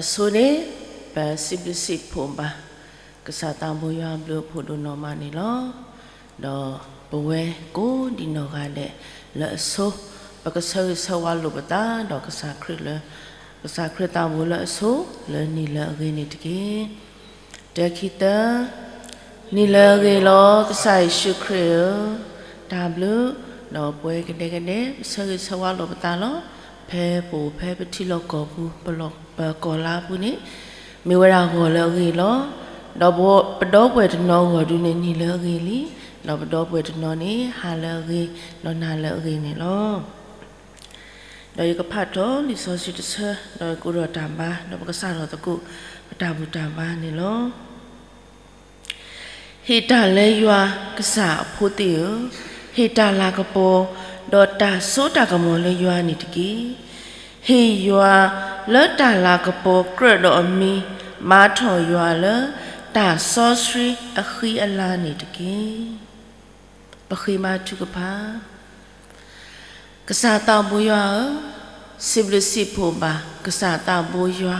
အဆိန့ၣ် ပစံးဘျုးစံးဖှိၣ်ဘၣ် ကစၢ်သးဘိယွၤအဘျုးအဖှိၣ်ဒိၣ်နီၢ်မးန့ၣ်လီၤ. ဒီးပဝဲကိးဒံးနီၢ်ဂၤဒဲး လၢအဆိ ပကဆၢဂ့ၤဆၢဝါလိာ်ပသး ဒီးကစၢ်ခရံာ်လၢ ကစၢ်ခရံာ်သးဘိလၢအဆိ လၢနံၤလၢအဂ့ၤန့ၣ်တက့ၢ်. တၢ ခံ သၢ, နံၤလၢအဂ့ၤလီၤ ကစၢ်ယ့ၣ်ၡူးခရံာ်ဧၢ, တၢ်ဘျုး, ဒီးပဝဲကဒဲကဒဲ ပဆၢဂ့ၤဆၢဝါလိာ်ပသးလီၤ. ဖဲပအိၣ်ဖဲပထံလီၢ်ကီၢ်ပူၤ ပလီၢ်ပကီၢ်လါပူၤန့ၣ် မ့ၢ်ဝဲဒၣ်ဂီၤလၢအဂ့ၤလီၤ. ဒီးပဒီပုၢ်ဝဲၢ်တနီၤဂီၢ်ဒုန့ၣ် နံၤလၢအဂ့ၤလံ, ဒီးပဒီပုၢ်ဝဲၢ်တနီၤန့ၣ် ဟါလၢအဂ့ၤ, ဒီးနၤလၢအဂ့ၤန့ၣ်လီၤ. ဒီးယကဖးထီၣ်လံာ်စီဆှံတဆၢ, ဒီးကအိၣ်ဒီးတၢ်ဘါ, ဒီးပကစးထီၣ်သကိး ပတၢ်ဘူၣ်တၢ်ဘါန့ၣ်လီၤ. ဟ့ၣ်တၢ်လၢယွၤကစၢ်အဖိသ့ၣ်ဧၢ, ဟ့ၣ်တၢ်လၤကပီၤ, ဒီးတၢ်စိတၢ်ကမီၤလၢယွၤန့ၣ်တက့ၢ်. ဟ့ၣ်ယွၤလၢတၢ်လၤကပီၤကြၢးဒီးအမံၤ, ဘါထီၣ်ယွၤလၢတၢ်စီဆှံအဃံအလၤန့ၣ်တက့ၢ်. ပဃ့ဘါထုကဖၣ်. ကစၢ်သးဘိယွၤဧၢ, စံးဘျုးစံးဖှိၣ်ဘၣ် ကစၢ်သးဘိယွၤ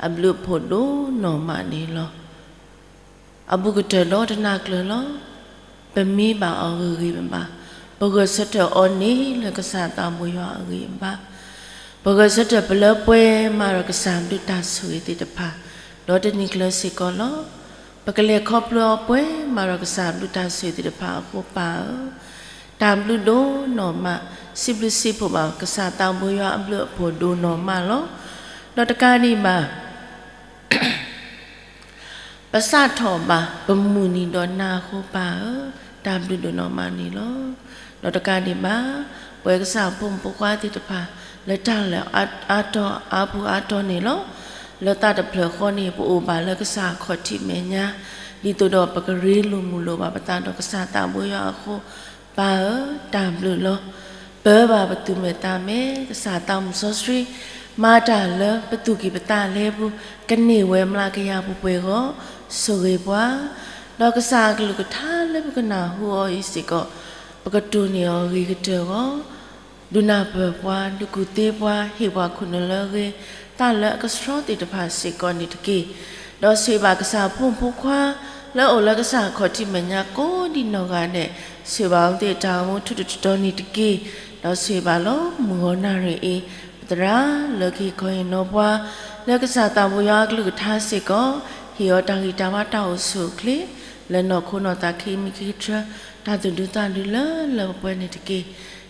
အဘျုးအဖှိၣ်ဒိၣ်နီၢ်မးန့ၣ်လီၤ. အဘူးကတၢၢ်ဒီတနၤကျၢၤလီၤ. ပမံဘၣ်အီၤဂ့ၤဂ့ၤဘၣ်ဘၣ်, ပဂဲၤဆၢထၢၣ်အီၤန့ၣ်လၢကစၢ်သးဘိယွၤအဂံၢ်အဘါ, ပဂဲၤဆၢထၢၣ်ပလၢပှဲၤမးဒီးကစၢ်ဘျုးတၢ်ဆိၣ်ဂ့ၤသ့ၣ်တဖၣ်, ဒီးတနံၤကျၢၤစ့ၢ်ကီးလီၤ. ပကလဲၤခီဖျိအီၤပှဲၤမးဒီးကစၢ်ဘျုးတၢ်ဆိၣ်ဂ့ၤသ့ၣ်တဖၣ်အဃိပၢ်ဧၢ, တၢ်ဘျုးဒိၣ်နီၢ်မး, စံးဘျုးစံးဖှိၣ်ဘၣ် ကစၢ်သးဘိယွၤအဘျုးအဖှိၣ်ဒိၣ်နီၢ်မးလီၤ. ဒီးတကးဒံးဘၣ် ပစးထီၣ်ဘၣ် ပမုၢ်နံၤဒီးနၤအဃိပၢ်ဧၢ, တၢ်ဘျုးဒိၣ်နီၢ်မးန့ၣ်လီၤ. ဒီးတကးဒံးဘၣ် ပဝဲကစၢ်အဖိမုၣ်ဖိခွါသ့ၣ်တဖၣ် လၢတၢ်လဲၤအါတီၤအါပူၤအါတီၤန့ၣ်လီၤ. လၢသးတဖျၢၣ်ဃီန့ၣ် ပအိၣ်ဘၣ်လၢကစၢ်အခီၣ်ထံးမဲာ်ညါ, ဒ်သိးဒီးပကရ့လိာ်မုာ်လိာ်ဘၣ်ပသးဒီးကစၢ်သးဘိယွၤအဃိ ပၢ်ဧၢ, တၢ်ဘျုးလီၤ. ပၢဘၣ်ပသူၣ်မဲာ်သးမဲာ်, ကစၢ်သးမုၣ်စီဆှံ မၤတၢ်လၢပသူၣ်ကံၢ်ပသးလဲပူၤ, ကန့ၢ်ဝဲမျးကယၤပှဲၤပှဲၤဂီၢ်, ဆိၣ်ဂ့ၤပှၤ, ဒီးကစၢ်အကလုၢ်ကထါလၢပကနၢ်ဟူအီၤအံၤစ့ၢ်ကီး ပကတိၢ်န့ၢ်အီၤဂ့ၤကတၢၢ်ဂီၢ်, ဒုးနၢ်ပၢၢ်ပှၤ, ဒုးကူၣ်သ့ပှၤ, ဟ့ၣ်ပှၤခိၣ်နူာ်လၢအဂ့ၤ, သးလၢအကဆှီသ့ၣ်တဖၣ်စ့ၢ်ကီးန့ၣ်တက့ၢ်. ဒီးဆိၣ်ဂ့ၤဘၣ်ကစၢ်အဖိမုၣ်ဖိခွါ လၢအအိၣ်လၢကစၢ်အခီၣ်ထံးမဲာ်ညါကိးဒံးနီၢ်ဂၤဒဲး, ဆိၣ်ဂ့ၤဘၣ်အဝဲသ့ၣ်တၢ်အိၣ်မူထူထူတီတီန့ၣ်တက့ၢ်. ဒီးဆိၣ်ဂ့ၤဘၣ်လီၤ မုၢ်ဂီၤနၣ်ရံၣ်အံၤ ပသရၣ်လၢကဟ့ၣ်ခီဟ့ၣ်နီၤပှၤ လၢကစၢ်သးဘိယွၤအကလုၢ်ကထါစ့ၢ်ကီး ဟ့ၣ်အီၤတၢ်ဂံၢ်တၢ်ဘါတၢ်အိၣ်ဆူၣ်အိၣ်ချ့ လၢနီၢ်ခိနီၢ်သးခံမံၤခံကထၢ တၢ်သူၣ်ဒူသးဒူလၢလၢပှဲၤပှဲၤန့ၣ်တက့ၢ်.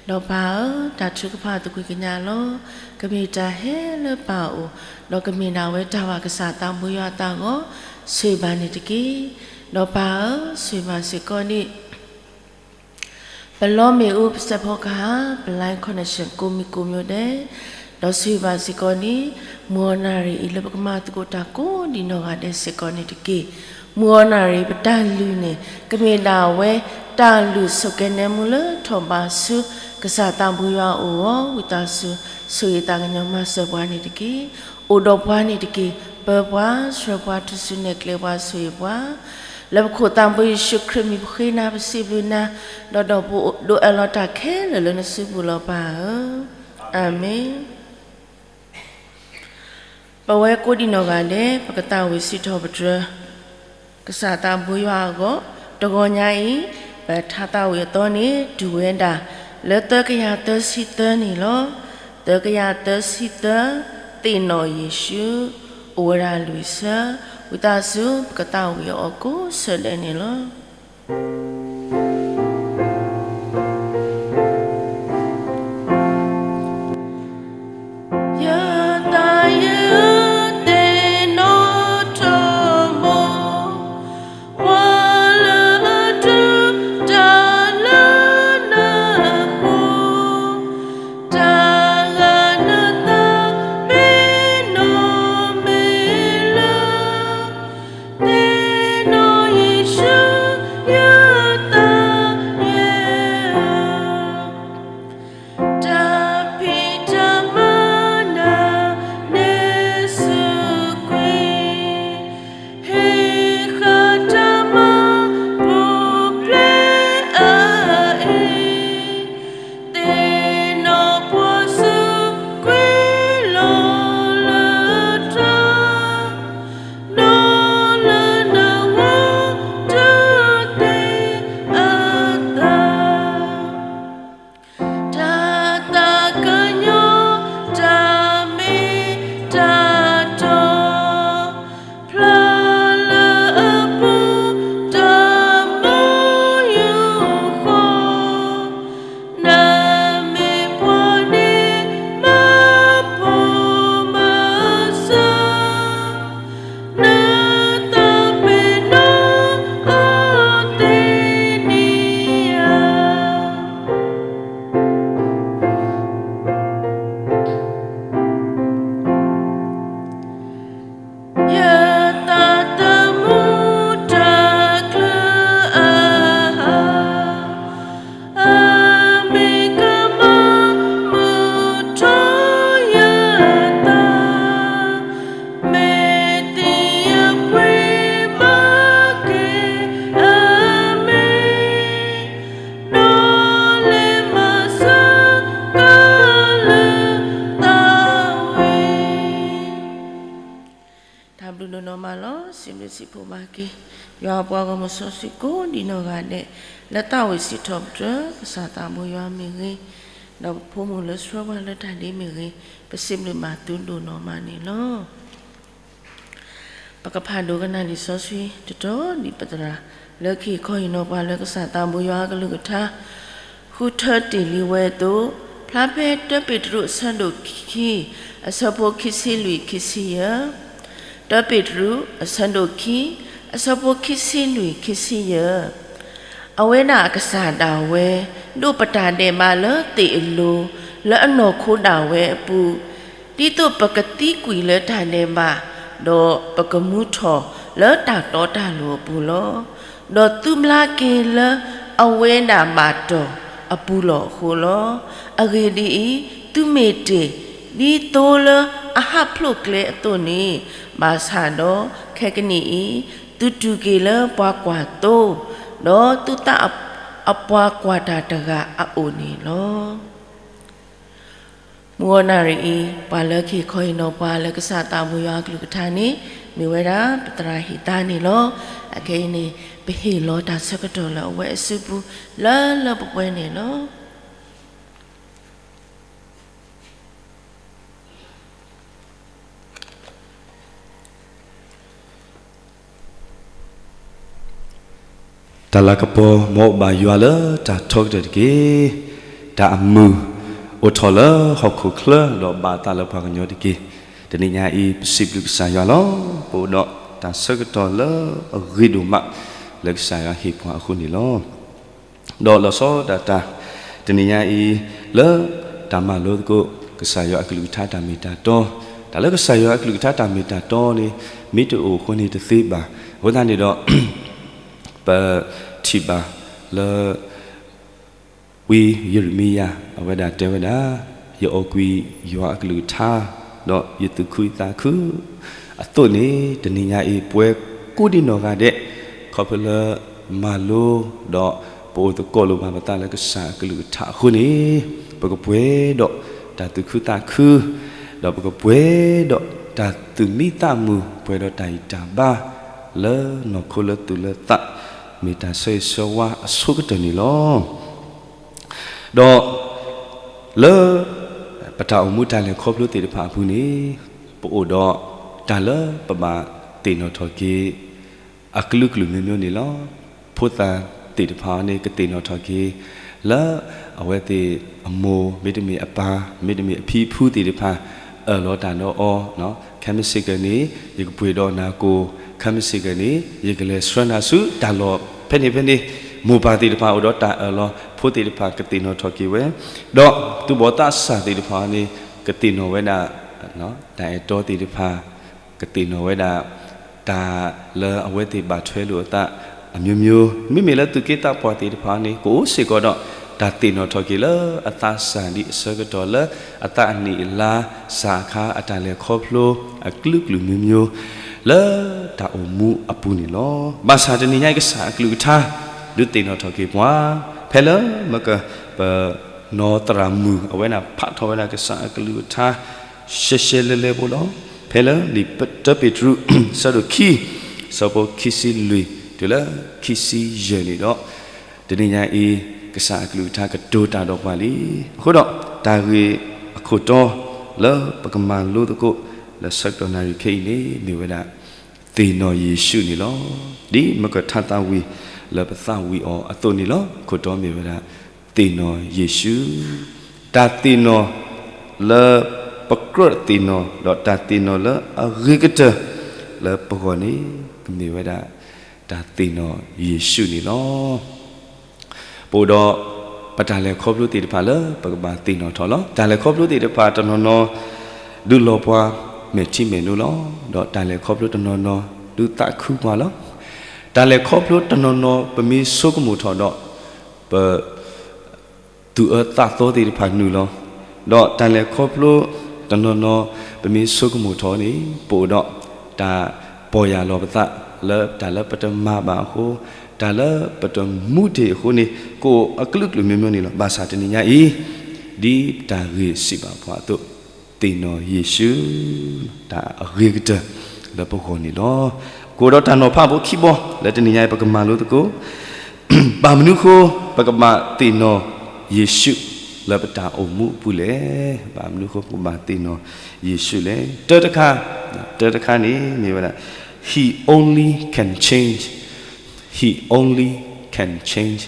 ဒီးပၢ်ဧၢ, တၢ်ထုကဖၣ်သကွံၢ်ကညးလီၤ. ကမ့ၢ်တၢ်ဟဲလၢပၢ်အအိၣ်, ဒီးကမ့ၢ်ဒၣ်ဝဲတၢ်ဘၣ်ကစၢ်သးဘိယွၤအသးအဂီၢ်, ဆိၣ်ဂ့ၤဘၣ်န့ၣ်တက့ၢ်. ဒီးပၢ်ဧၢ, ဆိၣ်ဂ့ၤဘၣ်စ့ၢ်ကီးန့ၣ် ပလီမ့ၣ်အူ ပစဲးဖီကဟၣ် ပ line connection ကိးမံၤကိးမံၤဒဲး, ဒီးဆိၣ်ဂ့ၤဘၣ်စ့ၢ်ကီးန့ၣ် မုၢ်ဂီၤနၣ်ရံၣ်အံၤလၢပကမၤသကိးတၢ်ကိးဒံးနီၢ်ဂၤဒဲးစ့ၢ်ကီးန့ၣ်တက့ၢ်. မုၢ်ဂီၤနၣ်ရံၣ် ပတၢ်လုၢ်န့ၣ် ကမ့ၢ်ဒၣ်ဝဲ တၢ်လုၢ်ဆိၣ်ကဲၤနဲမူလၢထီၣ်ဘးဆူ ကစၢ်သးဘိယွၤအအိၣ်အဂီၢ် ဝံသးစူၤ ဆိၣ်ဂ့ၤသးကညီၤမၤစၢၤပှၤန့ၣ်တက့ၢ်. အိၣ်ဒီးပှၤန့ၣ်တက့ၢ်. ပၢပှၤ, ဆှၢပှၤ, ထူၣ်စုနဲၣ်ကျဲပှၤ, ဆိၣ်ဂ့ၤပှၤ လၢပခိၣ်သးဘိယ့ၣ်ၡူးခရံာ်မံၤပဃ့နၤပစံးဘျုးနၤ, ဒီးဒီးပဒိးအၢၣ်လီၤတၢ်ခဲလၢာ်လၢနစုပူၤလီၤပၢ်ဧၢ, အၤမ့ၣ်. ပဝဲကိးဒံးနီၢ်ဂၤဒဲး ပကသးဝံၣ်စံးထီၣ်ပတြၢၤ ကစၢ်သးဘိယွၤအဂီၢ်, တဂီၤညါအံၤ ပထါသးဝံၣ်အသီန့ၣ် တုၤဝဲဒၣ် လၢသၢကယၤသၢဆံသၢန့ၣ်လီၤ. သၢကယၤသၢဆံသၢ, သ့ၣ်နီၣ်ယ့ၣ်ၡူး, အိၣ်ဝဲဒၣ်လွံၢ်ဆၢ, ဝံသးစူၤ ပကသးဝံၣ်အီၤကိးဆၢဒဲးန့ၣ်လီၤ. ဘျုးဒိၣ်နီၢ်မးလီၤ. စံးဘျုးစံးဖှိၣ်ဘၣ်က့ၤ ယွၤအပှၤဂီၢ်မုၢ်စီဆှံကိးဒံးနီၢ်ဂၤဒဲး လၢသးဝံၣ်စံးထီၣ်ပတြၢၤ ကစၢ်သးဘိယွၤမ့ၢ်ဂ့ၤ, ဒီးပဖိမုၣ်လၢဆှၢပှၤလၢတၢ်ဒ့မ့ၢ်ဂ့ၤ, ပစံးဘျုးဘၣ်သုဒိၣ်နီၢ်မးန့ၣ်လီၤ. ပကဖးဒိကနၣ်လံာ်စီဆှံတတီၤဒံးပသရၣ် လၢခံခီဟ့ၣ်နီၤပှၤလၢကစၢ်သးဘိယွၤအကလုၢ်ကထါ ဃုထၢတ့ၢ်လံဝဲအသိး, ဖျါဖဲတၢပ့းတရူးအဆၢဒိၣ်ခံ အဆၢဖိခံဆံလွံၢ်ခံဆံယဲၢ်, တၢပ့းတရူးအဆၢဒိၣ်ခံ အဆၢဖိခံဆံလွံၢ်ခံဆံယဲၢ် အဝဲဒၣ်အကစၢ်ဒၣ်ဝဲ ဒိးပတၢ်ဒဲးဘးလၢသ့ၣ်အလိၤ လၢအနီၢ်ခိဒၣ်ဝဲအပူၤ, ဒ်သိးပကသံကွံာ်လၢတၢ်ဒဲးဘး, ဒီးပကမူထီၣ်လၢတၢ်တီတၢ်လိၤအပူၤလီၤ. ဒီးသုဘျါက့ၤလၢအဝဲဒၣ်ဘၣ်တီၢ်အပူၤလီၤအဃိလီၤ. အဂ့ၢ်ဒ်အံၤ, သုမ့ၢ်တ့ၢ်ဒ်သိလၢအဟးဖျိးကျဲအသိးန့ၣ်, ဘၣ်ဆၣ်ဒီးခဲကနံၣ်အံၤ, သုတူၢ်က့ၤလၢပှၤကွၢ်သိ, ဒီးသုသးအပှၤကွၢ်တၢ်တဂၤအအိၣ်န့ၣ်လီၤ. မုၢ်ဂီၤနၣ်ရံၣ်အံၤ ပှၤလၢကဟ့ၣ်ခီဟ့ၣ်နီၤပှၤလၢကစၢ်သးဘိယွၤအကလုၢ်ကထါန့ၣ် မ့ၢ်ဝဲဒၣ်ပသရၣ်ဟ့ၣ်သါန့ၣ်လီၤ. အခဲအံၤန့ၣ် ပဟ့ၣ်လီၤတၢ်ဆၢကတီၢ်လၢအဝဲအစုပူၤ လၢလၢပှဲၤပှဲၤန့ၣ်လီၤ. တၢ်လၤကပီၤ မ်အအိၣ်ဘၣ်ယွၤလၢတၢ်ထီကတၢၢ်တက့ၢ်. တၢ်အမုာ်အိၣ်ထီၣ်လၢဟီၣ်ခိၣ်ချၢ ဒီးဘၣ်အသးလၢပှၤကညီတက့ၢ်. တနံၤညါအံၤ ပစံးဘျုးကစၢ်ယွၤလီၤ. ပအိၣ်ဒီးတၢ်ဆၢကတီၢ်လၢအဂ့ၤဒိၣ်မး လၢကစၢ်ယွၤဟ့ၣ်ပှၤအဃိန့ၣ်လီၤ. ဒီးလီၤဆီဒၣ်တၢ် တနံၤညါအံၤ လၢတၢ်မၤလိသကိး ကစၢ်ယွၤအကလုၢ်ကထါတၢ်မ့ၢ်တၢ်တီ, တၢ်လၢကစၢ်ယွၤအကလုၢ်ကထါတၢ်မ့ၢ်တၢ်တီန့ၣ် မ့ၢ်တအိၣ်အဃိန့ၣ်တသ့ဘၣ်. အဃိသတးန့ၣ်ဒီး ပထံၣ်ဘၣ်လၢ ဝံယံးရမံယၤ အဝဲဒၣ်တဲဝဲဒၣ်, ယအီၣ်ကွံာ်ယွၤအကလုၢ်ကထါ, ဒီးယသူၣ်ခုသးခု အသိးန့ၣ် တနံၤညါအံၤ ပဝဲကိးဒံနီၢ်ဂၤဒဲး ခီဖျိလၢမၤလိ ဒီးပအိၣ်သကိးလိာ်ဘၣ်ပသးလၢကစၢ်အကလုၢ်ကထါအဃိန့ၣ်, ပကပှဲၤဒီးတၢ်သူၣ်ခုသးခု, ဒီးပကပှဲၤဒီးတၢ်သူၣ်မံသးမုာ် ပှဲၤဒီးတၢ်အံၣ်တၢ်ဘါ လၢနီၢ်ခိလၢသူၣ်လၢသး မ့ၢ်တၢ်ဆၢဂ့ၤဆၢဝါအဆိကတၢၢ်န့ၣ်လီၤ. ဒီး လၢ ပတၢ်အိၣ်မူတၢ်လဲၤခီဖျိသ့ၣ်တဖၣ်အပူၤန့ၣ်, ပအိၣ်ဒီးတၢ်လၢပဘၣ်သ့ၣ်နီၣ်ထီၣ်က့ၤ အကလုာ်ကလုာ်မျိုးမျိုးန့ၣ်လီၤ. ဖိသၣ်သ့ၣ်တဖၣ်န့ၣ် ကသ့ၣ်နီၣ်ထီၣ်က့ၤ လၢအဝဲသ့ၣ်အမိၢ် မ့တမ့ၢ်အပၢ် မ့တမ့ၢ်အဖံအဖုသ့ၣ်တဖၣ် အၢၣ်လီၤတၢ်ဒီးအီၤ, ခဲမုၢ်ဆ့ၣ်ကီးန့ၣ် ယကပှ့ၤဒီးနၤကိၢ်, ခဲမုၢ်ဆ့ၣ်ကီးန့ၣ် ယကလဲၤဆှၢနၤဆူတၢ်လီၢ်ဖဲန့ၣ်ဖဲန့ၣ်, မိၢ်ပၢ်သ့ၣ်တဖၣ်အိၣ်ဒီးတၢ်အၢၣ်လီၤ ဖိသ့ၣ်တဖၣ်ကသ့ၣ်နီၣ်ထီၣ်က့ၤဝဲ, ဒီးသူၣ်ဘီၣ်သးစၢ်သ့ၣ်တဖၣ်န့ၣ် ကသ့ၣ်နီၣ်ဝဲဒၣ် တၢ်အဲၣ်တီသ့ၣ်တဖၣ်, ကသ့ၣ်နီၣ်ဝဲဒၣ် တၢ်လၢအဝဲသ့ၣ်ဘၣ်ထွဲလိာ်အသး အမျိုးမျိုး, မ့မ့ၢ်လၢသူၣ်က့သးပှၢ်သ့ၣ်တဖၣ်န့ၣ် ကအိၣ်စ့ၢ်ကီးဒီး တၢ်သ့ၣ်နီၣ်ထီၣ်က့ၤလၢအသးစၢ်ဒ်အဆၢကတီၢ်လၢ အသးအနံၣ်အလါ စၢ်အခါအတၢ်လဲၤခီဖျိ အကလုာ်ကလုာ်မျိုးမျိုး လၢတၢ်အိၣ်မူအပူၤန့ၣ်လီၤ. ဘၣ်ဆၣ်တနံၤညါအံၤ ကစၢ်အကလုၢ်ကထါ ဒုးသ့ၣ်နီၣ်ထီၣ်က့ၤပှၤ ဖဲလၢမက ပနီၢ်သရၣ်မုၣ် အဝဲဒၣ်ဖးထီၣ်ဝဲဒၣ်ကစၢ်အကလုၢ်ကထါ ရှဲရှဲလဲလဲဖိလီၤ. ဖဲလၢလံာ်တၢပ့းတရူး ဆၢဒိၣ်ခံ ဆၢဖိခံဆံလွံၢ် တုၤလၢခံဆံယဲၢ်န့ၣ်ဒီး တနံၤညါအံၤ ကစၢ်အကလုၢ်ကထါကတိၤတၢ်ဒီးပှၤလံ. အဃိဒီး တၢ်ဂ့ၢ်အခိၣ်တီ လၢပကမၤလိသကိး လၢဆၢကတီၢ်နၣ်ရံၣ်ခဲအံၤန့ၣ် မ့ၢ်ဝဲဒၣ် သ့ၣ်နီၣ်ယ့ၣ်ၡူးန့ၣ်လီၤ. ဒ်မကထါသးဝံၣ် လၢပသးဝံၣ်အီၤအသိးန့ၣ်လီၤ. အခိၣ်တီမ့ၢ်ဝဲဒၣ် သ့ၣ်နီၣ်ယ့ၣ်ၡူး, တၢ်သ့ၣ်နီၣ် လၢပကြၢးသ့ၣ်နီၣ် ဒီးတၢ်သ့ၣ်နီၣ်လၢအဂ့ၤကတၢၢ် လၢပဂီၢ်န့ၣ် ကမ့ၢ်ဝဲဒၣ် တၢ်သ့ၣ်နီၣ်ယ့ၣ်ၡူးန့ၣ်လီၤ. ပအိၣ်ဒီး ပတၢ်လဲၤခီဖျိသ့ၣ်တဖၣ်လၢပကဘၣ်သ့ၣ်နီၣ်ထီၣ်လီၤ. တၢ်လဲၤခီဖျိသ့ၣ်တဖၣ်တနီၤနီၤ ဒုးလီၤပှၤမဲာ်ထံမဲာ်နိလီၤ. ဒီးတၢ်လဲၤခီဖျိတနီၤနီၤ ဒုးသးခုပှၤလီၤ. တၢ်လဲၤခီဖျိတနီၤနီၤ ပမ့ၢ်ဆိကမိၣ်ထီၣ်ဒီး ပ သူၣ်အၢသးသီသ့ၣ်တဖၣ်နုာ်လီၤ. ဒီးတၢ်လဲၤခီဖျိတနီၤနီၤ ပမ့ၢ်ဆိကမိၣ်ထီၣ်န့ၣ် ပအိၣ်ဒီးတၢ်ပီၢ်ယၢ်လီၤပသး လၢတၢ်လၢပတမၤဘၣ်အဃိ, တၢ်လၢပတမူဒံးအဃိန့ၣ် ကအိၣ်အကလုာ်ကလုာ်မျိုးမျိုးန့ၣ်လီၤ. ဘၣ်ဆၣ်တနံၤညါအံၤ ဒ်တၢ်ဂ့ၢ်စံးဘၣ်ပှၤအသိး, သ့ၣ်နီၣ်ယ့ၣ်ၡူး တၢ်အဂ့ၤကတၢၢ် လၢပဂီၢ်န့ၣ်လီၤ. ကအိၣ်ဒီးတၢ်နီၤဖးဖိခံဘီ လၢတနံၤညါအံၤ ပကမၤလိသကိး, ဘၣ်မနုၤအဃိ ပကဘၣ်သ့ၣ်နီၣ်ယ့ၣ်ၡူးလၢပတၢ်အိၣ်မူအပူၤလဲၣ်. ဘၣ်မနုၤအဃိ ပကဘၣ်သ့ၣ်နီၣ်ယ့ၣ်ၡူးလဲၣ်. တၢတခါ, တၢတခါန့ၣ် မ့ၢ်ဝဲဒၣ် He only can change, He only can change.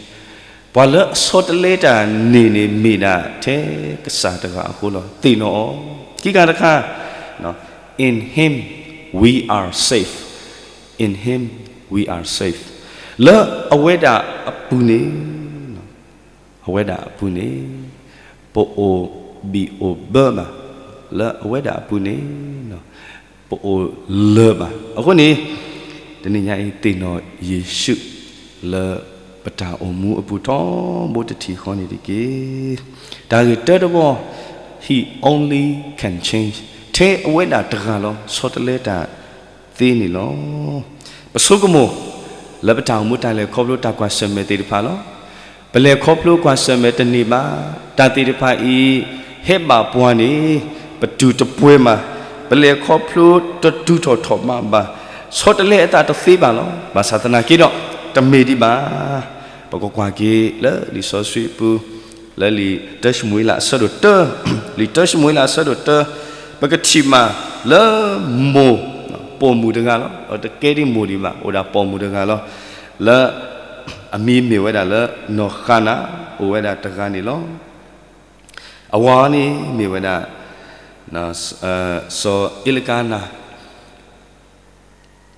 ပှၤလၢအဆီတလဲတၢ်န့ၣ်န့ၣ် မ့ၢ်ဒၣ်ထဲကစၢ်တဂၤအဃိလီၤ. သ့ၣ်နီၣ်အီၤ. ခံခါတခါ, In Him we are safe, In Him we are safe. လၢအဝဲဒၣ်အပူၤန့ၣ်, အဝဲဒၣ်အပူၤန့ၣ် ပအိၣ်ဘံၣ်အိၣ်ဘၢဘၣ်, လၢအဝဲဒၣ်အပူၤန့ၣ် ပအိၣ်လၢၤဘၣ်. အဃိန့ၣ် တနံၤညါအံၤ သ့ၣ်နီၣ်ယ့ၣ်ၡူး လၢပတၢ်အိၣ်မူအပူၤထီဘိတထံၣ်ဃီန့ၣ်တက့ၢ်. တၢ်ဂ့ၢ်တၢတဘီ, He only can change. ထဲအဝဲဒၣ်တဂၤလီၤ ဆီတလဲတၢ်သ့န့ၣ်လီၤ. ပဆိကမိၣ် လၢပတၢ်အိၣ်မူတၢ်လဲၤခီဖျိတၢ်ကွၢ်ဆၢၣ်မဲာ်သ့ၣ်တဖၣ်လီၤ. ပလဲၤခီဖျိကွၢ်ဆၢၣ်မဲာ်တန့ၢ်ဘၣ်, တၢ်သ့ၣ်တဖၣ်အံၤ ဟဲဘၣ်ပှၤန့ၣ် ပတူၢ်တပှဲၤမး, ပလဲၤခီဖျိတတုၤထီၣ်ထီၣ်မးဘၣ်, ဆီတလဲအသးတသ့ဘၣ်လီၤ. ဘၣ်ဆၣ်သနာ်က့ဒီး တမ့ၢ်ဒံးဘၣ်. ပကကွၢ်က့ၤလၢလံာ်စီဆှံအပူၤ လၢလံာ်တၢၡမူၤအ့လးအဆၢဒိၣ်တၢ, လံာ်တၢၡမူၤအ့လးအဆၢဒိၣ်တၢ, ပကထံၣ်မးလၢမိၢ် ပိာ်မုၣ်တဂၤလီၤ. တကဲဒ်မိၢ်ဒံးဘၣ်, အိၣ်ဒၣ်ပိာ်မုၣ်တဂၤလီၤ. လၢအမံၤမ့ၢ်ဝဲဒၣ်လၢ နီၢ်ဃၤနး, အိၣ်ဝဲဒၣ်တဂၤန့ၣ်လီၤ. အဝၤန့ၣ်မ့ၢ်ဝဲဒၣ် စီၤအ့လကါနၤ.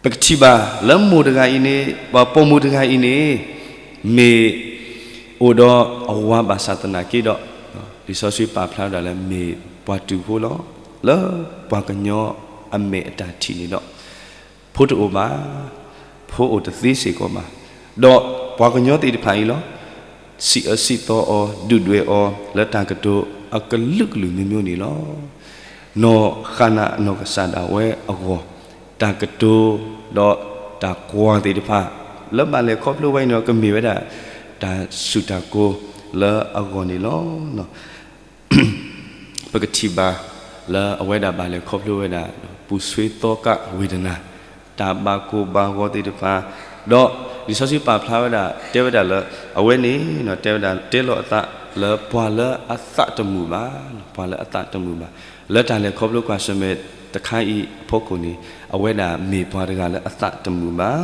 ပကထံၣ်ဘၣ်လၢမိၢ်တဂၤအံၤန့ၣ်, ပှၤပိာ်မုၣ်တဂၤအံၤန့ၣ် မ့ၢ်အိၣ်ဒီးအဝၤဘၣ်ဆၣ်သနာ်က့ဒီး, လံာ်စီဆှံပာ်ဖျါဝဲဒၣ်လၢမ့ၢ်ပှၤတူာ်ဖိလီၤ. လၢပှၤကညီအမဲာ်အတၢ်ထံၣ်န့ၣ်ဒီး ဖိတအိၣ်ဘၣ်, ဖိအိၣ်တသ့စ့ၢ်ကီးဘၣ်. ဒီးပှၤကညီသ့ၣ်တဖၣ်အံၤလီၤ စံးအၢစံးသီအီၤ, ဒုၣ်ဒွဲၣ်အီၤ လၢတၢ်ကတိၤအကလုာ်ကလုာ်မျိုးမျိုးန့ၣ်လီၤ. နီၢ်ဃၤနးအနီၢ်ကစၢ်ဒၣ်ဝဲအဂီၢ်, တၢ်ကတိၤဒီးတၢ်ကွၢ်သ့ၣ်တဖၣ် လၢဘၣ်လဲၤခီဖျိဝဲအံၤန့ၣ် ကမ့ၢ်ဝဲဒၣ် တၢ်စူၢ်တၢ်ကိၤလၢအဂီၢ်န့ၣ်လီၤ. ပကထံၣ်ဘၣ်လၢအဝဲဒၣ်ဘၣ်လဲၤခီဖျိဝဲဒၣ် ပူၤဆွံသီကးဝေဒနၤ, တၢ်ဘၣ်ကိၢ်ဘၣ်ဂီၤသ့ၣ်တဖၣ်, ဒီးလံာ်စီဆှံပာ်ဖျါဝဲဒၣ် တဲဝဲဒၣ်လၢ အဝဲန့ၣ် တဲဝဲဒၣ်တဲလီၤအသးလၢပှၤလၢအသးတမုာ်ဘၣ်, ပှၤလၢအသးတမုာ်ဘၣ်, လၢတၢ်လဲၤခီဖျိကွၢ်ဆၢၣ်မဲာ်တခါအံၤအဖီခိၣ်န့ၣ် အဝဲဒၣ်မ့ၢ်ပှၤတဂၤလၢအသးတမုာ်ဘၣ်,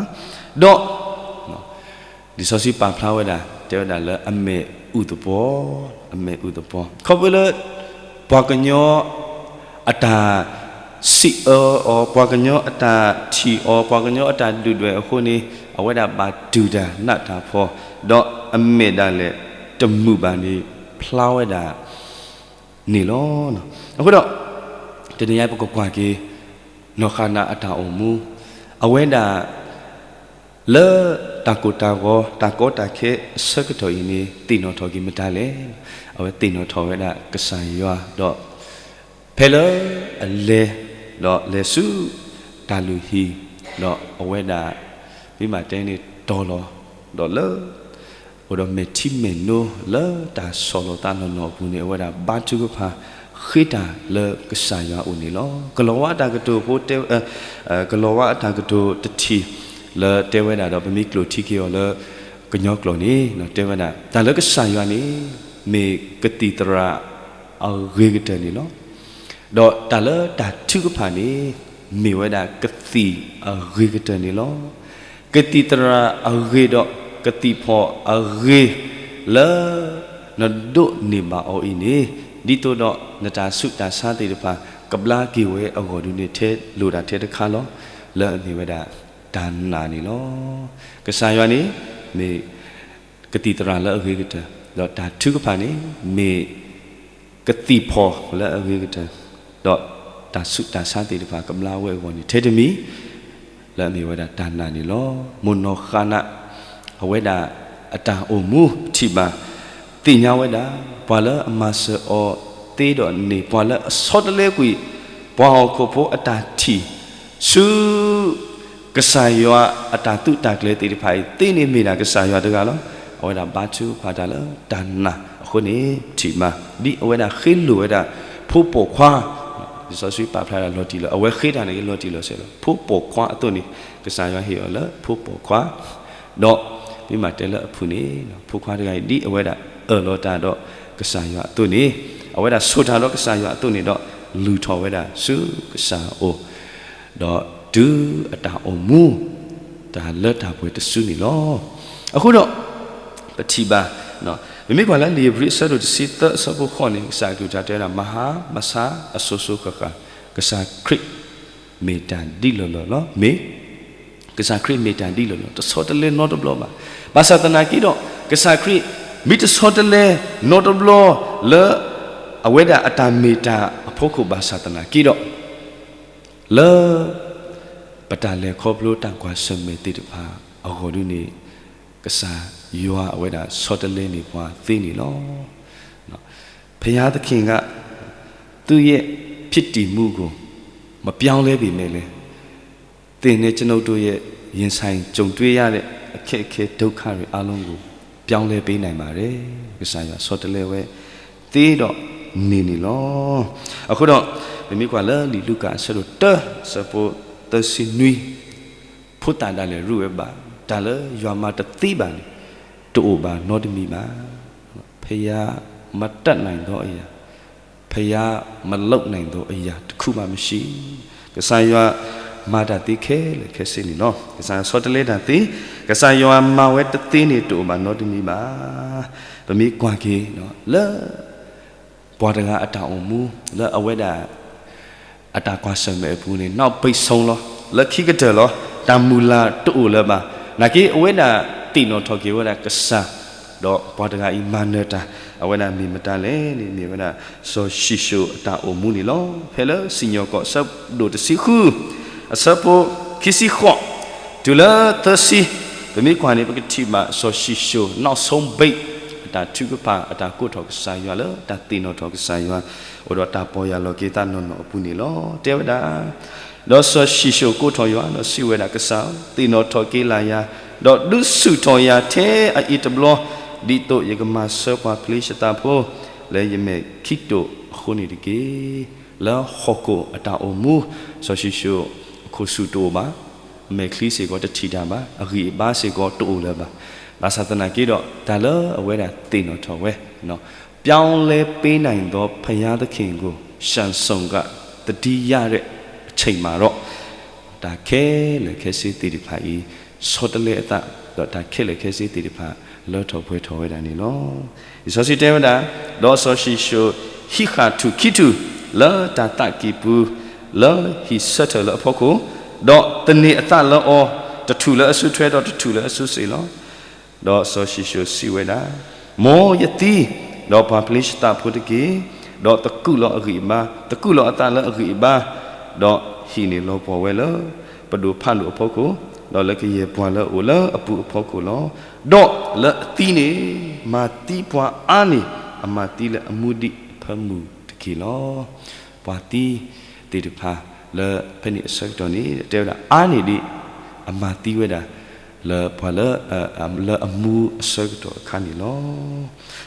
ဒီး လံာ်စီဆှံပာ်ဖျါဝဲဒၣ် တဲဝဲဒၣ်လၢအမဲာ်အူၣ်သပှီၤ, အမဲာ်အူၣ်သပှီၤ, ခီဖျိလၢ ပှၤကညီအတၢ်စံးအၢအီၤ, ပှၤကညီအတၢ်ထံၣ်အီၤ, ပှၤကညီအတၢ်ဒုၣ်ဒွဲၣ်အဃိန့ၣ် အဝဲဒၣ်ဘၣ်တူၢ်တၢ်နးတၢ်ဖှီၣ်, ဒီးအမဲာ်ဒ�်လဲၣ်တမုာ်ဘၣ်န့ၣ် ဖျါဝဲဒၣ်န့ၣ်လီၤ. အဃိဒီး တနံၤညါပကကွၢ်က့ၤ နီၢ်ဃၤနးအတၢ်အိၣ်မူ, အဝဲဒၣ် လၢတၢ်ကိၢ်တၢ်ဂီၤ တၢ်ကီတၢ်ခဲအဆၢကတီၢ်အံၤန့ၣ် သ့ၣ်နီၣ်ထီၣ်က့ၤမတၤလဲၣ်. အဝဲသ့ၣ်နီၣ်ထီၣ်ဝဲဒၣ်ကစၢ်ယွၤဒီး ဖဲလၢအလဲၤ ဒီးလဲၤဆူတၢ်လုၢ်ဟံၣ်, ဒီးအဝဲဒၣ် မ့ၢ်မးတဲန့ၣ်တီၤလီၤ, ဒီးလၢ အိၣ်ဒီးမဲာ်ထံမဲာ်နိလၢတၢ်ဆီၣ်လီၤသးနီၢ်နီၢ်အပူၤန့ၣ် အဝဲဒၣ်ဘါထုကဖၣ်ဃ့တၢ်လၢကစၢ်ယွၤအအိၣ်န့ၣ်လီၤ. ကလီၤဝါအတၢ်ကတိၤဖိတဲ, ကလီၤဝါအတၢ်ကတိၤတထံၣ်လၢတဲဝဲဒၣ်ဒီး ပမ့ၢ်ကျိာ်ထံက့ၤအီၤလၢကညီကျိာ်န့ၣ် တဲဝဲဒၣ် တၢ်လၢကစၢ်ယွၤန့ၣ် မ့ၢ်ကသံၣ်သရၣ်အဂ့ၤကတၢၢ်န့ၣ်လီၤ. ဒီးတၢ်လၢတၢ်ထုကဖၣ်န့ၣ် မ့ၢ်ဝဲဒၣ်ကသံၣ်အဂ့ၤကတၢၢ်န့ၣ်လီၤ. ကသံၣ်သရၣ်အဂ့ၤဒီးကသံၣ်ဖီၣ်အဂ့ၤလၢ နဒိးန့ၢ်ဘၣ်အီၤအံၤန့ၣ် ဒ်သိးဒီးနတၢ်ဆူးတၢ်ဆါသ့ၣ်တဖၣ် ကဘျါက့ၤဝဲအဂီၢ်ဒုန့ၣ် ထဲလိၣ်တၢ်ထဲတခါလီၤ. လၢအမ့ၢ်ဝဲဒၣ်တၢ်နာ်န့ၣ်လီၤ. ကစၢ်ယွၤန့ၣ် မ့ၢ်ကသံၣ်သရၣ်လၢအဂ့ၤကတၢၢ်, ဒီးတၢ်ထုကဖၣ်န့ၣ် မ့ၢ်ကသံၣ်ဖီၣ်လၢအဂ့ၤကတၢၢ်, ဒီးတၢ်ဆူးတၢ်ဆါသ့ၣ်တဖၣ် ကဘျါဝဲအဂီၢ်န့ၣ် ထဲတမံၤ လၢအမ့ၢ်ဝဲဒၣ်တၢ်နာ်န့ၣ်လီၤ. မိၢ်နီၢ်ဃၤနး အဝဲဒၣ်အတၢ်အိၣ်မူထံၣ်ဘၣ် သ့ၣ်ညါဝဲဒၣ် ပှၤလၢအမၤစၢၤအီၤသ့ဒီးန့ၢ် ပှၤလၢအဆီတလဲကွံာ် ပှၤဟီၣ်ခိၣ်ဖိအတၢ်ထံၣ် ဆူ ကစၢ်ယွၤအတၢ်သုးတၢ်ကျဲၤသ့ၣ်တဖၣ်အံၤ သ့န့ၣ်မ့ၢ်ဒၣ်ကစၢ်ယွၤတဂၤလီၤ. အဝဲဒၣ်ဘါထုကဖၣ်တၢ်လၢတၢ်နာ်အဃိန့ၣ် ထံၣ်ဘၣ် ဒ်အဝဲဒၣ်ဃ့လိာ်ဝဲဒၣ် ဖိပိာ်ခွါ လံာ်စီဆှံပာ်ဖျါဒၣ်လီၤတံၢ်လီၤ, အဝဲဃ့တၢ်န့ၣ်က့ၤလီၤတံၢ်လီၤဆဲးလီၤ. ဖိပိာ်ခွါအသိးန့ၣ် ကစၢ်ယွၤဟ့ၣ်အီၤလၢဖိပိာ်ခွါ, ဒီးမ့ၢ်မးတဲလၢအဖုၣ်န့ၣ် ဖိခွါတဂၤအံၤ ဒ်အဝဲဒၣ်အၢၣ်လီၤတၢ်ဒီးကစၢ်ယွၤအသိးန့ၣ်, အဝဲဒၣ်ဆိၣ်တၢ်ဒီးကစၢ်ယွၤအသိးန့ၣ်ဒီး လုၢ်ထီၣ်ဝဲဒၣ်ဆူကစၢ်အအိၣ် ဒီးတုၤအတၢ်အိၣ်မူ တၢ်လၢတၢ်ပှဲၤတစုန့ၣ်လီၤ. အဃိဒီး ပထံၣ်ဘၣ်, ပမ့ၢ်ကွၢ်လၢလံာ်ဧ့ၤဘြံၤအဆၢဒိၣ်တဆံသၢအဆၢဖိဃိးန့ၣ် ကစၢ်အကလုၢ်ကထါတဲဝဲဒၣ် မဟါမဆါအစိၤစိၤဃၣ်ဃၣ် ကစၢ်ခရံာ် မ့ၢ်တၢ်ဒ်လီၢ်လီၢ်လီၤ. မ့ၢ် ကစၢ်ခရံာ်မ့ၢ်တၢ်ဒ်လီၢ်လီၢ် တဆီတလဲနီတဘျီဘၣ်. ဘၣ်ဆၣ်သနာ်က့ဒီး ကစၢ်ခရံာ် မ့ၢ်တဆီတလဲနီတဘျီလၢ အဝဲဒၣ်အတၢ်မ့ၢ်တၢ်အဖီခိၣ်ဘၣ်ဆၣ်သနာ်က့ဒီး လၢ ပတၢ်လဲၤခီဖျိတၢ်ကွၢ်ဆၢၣ်မဲာ်သ့ၣ်တဖၣ်အဂီၢ်ဒ်န့ၣ် ကစၢ်ယွၤအဝဲဒၣ်ဆီတလဲန့ၢ်ပှၤသ့န့ၣ်လီၤ. ဘုရားသခင်က သူ့ရဲ့ဖြစ်တည်မှုကို မပြောင်းလဲပေမဲ့လည်း သင်နဲ့ကျွန်ုပ်တို့ရဲ့ရင်ဆိုင်ကြုံတွေ့ရတဲ့အခက်အခဲဒုက္ခတွေအားလုံးကိုပြောင်းလဲပေးနိုင်ပါတယ်. ကစၢ်ယွၤဆီတလဲဝဲသ့ဒီးန့ၢ်န့ၣ်လီၤ. အဃိဒီး ပမ့ၢ်ကွၢ်လၢလံာ်လူၤကၣ်အဆၢဒိၣ်တၢ အဆၢဖိသၢဆံနွံ ဖိသၣ်ဒၣ်လဲာ်ရူၢ်ဝဲဘၣ်, တၢ်လၢယွၤမၤတသ့ဘၣ်န့ၣ် တအိၣ်ဘၣ်နီတမံၤဘၣ်. ဘုရားမတတ်နိုင်သောအရာ, ဘုရားမလုပ်နိုင်သောအရာတစ်ခုမှမရှိ. ကစၢ်ယွၤမၤတၢ်သ့ခဲလၢာ်ခဲဆ့န့ၣ်လီၤ. ကစၢ်ယွၤဆီတလဲတၢ်သ့, ကစၢ်ယွၤမၤဝဲတသ့န့ၣ် တအိၣ်ဘၣ်နီတမံၤဘၣ်. ပမ့ၢ်ကွၢ်က့ၤလၢ ပှၤတဂၤအတၢ်အိၣ်မူ လၢအဝဲဒၣ် အတၢ်ကွၢ်ဆၢၣ်မဲာ်အပူၤန့ၣ် နောက်ပိတ်ဆုံးလီၤ. လၢခံကတၢၢ်လီၤ. တၢ်မုၢ်လၢ်တအိၣ်လၢၤဘၣ်. နာ်က့ အဝဲဒၣ်သ့ၣ်နီၣ်ထီၣ်က့ၤဝဲဒၣ်ကစၢ်, ဒီးပှၤတဂၤအံၤမၤနၢၤတၢ် အဝဲဒၣ်မ့ၢ်မတၤလဲၣ်န့ၣ် မ့ၢ်ဝဲဒၣ်စီၤၡံၣ်ၡိၣ်အတၢ်အိၣ်မူန့ၣ်လီၤ. ဖဲလၢစံၣ်ညီၣ်ကွီၢ်အဆၢဒိၣ်တဆံဃု အဆၢဖိခံဆံဃိး တုၤလၢသၢဆံ, ပမ့ၢ်ကွၢ်န့ၣ် ပကထံၣ်ဘၣ်စီၤၡံၣ်ၡိၣ် နောက်ဆုံးပိတ် အတၢ်ထုကဖၣ် အတၢ်ကိးထီၣ်ကစၢ်ယွၤလၢ တၢ်သ့ၣ်နီၣ်ထီၣ်ကစၢ်ယွၤ အိၣ်ဒီးတၢ်ပီၢ်ယၢ်လီၤက့ၤသးနီၢ်နီၢ်အပူၤန့ၣ်လီၤ. တဲဝဲဒၣ်, ဒီးစီၤၡံၣ်ၡိၣ်ကိးထီၣ်ယွၤ ဒီးစံးဝဲဒၣ်, ကစၢ်ဧၢ, သ့ၣ်နီၣ်ထီၣ်က့ၤလၢ်ယၤ, ဒီးဒုးဆူၣ်ထီၣ်ယၤထဲအအံၤတဘျီ, ဒ်သိးယကမၤဆၢပှၤဖလ့ၡသးဖိ လၢယမဲာ်ခံတိာ်အဃိန့ၣ်တက့ၢ်. လၢဟီၣ်ခိၣ်အတၢ်အိၣ်မူ စီၤၡံၣ်ၡိၣ်အခိၣ်ဆူၣ်တအိၣ်ဘၣ်, အမဲာ်ချံစ့ၢ်ကီးတထံၣ်တၢ်ဘၣ်, အဂံၢ်အဘါစ့ၢ်ကီးတအိၣ်လၢၤဘၣ်. ဘၣ်ဆၣ်သနာ်က့ဒီး တၢ်လၢအဝဲဒၣ်သ့ၣ်နီၣ်ထီၣ်ဝဲ ပြောင်းလဲပေးနိုင်သောဘုရားသခင်ကို ရှန်စုန်က သတိရတဲ့အချိန်မှာတော့ တၢ်ခဲလၢာ်ခဲဆ့သ့ၣ်တဖၣ်အံၤ ဆီတလဲအသး ဒီးတၢ်ခဲလၢာ်ခဲဆ့သ့ၣ်တဖၣ် လၢထီၣ်ပှဲၤထီၣ်ဝဲဒၣ်န့ၣ်လီၤ. လံာ်စီဆှံတဲဝဲဒၣ်, ဒီးစီၤၡံၣ်ၡိၣ်ဟံးဃာ်ထူၣ်ခံထူၣ် လၢတၢ်သးကံၢ်ပူၤ လၢဟံၣ်ဆၢထၢၣ်လၢအဖီခိၣ်, ဒီးသန့ၤအသးလၢအီၤ, တထူၣ်လၢအစုထွဲ ဒီးတထူၣ်လၢအစုစ့ၣ်လီၤ. ဒီးစီၤၡံၣ်ၡိၣ်စံးဝဲဒၣ်, မ်ယသံဒီးပှၤဖလ့ၡသးဖိတက့ၢ်. ဒီးသကူးလီၤအဂံၢ်အဘါ, သကူးလီၤအသးလၢအဂံၢ်အဘါ, ဒီးဟံၣ်န့ၣ်လီၤပှီၢ်ဝဲလၢ ပဒိၣ်ဖးဒိၣ်အဖီခိၣ်, ဒီးလၢကယဲၢ်ပှၤလၢအအိၣ်လၢအပူၤအဖီခိၣ်လီၤ. ဒီးလၢအသံန့ၣ် မၤသံပှၤအါန့ၢ် အမၤသံလၢအမူဒံးအဖၢမုၢ်တက့ၢ်လီၤ. ပှၤသံသ့ၣ်တဖၣ်လၢဖဲန့ၣ်အဆၢကတီၢ်န့ၣ် တဲဝဲဒၣ်အါန့ၢ်ဒံး အမၤသံဝဲဒၣ် လၢပှၤလၢ လၢအမူအဆၢကတီၢ်အခါန့ၣ်လီၤ.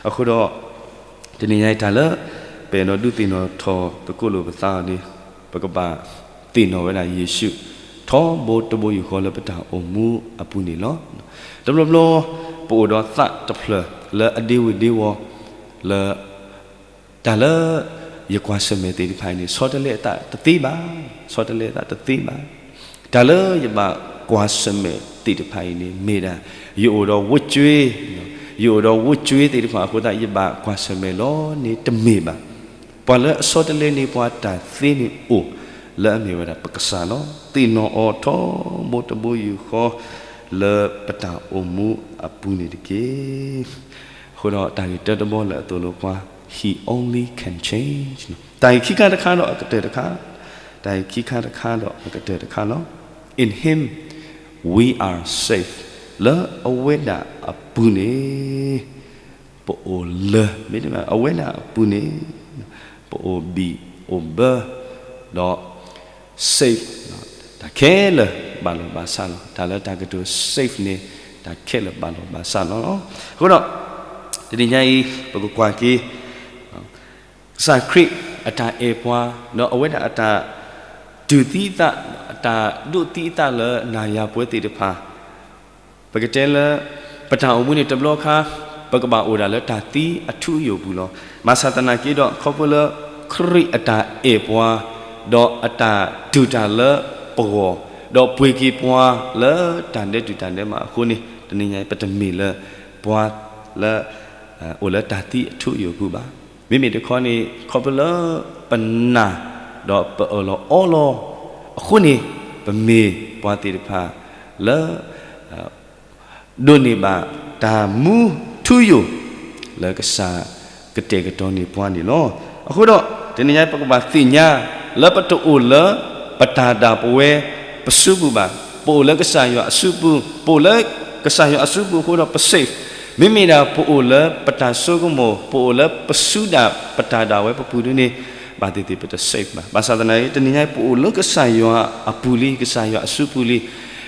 အဃိဒီး တနံၤညါအံၤတၢ်လၢ ပအဲၣ်ဒိးဒုးသ့ၣ်နီၣ်ထီၣ်သကိးလိာ်ပသးအီၤန့ၣ် ပကဘၣ်သ့ၣ်နီၣ်ဝဲဒၣ်ယ့ၣ်ၡူး ထီဘိတဘိယူၢ်ဃီလၢပတၢ်အိၣ်မူအပူၤန့ၣ်လီၤ. တဘျီဘျီ ပအိၣ်ဒီးသးတဖျၢၣ်လၢအဒ့ဝုၣ်ဒ့ဝီၤ လၢ တၢ်လၢ ယကွၢ်ဆၢၣ်မဲာ်သ့ၣ်တဖၣ်အံၤန့ၣ် ဆီတလဲအသးတသ့ဘၣ်, ဆီတလဲအသးတသ့ဘၣ်. တၢ်လၢယဘၣ်ကွၢ်ဆၢၣ်မဲာ်သ့ၣ်တဖၣ်အံၤန့ၣ် မ့ၢ်ဒၣ် ယအိၣ်ဒီးဝဲၢ်ကွၢ်, ယအိၣ်ဒီးဝဲၢ်ကွၢ်သ့ၣ်တဖၣ်အဃိသတး ယဘၣ်ကွၢ်ဆၢၣ်မဲာ်လီၤန့ၣ်တမ့ၢ်ဘၣ်. ပှၤလၢအဆီတလဲန့ၢ်ပှၤတၢ်သ့န့ၣ်အိၣ် လၢအမ့ၢ်ဝဲဒၣ်ပကစၢ်လီၤ. သ့ၣ်နီၣ်အီၤထီဘိတဘိယူၢ်ဃီ လၢပတၢ်အိၣ်မူအပူၤန့ၣ်တက့ၢ်. အဃိဒီးတၢ်ဂ့ၢ်တၢတဘီလၢအသိၣ်လိပှၤ He only can change တၢ်ဂ့ၢ်ခံခါတခါဒီးအကတၢၢ်တခါ, တၢ်ဂ့ၢ်ခံခါတခါဒီးအကတၢၢ်တခါလီၤ. In him we are safe လၢအဝဲဒၣ်အပူၤန့ၣ် ပအိၣ်လၢ မ့တမ့ၢ် အဝဲဒၣ်အပူၤန့ၣ် ပအိၣ်ဘံၣ်အိၣ်ဘၢ ဒီး safe တၢ်ခဲလၢာ်ဘၣ်လီၤဘၣ်ဆးလီၤ. တၢ်လၢတၢ်ကတိၤ safe န့ၣ် တၢ်ခဲလၢာ်ဘၣ်လီၤဘၣ်ဆးလီၤ. အဃိဒီး တနံၤညါအံၤ ပကကွၢ်က့ၤ ကစၢ်ခရံာ် အတၢ်အဲၣ်ပှၤ, ဒီးအဝဲဒၣ်အတၢ် တုၤသံအသး, အတၢ်ဒိးသံအသးလၢနၤယၤပဝဲသ့ၣ်တဖၣ်, ပကတဲလၢ ပတၢ်အိၣ်မူန့ၣ် တဘျီခါ ပကဘၣ်အိၣ်ဒၣ်လၢတၢ်သံအထူအယိာ်ပူၤလီၤ. ဘၣ်ဆၣ်သနာ်က့ဒီး ခီဖျိလၢ ခရံာ်အတၢ်အဲၣ်ပှၤ, ဒီးအတၢ်တူၢ်တၢ်လၢပဂီၢ်, ဒီးပှ့ၤက့ၤပှၤလၢတၢ်ဒဲးတူၢ်တၢ်ဒဲးမးအဃိန့ၣ်, တနံၤညါအံၤ ပတမ့ၢ်လၢ ပှၤလၢ အိၣ်လၢတၢ်သံအထူအယိာ်ပူၤဘၣ်. မ့မ့ၢ်တခီန့ၣ် ခီဖျိလၢပနာ် ဒီးပအၢၣ်လီၤအီလီၤအဃိန့ၣ်, ပမ့ၢ်ပှၤသ့ၣ်တဖၣ်လၢ ဒိးန့ၢ်ဘၣ်တၢ်မူထူယိာ် လၢကစၢ်ကတဲာ်ကတီၤန့ၢ်ပှၤန့ၣ်လီၤ. အဃိဒီး တနံၤညါပကဘၣ်သ့ၣ်ညါ လၢပတအိၣ်လၢ ပတၢ်ဒၣ်ပဝဲ ပစုပူၤဘၣ်. ပအိၣ်လၢကစၢ်ယွၤအစုပူၤ, ပအိၣ်လၢကစၢ်ယွၤအစုပူၤအဃိဒီး ပ safe. မ့မ့ၢ်ဒၣ်ပအိၣ်လၢပတၢ်စိကမီၤ, ပအိၣ်လၢပစုဒၣ်ပတၢ်ဒၣ်ဝဲပပူၤဒ်န့ၣ်, ဘၣ်သ့ၣ်သ့ၣ်ပတ safe ဘၣ်. ဘၣ်ဆၣ်သနာ်က့ တနံၤညါပအိၣ်လၢကစၢ်ယွၤအပူၤလံ, ကစၢ်ယွၤအစုပူၤလံ.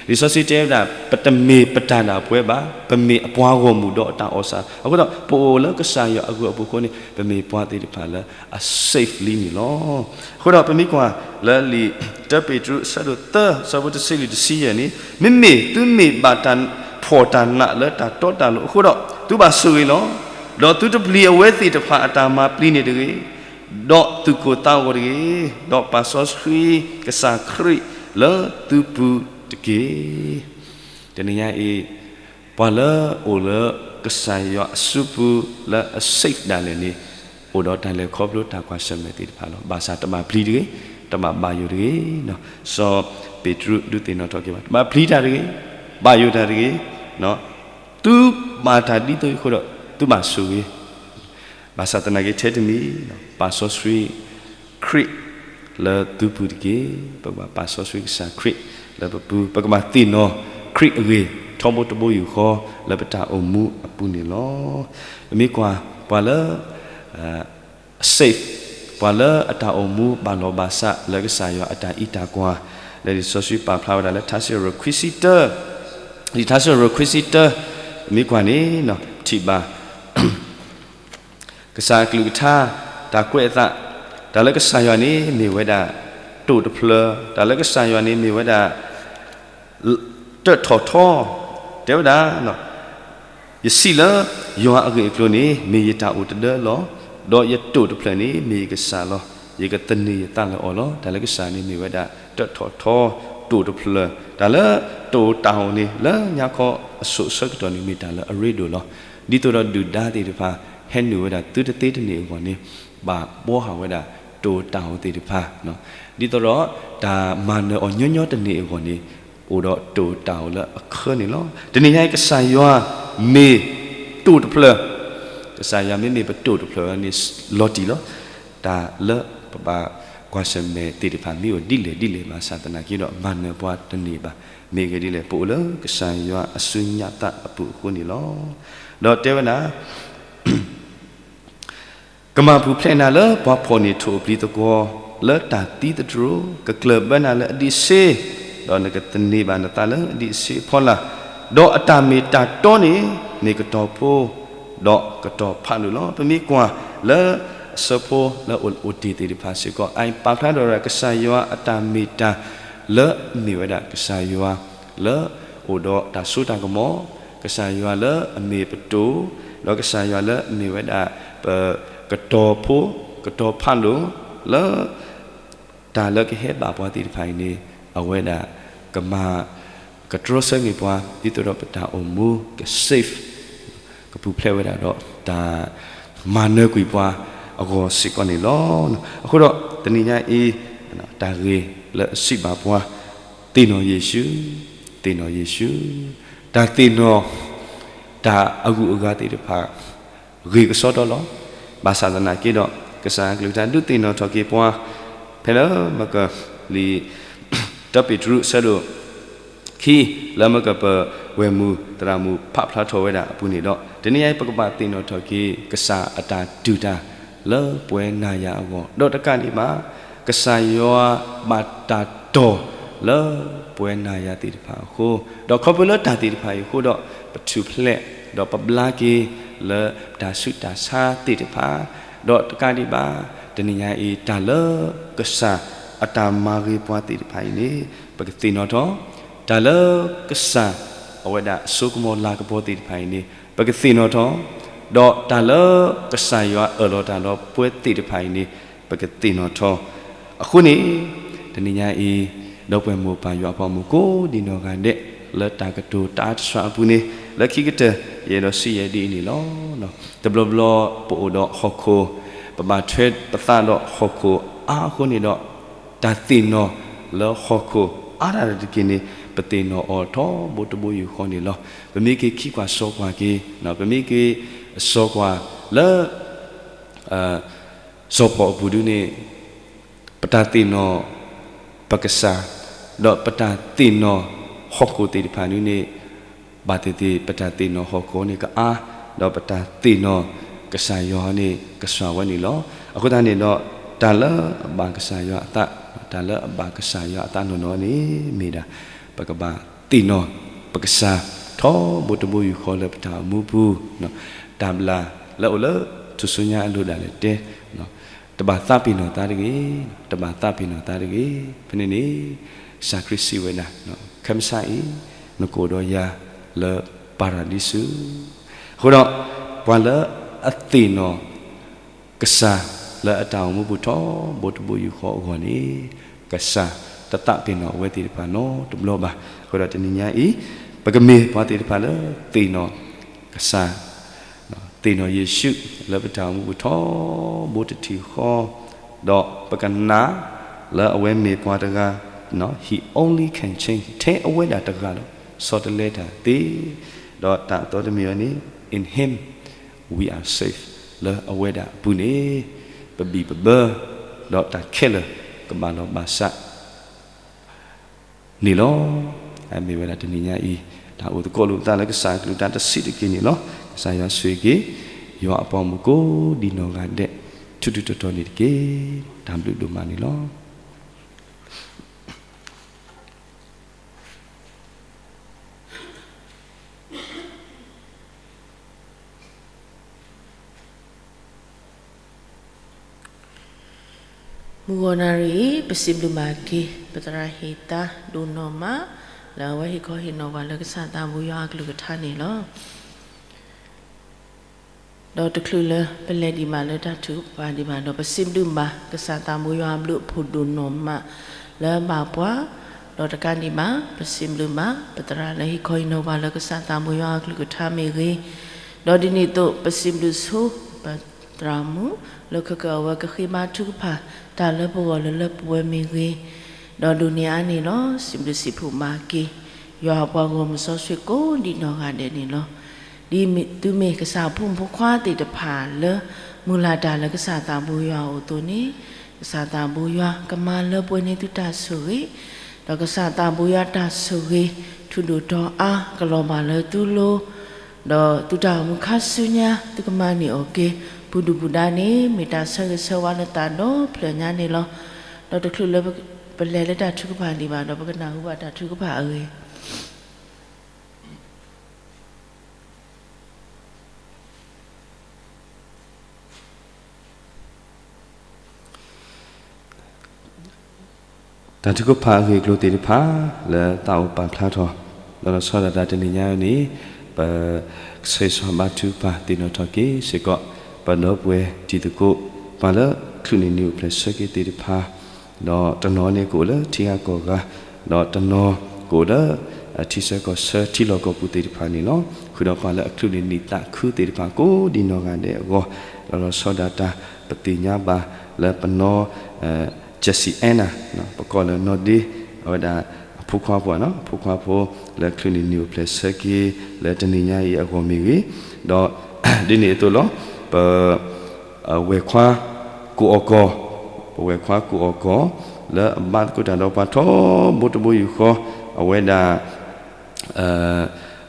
လံာ်စီဆှံတဲဝဲဒၣ် ပတမ့ၢ်ပတၢ်ဒၣ်ပဝဲဘၣ်, ပမ့ၢ်အပှၤဂီၢ်မုၢ်ဒီးအတၢ်အီၣ်စၢ်. အဃိဒီး ပအိၣ်လၢကစၢ်ယွၤအဂ့ၢ်အပူၤအဃိန့ၣ် ပမ့ၢ်ပှၤသ့ၣ်တဖၣ်လၢအ safe လံန့ၣ်လီၤ. အဃိဒီးပမ့ၢ်ကွၢ်လၢလံာ်တၢပ့းတရူး အဆၢဒိၣ်သၢ အဆၢဖိတဆံလွံၢ်တဆံယဲၢ်န့ၣ်, မ့မ့ၢ်သုမ့ၢ်ဘၣ်တၢ်ဖှီၣ်တၢ်နးလၢတၢ်တီတၢ်လိၤအဃိဒီး သုဘၣ်ဆိၣ်ဂ့ၤလီၤ. ဒီးသုတပျံၤအဝဲသ့ၣ်တဖၣ်အတၢ်မၤပျံၤန့ၣ်တဂ့ၤ, ဒီးသူၣ်ကိၢ်သးဂီၤတဂ့ၤ, ဒီးပာ်စီဆှံကစၢ်ခရံာ်လၢသုပူၤတက့ၢ်. တနံၤညါအံၤ ပှၤလၢအိၣ်လၢကစၢ်ယွၤအစုပူၤလၢအ safe ဒၣ်လဲာ်န့ၣ်, အိၣ်ဒီးတၢ်လဲၤခီဖျိတၢ်ကွၢ်ဆၢၣ်မဲာ်သ့ၣ်တဖၣ်လီၤ. ဘၣ်ဆၣ်တဘၣ်ပျံၤတဂ့ၤ, တဘၣ်ဘၣ်ယိၣ်တဂ့ၤ. စီၤပ့းတရူးဒုးသ့ၣ်နီၣ်ထီၣ်က့ၤဘၣ်, တဘၣ်ပျံၤတၢ်တဂ့ၤ, ဘၣ်ယိၣ်တၢ်တဂ့ၤ. သုဘၣ်တၢ်ဒ်သိးအဃိဒီး သုဘၣ်ဆိၣ်ဂ့ၤ ဘၣ်ဆၣ်သနာ်က့ထဲတမံၤ, ပာ်စီဆှံခရံာ်လၢသုပူၤတက့ၢ်. ပကဘၣ်ပာ်စီဆှံကစၢ်ခရံာ်လၢပပူၤ, ပကဘၣ်သ့ၣ်နီၣ်ခရံာ်အဂ့ၢ် ထီဘိတဘိယူၢ်ဃီ လၢပတၢ်အိၣ်မူအပူၤန့ၣ်လီၤ. ပမ့ၢ်ကွၢ်ပှၤလၢ safe, ပှၤလၢအတၢ်အိၣ်မူဘၣ်လီၤဘၣ်စးလၢကစၢ်ယွၤအတၢ်အံးတၢ်ကွၢ်, လၢလံာ်စီဆှံပာ်ဖျါဝဲဒၣ်လၢထါစံးပတြၢၤခွံဆံတၢ, လံာ်ထါစံးပတြၢၤခွံဆံတၢ, ပမ့ၢ်ကွၢ်န့ၣ် ထံၣ်ဘၣ် ကစၢ်အကလုၢ်ကထါ, တၢ်ကွဲးအသး, တၢ်လၢကစၢ်ယွၤန့ၣ်မ့ၢ်ဝဲဒၣ် တိာ်တဖျၢၣ်, တၢ်လၢကစၢ်ယွၤန့ၣ်မ့ၢ်ဝဲဒၣ် တၢၣ်ထီၣ်ထီ, တဲဝဲဒၣ် ယစံးလၢယွၤအဂ့ၢ်အကျိၤန့ၣ် မ့ၢ်ယတၢ်အိၣ်တဒၢလီၤ. ဒီးယတိာ်တဖျၢၣ်န့ၣ် မ့ၢ်ယကစၢ်လီၤ. ယကသန့ၤယသးလၢအီၤလီၤ. တၢ်လၢကစၢ်န့ၣ်မ့ၢ်ဝဲဒၣ် တၢၣ်ထီၣ်ထီ, တိာ်တဖျၢၣ်, တၢ်လၢတိာ်တၢ်အိၣ်န့ၣ် လၢညါခီအစိၤအဆၢကတီၢ်န့ၣ် မ့ၢ်တၢ်လၢအရ့ဒိၣ်လီၤ. ဒ်သိးဒီးဒုၣ်ဒါသ့ၣ်တဖၣ် ဟဲနုာ်ဝဲဒၣ်သုတသ့တန့ၢ်အဂီၢ်န့ၣ် ဘၣ်ဘှီဟးဝဲဒၣ် တိာ်တၢ်အိၣ်သ့ၣ်တဖၣ်, ဒ်သိးဒီးတၢ်မၤနၢၤအီၤညီညီတန့ၢ်အဂီၢ်န့ၣ် အိၣ်ဒီးတိာ်တၢ်အိၣ်လၢအခၢန့ၣ်လီၤ. တနံၤညါအံၤ ကစၢ်ယွၤမ့ၢ်တိာ်တဖျၢၣ်, ကစၢ်ယွၤမ့မ့ၢ်ပတိာ်တဖျၢၣ်န့ၣ် လီၤတံၢ်လီၤ. တၢ်လၢပဘၣ်ကွၢ်ဆၢၣ်မဲာ်သ့ၣ်တဖၣ် မ့ၢ်အိၣ်ဒ်လဲၣ်ဒ်လဲၣ်ဘၣ်ဆၣ်သနာ်က့ဒီး မၤနၢၤပှၤတန့ၢ်ဘၣ်. မ့ၢ်ဂ့ၢ်ဒ်လဲၣ်, ပအိၣ်လၢကစၢ်ယွၤအစုညါသးအပူၤအဃိန့ၣ်လီၤ. ဒီးတဲဝဲဒၣ် ကမၤပူၤဖျဲးနၤလၢပှၤဖှီၣ်န့ၢ်ထိၣ်အပျံၤသကွီၤ လၢတၢ်သံသတြိာ်, ကကျၢၢ်ဘၢနၤလၢအဒံးဆှံ, ဒီးနကသန့ၤဘၣ်နသးလၢအဒံးဆှံအဖီလာ်, ဒီးအတၢ်မ့ၢ်တၢ်တီန့ၣ် မ့ၢ်ကတီၤဖိ, ဒီးကတီၤဖးဒိၣ်လီၤ. ပမ့ၢ်ကွၢ်လၢအဆၢဖိလၢအအိၣ်တ့ၢ်သ့ၣ်တဖၣ်စ့ၢ်ကီး အပာ်ဖျါထီၣ်ဝဲဒၣ် ကစၢ်ယွၤအတၢ်မ့ၢ်တၢ်လၢအမ့ၢ်ဝဲဒၣ်ကစၢ်ယွၤ လၢအိၣ်ဒီးတၢ်စိတၢ်ကမီၤ, ကစၢ်ယွၤလၢအမ့ၢ်ပတိာ်, ဒီးကစၢ်ယွၤလၢအမ့ၢ်ဝဲဒၣ် ပကတီၤဖိ, ကတီၤဖးဒိၣ်, လၢ တၢ်လၢကဟဲဘၣ်ပှၤသ့ၣ်တဖၣ်အံၤန့ၣ် အဝဲဒၣ်ကမၤ ကတြီဆၢန့ၢ်ပှၤ ဒ်သိးဒီးပတၢ်အိၣ်မူက safe, ကပူၤဖျဲးဝဲဒၣ်ဒီးတၢ်မၤနၢၤကွံာ်ပှၤအဂီၢ်စ့ၢ်ကီးန့ၣ်လီၤ. အဃိဒီးတနံၤညါအံၤ တၢ်ဂ့ၢ်လၢအစံးဘၣ်ပှၤ သ့ၣ်နီၣ်ယ့ၣ်ၡူး, သ့ၣ်နီၣ်ယ့ၣ်ၡူး, တၢ်သ့ၣ်နီၣ် တၢ်အဂုၤအဂၤသ့ၣ်တဖၣ် ဂ့ၤကစီဒီလီၤ. ဘၣ်ဆၣ်သနာ်က့ဒီး ကစၢ်အကလုၢ်ကထါဒုးသ့ၣ်နီၣ်ထီၣ်က့ၤပှၤ ဖဲလၢမကလံာ် တၢပ့းတရူးအဆၢဒိၣ်ခံ လၢမကပဝဲၢ်မုၢ်သရၣ်မုၣ်ဖးဖျါထီၣ်ဝဲဒၣ်အပူၤန့ၣ်ဒီး တနံၤအံၤပကဘၣ်သ့ၣ်နီၣ်ထီၣ်က့ၤ ကစၢ်အတၢ်တူၢ်တၢ်လၢပဝဲနၤယၤအဂီၢ် ဒီးတကးဒံးဘၣ် ကစၢ်ယွၤဘၣ်တၢ်တီၢ်လၢပဝဲနၤယၤသ့ၣ်တဖၣ်အဃိ, ဒီးခီဖျိလၢတၢ်သ့ၣ်တဖၣ်အံၤအဃိဒီး ပထူၣ်ဖျဲး ဒီးပဘျါက့ၤလၢတၢ်ဆူးတၢ်ဆါသ့ၣ်တဖၣ်, ဒီးတကးဒံးဘၣ် တနံၤညါအံၤ တၢ်လၢကစၢ်အတၢ်မၤဂ့ၤပှၤသ့ၣ်တဖၣ်အံၤန့ၣ် ပကသ့ၣ်နီၣ်ထီၣ်, တၢ်လၢကစၢ် အဝဲဒၣ်အစိကမီၤလၤကပီၤသ့ၣ်တဖၣ်အံၤန့ၣ် ပကသ့ၣ်နီၣ်ထီၣ်, ဒီးတၢ်လၢကစၢ်ယွၤအၢၣ်လီၤတၢ်ဒီးပှၤသ့ၣ်တဖၣ်အံၤန့ၣ် ပကသ့ၣ်နီၣ်ထီၣ်. အဃိန့ၣ် တနံၤညါအံၤ ဒီပုၢ်ဝဲၢ်မိၢ်ပၢ်ယွၤအပှၤမုၣ်ကိးဒံးနီၢ်ဂၤဒဲး လၢတၢ်ကတိၤတၢ်အါတစှၤအပူၤန့ၣ် လၢခံကတၢၢ် ယအဲၣ်ဒိးစံးယဲဒ်အံၤန့ၣ်လီၤ. တဘျီဘျီပအိၣ်ဒီးဟီၣ်ခိၣ်, ပဘၣ်ထွဲပသးဒီးဟီၣ်ခိၣ်အါအဃိန့ၣ်ဒီး တၢ်သ့ၣ်နီၣ်လၢဟီၣ်ခိၣ်အါတက့ၢ်န့ၣ် ပသ့ၣ်နီၣ်အီၤထီဘိတဘိယူၢ်ဃီန့ၣ်လီၤ. ပမ့ၢ်က့ၤခံကွၢ်စီကွၢ်က့ၤ, ပမ့ၢ်က့ၤစီကွၢ်လၢ စီၤဖီၣ်အပူၤဒုန့ၣ် ပတၢ်သ့ၣ်နီၣ်ပကစၢ်, ဒီးပတၢ်သ့ၣ်နီၣ်ဟီၣ်ခိၣ်သ့ၣ်တဖၣ်ဒုန့ၣ် ဘၣ်သ့ၣ်သ့ၣ် ပတၢ်သ့ၣ်နီၣ်ဟီၣ်ခိၣ်န့ၣ်ကအါ, ဒီးပတၢ်သ့ၣ်နီၣ်ကစၢ်ယွၤန့ၣ် ကစှၤဝဲန့ၣ်လီၤ. အဃိသတးန့ၣ်ဒီး တၢ်လၢအဘၣ်ကစၢ်ယွၤအသး, တၢ်လၢအဘၣ်ကစၢ်ယွၤအသးနီၢ်နီၢ်န့ၣ် မ့ၢ်ဒၣ် ပကဘၣ်သ့ၣ်နီၣ်ပကစၢ် ထီဘိတဘိယူၢ်ဃီလၢပတၢ်အိၣ်မူပူၤ, တၢ်ဘျၣ်လၢအိၣ်လၢထူၣ်စုညါအလိၤဒၣ်လဲာ်တဲ, တဘၣ်သးပ့ၤနီၣ်သးတဂ့ၤ, တဘၣ်သးပ့ၤနီၣ်သးတဂ့ၤ. ဖဲန့ၣ်န့ၣ် ကစၢ်ခရံာ်စံးဝဲဒၣ်, ခဲမုၢ်ဆါအံၤ နကအိၣ်ဒီးယၤလၢပၤရဒံစူၤ. အဃိဒီး ပှၤလၢအသ့ၣ်နီၣ် ကစၢ်လၢအတၢ်အိၣ်မူပူၤထီဘိတဘိယူၢ်ဃီအဂီၢ်န့ၣ် ကစၢ်တသးပ့ၤနီၣ်အဝဲသ့ၣ်တဖၣ်နီတဘျီဘၣ်. အဃိဒီးတနံၤညါအံၤ ပကမ့ၢ်ပှၤသ့ၣ်တဖၣ်လၢသ့ၣ်နီၣ်ကစၢ်, သ့ၣ်နီၣ်ယ့ၣ်ၡူးလၢပတၢ်အိၣ်မူပူၤထီဘိတထံၣ်ဃီ, ဒီးပကနာ်လၢအဝဲမ့ၢ်ပှၤတဂၤ, he only can change, ထဲအဝဲဒၣ်တဂၤလီၤ. ဆီတလဲတၢ်သ့, ဒီးတၢ်အသီတမ့ၢ်အီၤန့ၣ် in him we are safe, လၢအဝဲဒၣ်အပူၤန့ၣ် ပဘံၣ်ပဘၢ, ဒီးတၢ်ခဲလၢာ်ကဘၣ်လီၤဘၣ်စးန့ၣ်လီၤ. အမ့ၢ်ဝဲဒၣ်တနံၤညါအံၤ တၢ်အိၣ်သကိးလိာ်ပသးလၢကစၢ်အကလုၢ်တၢ်တဆံးတက့ၢ်န့ၣ်လီၤ. ကစၢ်ယွၤဆိၣ်ဂ့ၤက့ၤ ယွၤအပှၤမုၣ်ကိးဒံးနီၢ်ဂၤဒဲး ထူးထူးတီၤတီၤန့ၣ်တက့ၢ်. တၢ်ဘျုးဒိၣ်မးန့ၣ်လီၤ. မုၢ်ဂီၤနၣ်ရံၣ်အံၤ ပစံးဘျုးဘၣ်က့ၤ ပသရၣ်ဟ့ၣ်သါဒိၣ်နီၢ်မး လၢအဝဲဟ့ၣ်ခီဟ့ၣ်နီၤပှၤလၢကစၢ်သးဘိယွၤအကလုၢ်ကထါန့ၣ်လီၤ. ဒီးတချုးလၢပလဲၤဒံးဘၣ်လၢတၢ်ထုကဖၣ်ဒံးဘၣ်ဒီး ပစံးဘျုးဘၣ်ကစၢ်သးဘိယွၤအဘျုးအဖှိၣ်ဒိၣ်နီၢ်မး လၢအဘၣ်ပှၤ, ဒီးတကးဒံးဘၣ် ပစံးဘျုးဘၣ် ပသရၣ်လၢဟ့ၣ်ခီဟ့ၣ်နီၤပှၤလၢကစၢ်သးဘိယွၤအကလုၢ်ကထါမ့ၢ်ဂ့ၤ, ဒီးဒ်န့ၣ်အသိး ပစံးဘျုးဆိ ပသရၣ်မုၣ် လၢခဲကၢအဝဲကဃ့ဘါထုကဖၣ် တၢ်လၢပဂီၢ်လၢလၢပဝဲမ့ၢ်ဂ့ၤ, ဒီးဒိးန့ၢ်အါန့ၣ်လီၤ. စံးဘျုးစံးဖှိၣ်ဘၣ်က့ၤ ယွၤအပှၤဂီၢ်မုၢ်စီဆှံကိးဒံးနီၢ်ဂၤဒဲးန့ၣ်လီၤ. ဒ်သုမ့ၢ်ကစၢ်အဖိမုၣ်ဖိခွါသ့ၣ်တဖၣ်လၢ မုၢ်လၢ်တၢ်လၢကစၢ်သးဘိယွၤအအိၣ်အသိးန့ၣ်, ကစၢ်သးဘိယွၤကမၤလၢပှဲၤန့ၢ်သုတၢ်ဆိၣ်ဂ့ၤ, ဒီးကစၢ်သးဘိယွၤတၢ်ဆိၣ်ဂ့ၤ ထူးဒိၣ်တီၤအါကလီၤဘၣ်လၢသုလိၤ, ဒီးသုတၢ်အိၣ်မူခါဆူညါ သုကမၤန့ၢ်အီၤက့ၤ ပူၤဒုၣ်ပူၤဒါန့ၣ် မ့ၢ်တၢ်ဆၢဂ့ၤဆၢဝါလၢသးဒီဖျၢၣ်ညါန့ၣ်လီၤ. ဒီးတချုးလၢပလဲၤလၢတၢ်ထုကဖၣ်ဒံးဘၣ်ဒီး ပကနၢ်ဟူဘၣ်တၢ်ထုကဖၣ်အဂ့ၢ် တၢ်ထုကဖၣ်အဂ့ၢ်အကျိၤသ့ၣ်တဖၣ် လၢသးအိၣ်ပာ်ဖျါထီၣ် လီၤလီၤဆီဒၣ်တၢ်တနံၤညါအံၤန့ၣ် ပဆၢဂ့ၤဆၢဝါဘါထုကဖၣ်သ့ၣ်နီၣ်ထီၣ်က့ၤစ့ၢ်ကီး ပဒီပုၢ်ဝဲၢ်တံၤသကိး ပှၤလၢအချုးန့ၢ်နံၤအိၣ်ဖျဲၣ်ဆၢက့ၤသ့ၣ်တဖၣ် ဒီးတနီၤန့ၣ်ကအိၣ်လၢထံဂၤကီၢ်ဂၤ, ဒီးတနီၤကအိၣ်လၢ ထံဆၢကီၢ်ဆၢ ထံလီၢ်ကီၢ်ပူၤသ့ၣ်တဖၣ်န့ၣ်လီၤ. ဃုာ်ဒီးပှၤလၢအချုးန့ၢ်နံၣ်သးခုသ့ၣ်တဖၣ်ကိးဒံးနီၢ်ဂၤဒဲးအဂီၢ်, လီၤလီၤဆီဒၣ်တၢ် ပသ့ၣ်ညါဘၣ်လၢပနီၢ် Jessie Anna, ပကိးလၢနီၢ်ဒ့, အဝဲဒၣ်အဖိခွါဖိ, အဖိခွါဖိ လၢချုးန့ၢ်နံၤအိၣ်ဖျဲၣ်ဆၢက့ၤ လၢတနံၤညါအံၤအဂီၢ်မ့ၢ်ဂ့ၤ, ဒီးဒ်န့ၣ်အသိးလီၤ ပ ဝဲၢ်ခွါကူၣ်အီၣ်ကီၢ်, ပဝဲၢ်ခွါကူၣ်အီၣ်ကီၢ် လၢအဘၣ်သကိးတၢ်ဒီးပှၤထီဘိတဘိယူၢ်ဃီ, အဝဲဒၣ်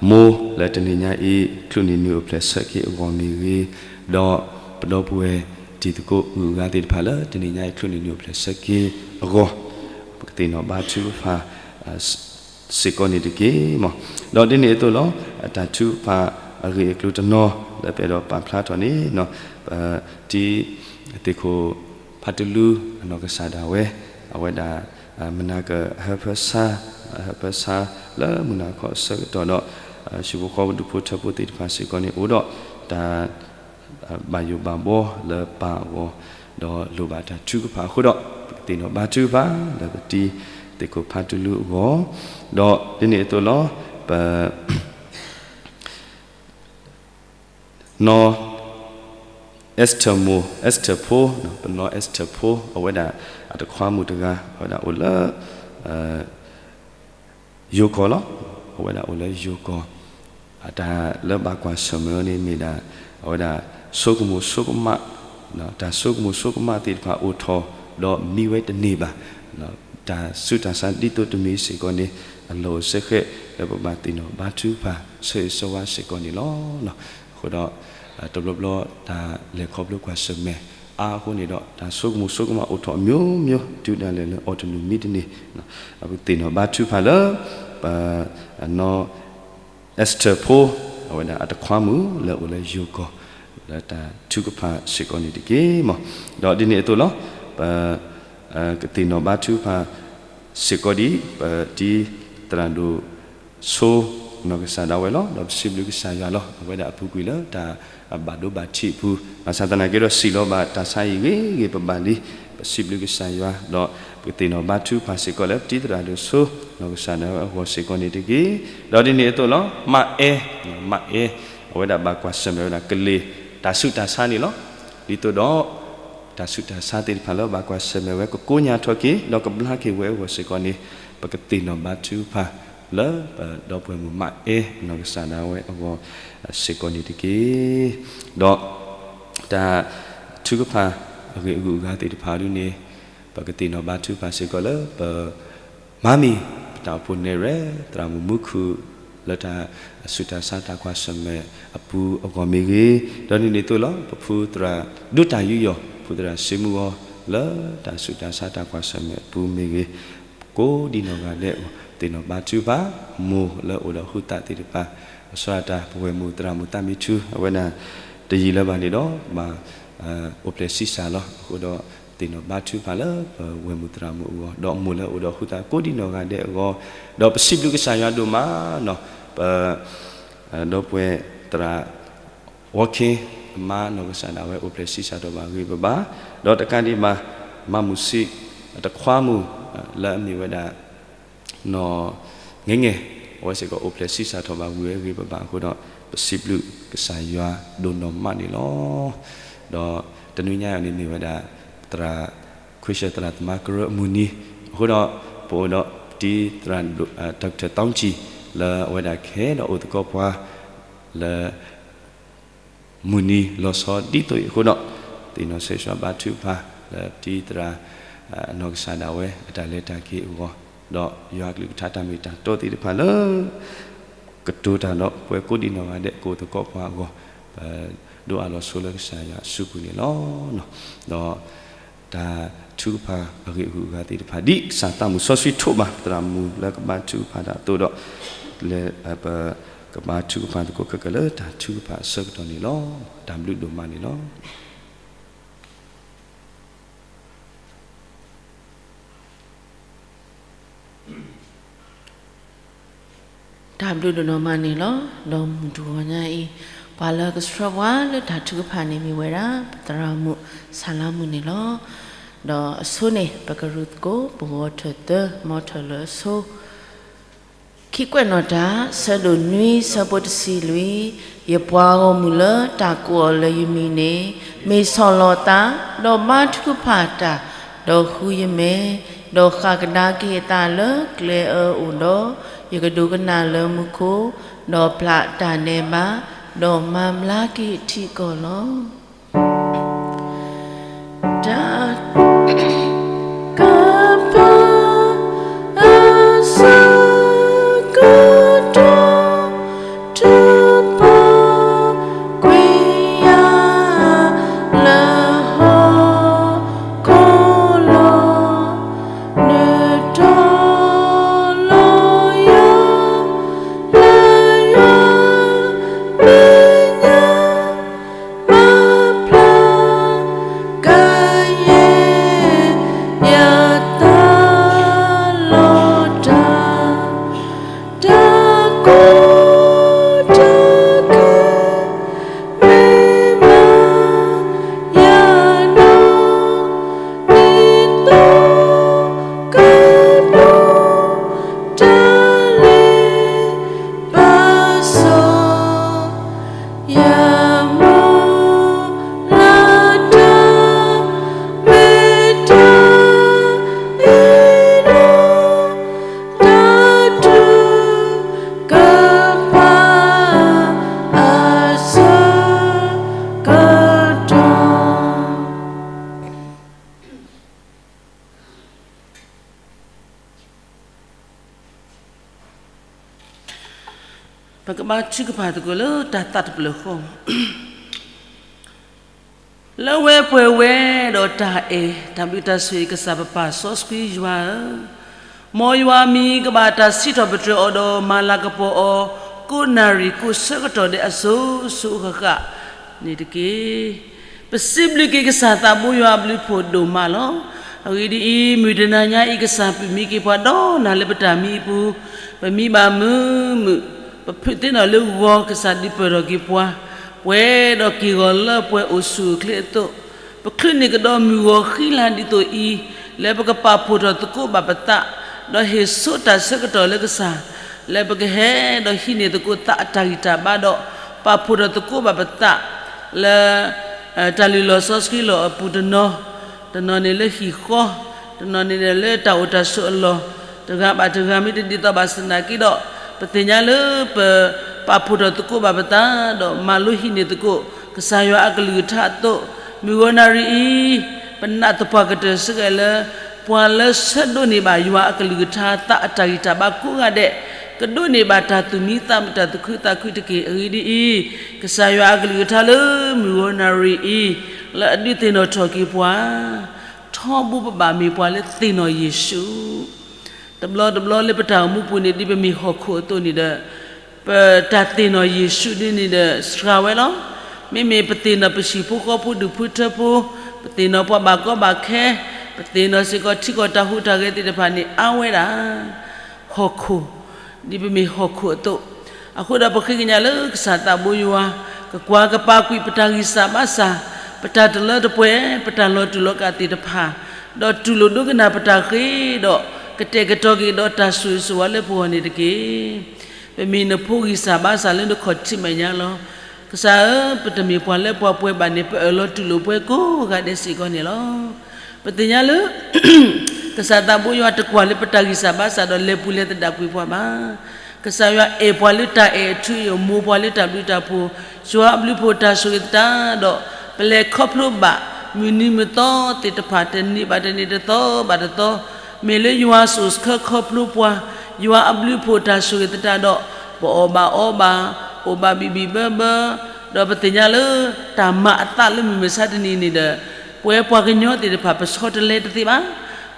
မိၢ်လၢတနံၤညါအံၤ ချုးန့ၢ်နံၤအိၣ်ဖျဲၣ်ဆၢက့ၤအဂီၢ်မ့ၢ်ဂ့ၤ, ဒီးပဒီပုၢ်ဝဲၢ်တံၤသကိးဂုၤဂၤသ့ၣ်တဖၣ်လၢတနံၤညါအံၤ ချုးန့ၢ်နံၤအိၣ်ဖျဲၣ်ဆၢက့ၤအဂီၢ်, ပကသ့ၣ်နီၣ်ဘါထုကဖၣ် စ့ၢ်ကီးန့ၣ်တက့ၢ်မး. ဒီးဒ်န့ၣ်အသိးလီၤ အတၢ်ထုကဖၣ် အဂ့ၢ်အကျိၤတနီၤ လၢပအဲၣ်ဒိးပာ်ဖျါထီၣ်န့ၣ် ပတံၤသ့ၣ်ခိၣ်ဖးတလူအနီၢ်ကစၢ်ဒၣ်ဝဲ အဝဲဒၣ် မနၤကဟၢဖၢဆါ ဟၢဖၢဆါလၢမုၢ်နၤခီအဆၢကတီၢ်ဒီး ဟံၣ်ဖိဃီဖိဒူၣ်ဖိထၢဖိသ့ၣ်တဖၣ်စ့ၢ်ကီးန့ၣ် အိၣ်ဒီးတၢ် ဘၣ်ယိၣ်ဘၣ်ဘှီလၢပၢ်အဂီၢ် ဒီးလိၣ်ဘၣ်တၢ်ထုကဖၣ်အဃိဒီး ပကသ့ၣ်နီၣ်ဘါထုကဖၣ် လၢပတံၤသ့ၣ်ခိၣ်ဖးတလူအဂီၢ် ဒီးဒ်န့ၣ်အသိးလီၤ. ပ နီၢ် Esther မိၢ် Esther ဖိ ပနီၢ် Esther ဖိ အဝဲဒၣ်အတခွါမုၣ်တဂၤ အဝဲဒၣ်အိၣ်လၢ ယိၤကီၢ်လီၤ. အဝဲဒၣ်အိၣ်လၢယိၤကီၢ် တၢ်လၢဘၣ်ကွၢ်ဆၢၣ်မဲာ်အီၤန့ၣ်မ့ၢ်ဒၣ် အဝဲဒၣ်ဆိကမိၣ်ဆိကမး တၢ်ဆိကမိၣ်ဆိကမးသ့ၣ်တဖၣ်အိၣ်ထီၣ် ဒီးမံဝဲတန့ၢ်ဘၣ် တၢ်ဆူးတၢ်ဆါဒ်သိးတမံၤစ့ၢ်ကီးန့ၣ် အလီၢ်အိၣ်စဲဃဲး လၢပဘၣ်သ့ၣ်နီၣ်ဘါထုကဖၣ် ဆၢဂ့ၤဆၢဝါစ့ၢ်ကီးန့ၣ်လီၤ. အဃိဒီး တဘျီဘျီတၢ်လဲၤခီဖျိကွၢ်ဆၢၣ်မဲာ်အါအဃိန့ၣ်ဒီး တၢ်ဆိကမိၣ်ဆိကမးအိၣ်ထီၣ်အမျိုးမျိုး တုၤဒၣ်လဲာ်လၢအီၤတနုၤမံတန့ၢ် ပကသ့ၣ်နီၣ်ဘါထုကဖၣ်လၢ ပ နီၢ် Esther ဖိ အဝဲဒၣ်အတခွါမုၣ်လၢအိၣ်လၢယိၤကီၢ် လၢတၢ်ထုကဖၣ်စ့ၢ်ကီးန့ၣ်တက့ၢ်မး. ဒီးဒ်န့ၣ်အသိးလီၤ. ပ ကသ့ၣ်နီၣ်ဘါထုကဖၣ်စ့ၢ်ကီးဒ် ပတံၤသရၣ်ဒိၣ်ဆိ နီၢ်ကစၢ်ဒၣ်ဝဲလီၤ. ဒီးပစံးဘျုးကစၢ်ယွၤလီၤ. အဝဲဒၣ်အပူၤကွံာ်လၢတၢ်ဘၣ်ဒိဘၣ်ထံးအပူၤ ဘၣ်ဆၣ်သနာ်က့ဒီးစံးလီၤဘၣ်တၢ်ဆါအံၤဂ့ၤဂ့ၤဘၣ်ဘၣ်လံ. ပစံးဘျုးကစၢ်ယွၤ ဒီးပကသ့ၣ်နီၣ်ဘါထုကဖၣ်စ့ၢ်ကီးလၢပတံၤသရၣ်ဒိၣ်ဆိ နီၢ်ကစၢ်ဒၣ်ဝဲအဂီၢ်စ့ၢ်ကီးန့ၣ်တက့ၢ်. ဒီးဒ်န့ၣ်အသိးလီၤ. မးအဲ မးအဲ အဝဲဒၣ်ဘၣ်ကွၢ်ဆၢၣ်မဲာ်ဝဲဒၣ်ကလ့ၢ်တၢ်ဆူးတၢ်ဆါန့ၣ်လီၤ. ဒ်သိးဒီး တၢ်ဆူးတၢ်ဆါသ့ၣ်တဖၣ်လၢဘၣ်ကွၢ်ဆၢၣ်မဲာ်ဝဲ ကကိညၢ်ထီၣ်က့ၤ ဒီးကဘျါက့ၤဝဲအဂီၢ်စ့ၢ်ကီးန့ၣ် ပကသ့ၣ်နီၣ်ဘါထုကဖၣ်လၢပဒီပုၢ်ဝဲၢ်မုၣ်မးအဲ နီၢ်ကစၢ်ဒၣ်ဝဲအဂီၢ်စ့ၢ်ကီးန့ၣ်တက့ၢ်. ဒီးတၢ်ထုကဖၣ်အဂ့ၢ်အဂုၤအဂၤသ့ၣ်တဖၣ်ဒ်န့ၣ် ပကသ့ၣ်နီၣ်ဘါထုကဖၣ်စ့ၢ်ကီးလၢပ မၤမံၤ ပတၢ်အိၣ်ဖှိၣ်နဲၣ်ရွဲၣ် သရၣ်မုၣ်မူခိၣ် လၢတၢ်ဆူးတၢ်ဆါတၢ်ကွၢ်ဆၢၣ်မဲာ်အပူၤအဂီၢ်မ့ၢ်ဂ့ၤ, ဒီးဒ်န့ၣ်အသိးလီၤ ပဖုသရၣ်ဒိၣ်တၢ်ယူးယီၣ် ဖုသရၣ်စ့မုၢ်ဂီၤ လၢတၢ်ဆူးတၢ်ဆါတၢ်ကွၢ်ဆၢၣ်မဲာ်အပူၤမ့ၢ်ဂ့ၤ, ကိးဒံနီၢ်ဂၤဒဲးအဂီၢ် သ့ၣ်နီၣ်ဘါထုကဖၣ်, မိၢ်လၢအိၣ်ဒီးဟုသးသ့ၣ်တဖၣ် အစီၤအတၢ်ပဝဲၢ်မုၣ်သရၣ်မုၣ်သးမံထူ အဝဲဒၣ်တယံာ်လၢၤဘၣ်န့ၣ်ဒီး ဘၣ်အိၣ်ဖျဲၣ်ဆံးစၢ်လီၤ. အဃိဒီး သ့ၣ်နီၣ်ဘါထုကဖၣ်လၢပဝဲၢ်မုၣ်သရၣ်မုၣ်အဂီၢ် ဒီးမိၢ်လၢအိၣ်ဒီးဟုသးကိးဒံနီၢ်ဂၤဒဲးအဂီၢ်, ဒီးပစံးဘျုးကစၢ်ယွၤဒိၣ်မးနီၤ ပ ဒီပုၢ်ဝဲၢ်သရၣ် ဝီခ့ အမါနီၢ်ကစၢ်ဒၣ်ဝဲအိၣ်ဖျဲၣ်ဆံးစၢ်ထီၣ်ဘၣ်ဂ့ၤဘၣ်ဘၣ်, ဒီးတကးဒံးဘၣ် မါမုၢ်ဆံး အတခွါမုၣ် လၢအမ့ၢ်ဝဲဒၣ် နီၢ် ငဲငဲ အဝဲစ့ၢ်ကီးအိၣ်ဖျဲၣ်ဆံးစၢ်ထီၣ်ဘၣ်ဝံၤဝဲဂ့ၤဘၣ်ဘၣ်အဃိဒီး ပစံးဘျုးကစၢ်ယွၤဒိၣ်နီၢ်မးန့ၣ်လီၤ. ဒီးတနွံညါအံၤန့ၣ်မ့ၢ်ဝဲဒၣ် သရၣ် ခွံဆၢၣ်သရၣ်သမါကရၢအမုၢ်နံၤ, အဃိဒီး ပအိၣ်ဒီးတံၤသရၣ် Doctor သီကံၣ် လၢအဝဲဒၣ်ကဟဲဒီးအိၣ်သကိးပှၤ လၢ မုၢ်နံၤလီၤဆီဒ်သိးအံၤအဃိဒီး သ့ၣ်နီၣ်ဆၢဂ့ၤဆူဘါထုကဖၣ် လၢတံၤသရၣ် နီၢ်ကစၢ်ဒၣ်ဝဲ အတၢ်လဲၤတၢ်က့ၤအဂီၢ်, ဒီးယွၤအကလုၢ်ကထါတၢ်မ့ၢ်တၢ်တီသ့ၣ်တဖၣ်လၢ ကတိၤတၢ်ဒီးပဝဲကိးဒံနီၢ်ဂၤဒဲးကအိၣ်သကိးပှၤအဂီၢ်, ပဒိးအးလီၤဆိလၢကစၢ်ယွၤအစုပူၤန့ၣ်လီၤ. ဒီး တၢ်ထုကဖၣ်အဂ့ၢ်အဂုၤအဂၤသ့ၣ်တဖၣ် ဒ်ကစၢ်သးမုၢ်စီဆှံထိးဘၣ် သရၣ်မုၣ်လၢကဘါထုကဖၣ်တၢ်အသိးဒီး လၢပကဘါထုကဖၣ်သကိးခဲကၢလၢတၢ်ထုကဖၣ်အဆၢကတီၢ်န့ၣ်လီၤ. တၢ်ဘျုးဒိၣ်မးန့ၣ်လီၤ. တၢ်ဘျုးဒိၣ်နီၢ်မးန့ၣ်လီၤ. ဒီးမုၢ်တဂီၤညါအံၤ ပှၤလၢကဆှၢပှၤလၢတၢ်ထုကဖၣ်န့ၣ်မ့ၢ်ဝဲဒၣ် ပသရၣ်မုၣ်ဆၣ်လါမုၣ်န့ၣ်လီၤ. ဒီးအဆိန့ၣ် ပကရူၢ်သကိး ပဂီၤထၢၣ်သၢ မ်ထၢၣ်လၢအဆိ ခံကွဲးနီၣ်တၢ် ဆၢဒိၣ်နွံ ဆၢဖိတဆံလွံၢ်, ယပှၤဂီၢ်မုၢ်လၢတၢ်ကိးအီၤလၢယမံၤန့ၣ် မ့ၢ်ဆီၣ်လီၤသး ဒီးဘါထုကဖၣ်တၢ်, ဒီးဃုယမဲာ်, ဒီးဃၣ်ကဒါက့ၤအသးလၢကျဲအၢအိၣ်ဒီး, ယကဒိကနၣ်လၢမူခိၣ်, ဒီးပျၢ်တၢ်ဒဲးဘး, ဒီးမၤဘျါက့ၤထံကီၢ်လီၤ. တၢ် ကပၤ အဆၢကတီၢ် ထုးပှၤကွံာ်ယၤ လၢဟီၣ်ခိၣ်လီၤ. နုာ်ထီၣ်လီၤယၤ လၢယွၤ မ့ၢ် ပကဘါထုကဖၣ်သကိးလၢတၢ်သးတဖျၢၣ်ဃီ, လၢဝဲပှဲၤဝဲဒီးတၢ်အဲၣ် တၢ်ဘျုးတၢ်ဆိၣ်ဂ့ၤ ကစၢ်ပပၢ်စီဆှံယွၤဧၢ, မ်ယွၤအမံၤကဘၣ်တၢ်စံးထီၣ်ပတြၢၤအီၤဒီး မၤလၤကပီၤအီၤ ကိးနၣ်ရံၣ်ကိးဆၢကတီၢ်ဒဲးအစိၤစိၤအဃၣ်ဃၣ်န့ၣ်တက့ၢ်. ပစံးဘျုးက့ၤကစၢ်သးဘိယွၤအဘျုးဖှိၣ်ဒိၣ်မးလီၤ. အဂ့ၢ်ဒ်အံၤ, မုၢ်တနၤညါအံၤ ကစၢ်ပမံက့ၤပှၤဒီးနၤလၢပတၢ်မံအပူၤ, ပမံဘၣ်မုာ်မုာ်, ပဖုးသ့ၣ်နီၣ်လၢဂီၤ ကစၢ်ဒုးပၢၢ်ထီၣ်က့ၤပှၤ, ပှဲၤဒီးက့ၢ်ဂီၤလၢပှဲၤအိၣ်ဆူၣ်အိၣ်ချ့အသိး, ပချုးန့ၢ်ကဒီးမုၢ်ဂီၤဃံလၤဒ်သိးအံၤ, လၢပကပာ်ဖှိၣ်ထီၣ်သကိးဘၣ်ပသး, ဒီးဟ့ၣ်ဆိတၢ်ဆၢကတီၢ်လၢကစၢ်, လၢပကဟဲဒီးဟံးန့ၢ်သကိးသးအတၢ်ဂံၢ်တၢ်ဘါဒီး ပာ်ဖှိၣ်ထီၣ်သကိးဘၣ်ပသး, လၢ တၢ်လုၢ်လီၢ်စီဆှံလီၢ်အပူၤတနီၤ, တနီၤန့ၣ်လၢဟံၣ်ဃီ, တနီၤန့ၣ်လၢတၢ်အိၣ်တၢ်ဆိးအလီၢ်, တဂၤဘၣ်တဂၤမ့ၢ်တဒ်သိးဘၣ်ဆၣ်သနာ်က့ဒီး, ပသ့ၣ်ညါလၢပပာ်ဖှိၣ်ထီၣ်သကိးဘၣ်ပသး, ဒီးမၤလိဟံးန့ၢ်သကိး ကစၢ်ယွၤအကလုၢ်ကထါအသိး, မုၢ်ဂီၤနၣ်ရံၣ်အံၤ, ပနာ်သပှၢ်ကတၢၢ်စ့ၢ်ကီးလၢ ပှၤလၢဆၢဒိးန့ၢ်ဘၣ်ယွၤအကလုၢ်ကထါသးအတၢ်ဂံၢ်တၢ်ဘါကိးဂၤဒဲး, ကဒိးန့ၢ်ဘၣ်တၢ်သူၣ်မံသးမုာ်တၢ်သူၣ်ခုသးခုတက့ၢ်. အဂ့ၢ်ဒ်အံၤ, ကစၢ်ယွၤအကလုၢ်ကထါလၢမုၢ်ဂီၤနၣ်ရံၣ်အံၤ, လၢအဒုးသ့ၣ်နီၣ်ထီၣ်က့ၤပှၤ, ထီဘိပဘၣ်မ့ၢ်ပှၤလၢသ့ၣ်နီၣ်ယ့ၣ်ၡူး တဘျီတဘျီလၢပတၢ်အိၣ်မူပူၤန့ၣ် ဒ်ပမ့ၢ်ဟီၣ်ခိၣ်အသိးန့ၣ်ဒီး, ပတၢ်သ့ၣ်နီၣ်ယ့ၣ်ၡူးဒ်န့ၣ်ဒီးစှၤဝဲလီၤ. မ့မ့ၢ်ပသ့ၣ်နီၣ်ပဟံၣ်ဖိဃီဖိဒူၣ်ဖိထၢဖိ, ပသ့ၣ်နီၣ်ပှၤဘၣ်ကီဘၣ်ခဲ, ပသ့ၣ်နီၣ်စ့ၢ်ကီးထံကီၢ်တၢ်ဟူးတၢ်ဂဲၤသ့ၣ်တဖၣ်န့ၣ် အါဝဲဒၣ် ဟီၣ်ခိၣ်, ဒ်ပမ့ၢ်ဟီၣ်ခိၣ်အသိး, အဃိဒီးပဃ့ကညးလၢကစၢ်သးဘိယွၤ, ကကွၢ်ကပာ်ကွံာ်ပတၢ်ဂံၢ်စၢ်ဘါစၢ်, ပတၢ်တလၢတပှဲၤ, ပတၢ်လီၤတူာ်လီၤကာ်သ့ၣ်တဖၣ်, ဒီးတူၢ်လိာ်ဒိကနၣ်ပတၢ်ဃ့ဒီး, ကတဲာ်ကတီၤက့ၤဒီးတၢ်ဆိၣ်ဂ့ၤဆိၣ်ဝါလၢပဂီၢ်န့ၣ်တက့ၢ်. ပမ့ၢ်နဖိဂံၢ်စၢ်ဘါစၢ်လၢနခီၣ်ထံးမဲာ်ညါလီၤ. ကစၢ်ဧၢ, ပတမ့ၢ်ပှၤလၢပှၤပှဲၤဘၣ်န့ၣ် ပအၢၣ်လီၤတူၢ်လိာ်ပှၤကိးဂၤဒဲးစ့ၢ်ကီးန့ၣ်လီၤ. ပသ့ၣ်ညါလၢ ကစၢ်သးဘိယွၤတကွၢ်လၢပတၢ်ဂံၢ်စၢ်ဘါစၢ်ဒီးလဲၤပူၤလဲၤသဒၣ်ကွံာ်ပှၤဘၣ်. ကစၢ်ယွၤအဲၣ်ပှၤလၢတၢ်အဲၣ်အထူအယိာ်, မိၢ်ပှၤလၢတၢ်ဘျုးတၢ်ဖှိၣ်, ယွၤအဘျုးဖှိၣ်တၢ်ဆိၣ်ဂ့ၤသတးဒီး, ပလဲၤခီဖျိဘၣ်မုၢ်နံၤမုၢ်သီသ့ၣ်တဖၣ် တနံၤဘၣ်တနံၤ တသီဘၣ်တသီ, မ့ၢ်လၢယွၤစိာ်ဆှၢခီဖျိပှၤ, ယွၤအဘျုးဖှိၣ်တၢ်ဆိၣ်ဂ့ၤသတးဒီး, ပအီၣ်ဘၣ်အီဘၣ်, အိၣ်ဘၣ်ဘံၣ်ဘံၣ်ဘၢဘၢ, ဒီးပသ့ၣ်ညါလၢတၢ်မၤအသးလၢမုၢ်မဆါတနံၤန့ၣ်ဒီး, ပဝဲပှၤကညီသ့ၣ်တဖၣ် ပဆီတလဲတသ့ဘၣ်.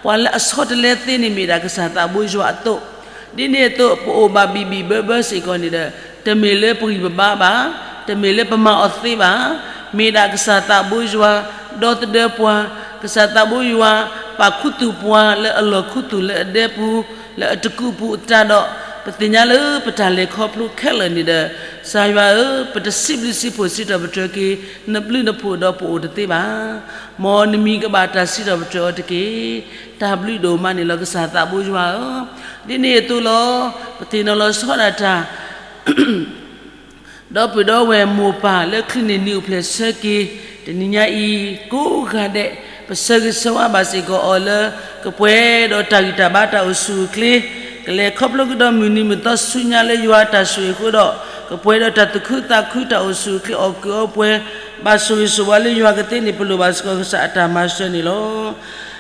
ပှၤလၢအဆီတလဲသ့န့ၣ်မ့ၢ်ဒၣ်ကစၢ်သးဘိယွၤအသိး, ဒ်န့ၣ်အသိး ပအိၣ်ဘၣ်ဘံၣ်ဘံၣ်ဘၢဘၢစ့ၢ်ကီးန့ၣ်ဒီး, တမ့ၢ်လၢပဂံၢ်ပဘါဘၣ်, တမ့ၢ်လၢပမၤအီၤသ့ဘၣ်, မ့ၢ်ဒၣ်ကစၢ်သးဘိယွၤ ဒီသဒၢပှၤ, ကစၢ်သးဘိယွၤ ပာ်ခူသူၣ်ပှၤလၢအလီၢ်ခူသူၣ်လၢအဒဲပူၤ, လၢအတကူးပူၤအတၢ်ဒီး, ပသ့ၣ်ညါလၢပတၢ်လဲၤခီဖျိခဲလၢာ်န့ၣ်ဒီး, ကစၢ်ယွၤဧၢ, ပတစံးဘျုးစံးဖှိၣ်စံးထီၣ်ပတြၢၤက့ၤ နဘျုးနဖှိၣ်ဒီးပအိၣ်တသ့ဘၣ်. မ်နမံၤကဘၣ်တၢ်စံးထီၣ်ပတြၢၤအီၤတက့ၢ်. တၢ်ဘျုးဒိၣ်မးန့ၣ်လီၤ ကစၢ်သးဘိယွၤဧၢ, ဒ်န့ၣ်အသိးလီၤ. ပသ့ၣ်နီၣ်လီၤဆီဒၣ်တၢ် ဒီပုၢ်ဒီဝဲၢ်မိၢ်ပၢ်လၢချုးန့ၢ်နံၣ်အိၣ်ဖျဲၣ်ဆၢက့ၤ, တနံၤညါအံၤ ကိးဂၤဒဲး, ပဆၢဂ့ၤဆၢဝါဘၣ်စ့ၢ်ကီးအီၤလၢ ကပှဲၤဒီးတၢ်ဂံၢ်တၢ်ဘါတၢ်အိၣ်ဆူၣ်အိၣ်ချ့, ကလဲၤခီဖျိကဒီးမုၢ်နံၤမုၢ်သီဆူညါလၢယွၤတၢ်ဆိၣ်ဂ့ၤအဃိဒီး, ကပှဲၤဒီးတၢ်သူၣ်ခုသးခုတၢ်အိၣ်ဆူၣ်အိၣ်ချ့အီၣ်ကုာ်အီပှဲၤ, ဘၣ်ဆိၣ်ဂ့ၤဆိၣ်ဝါလၢယွၤကသ့န့ၣ် ပလိၣ်ဘၣ်စ့ၢ်ကီးကစၢ်အတၢ်မၤစၢၤန့ၣ်လီၤ.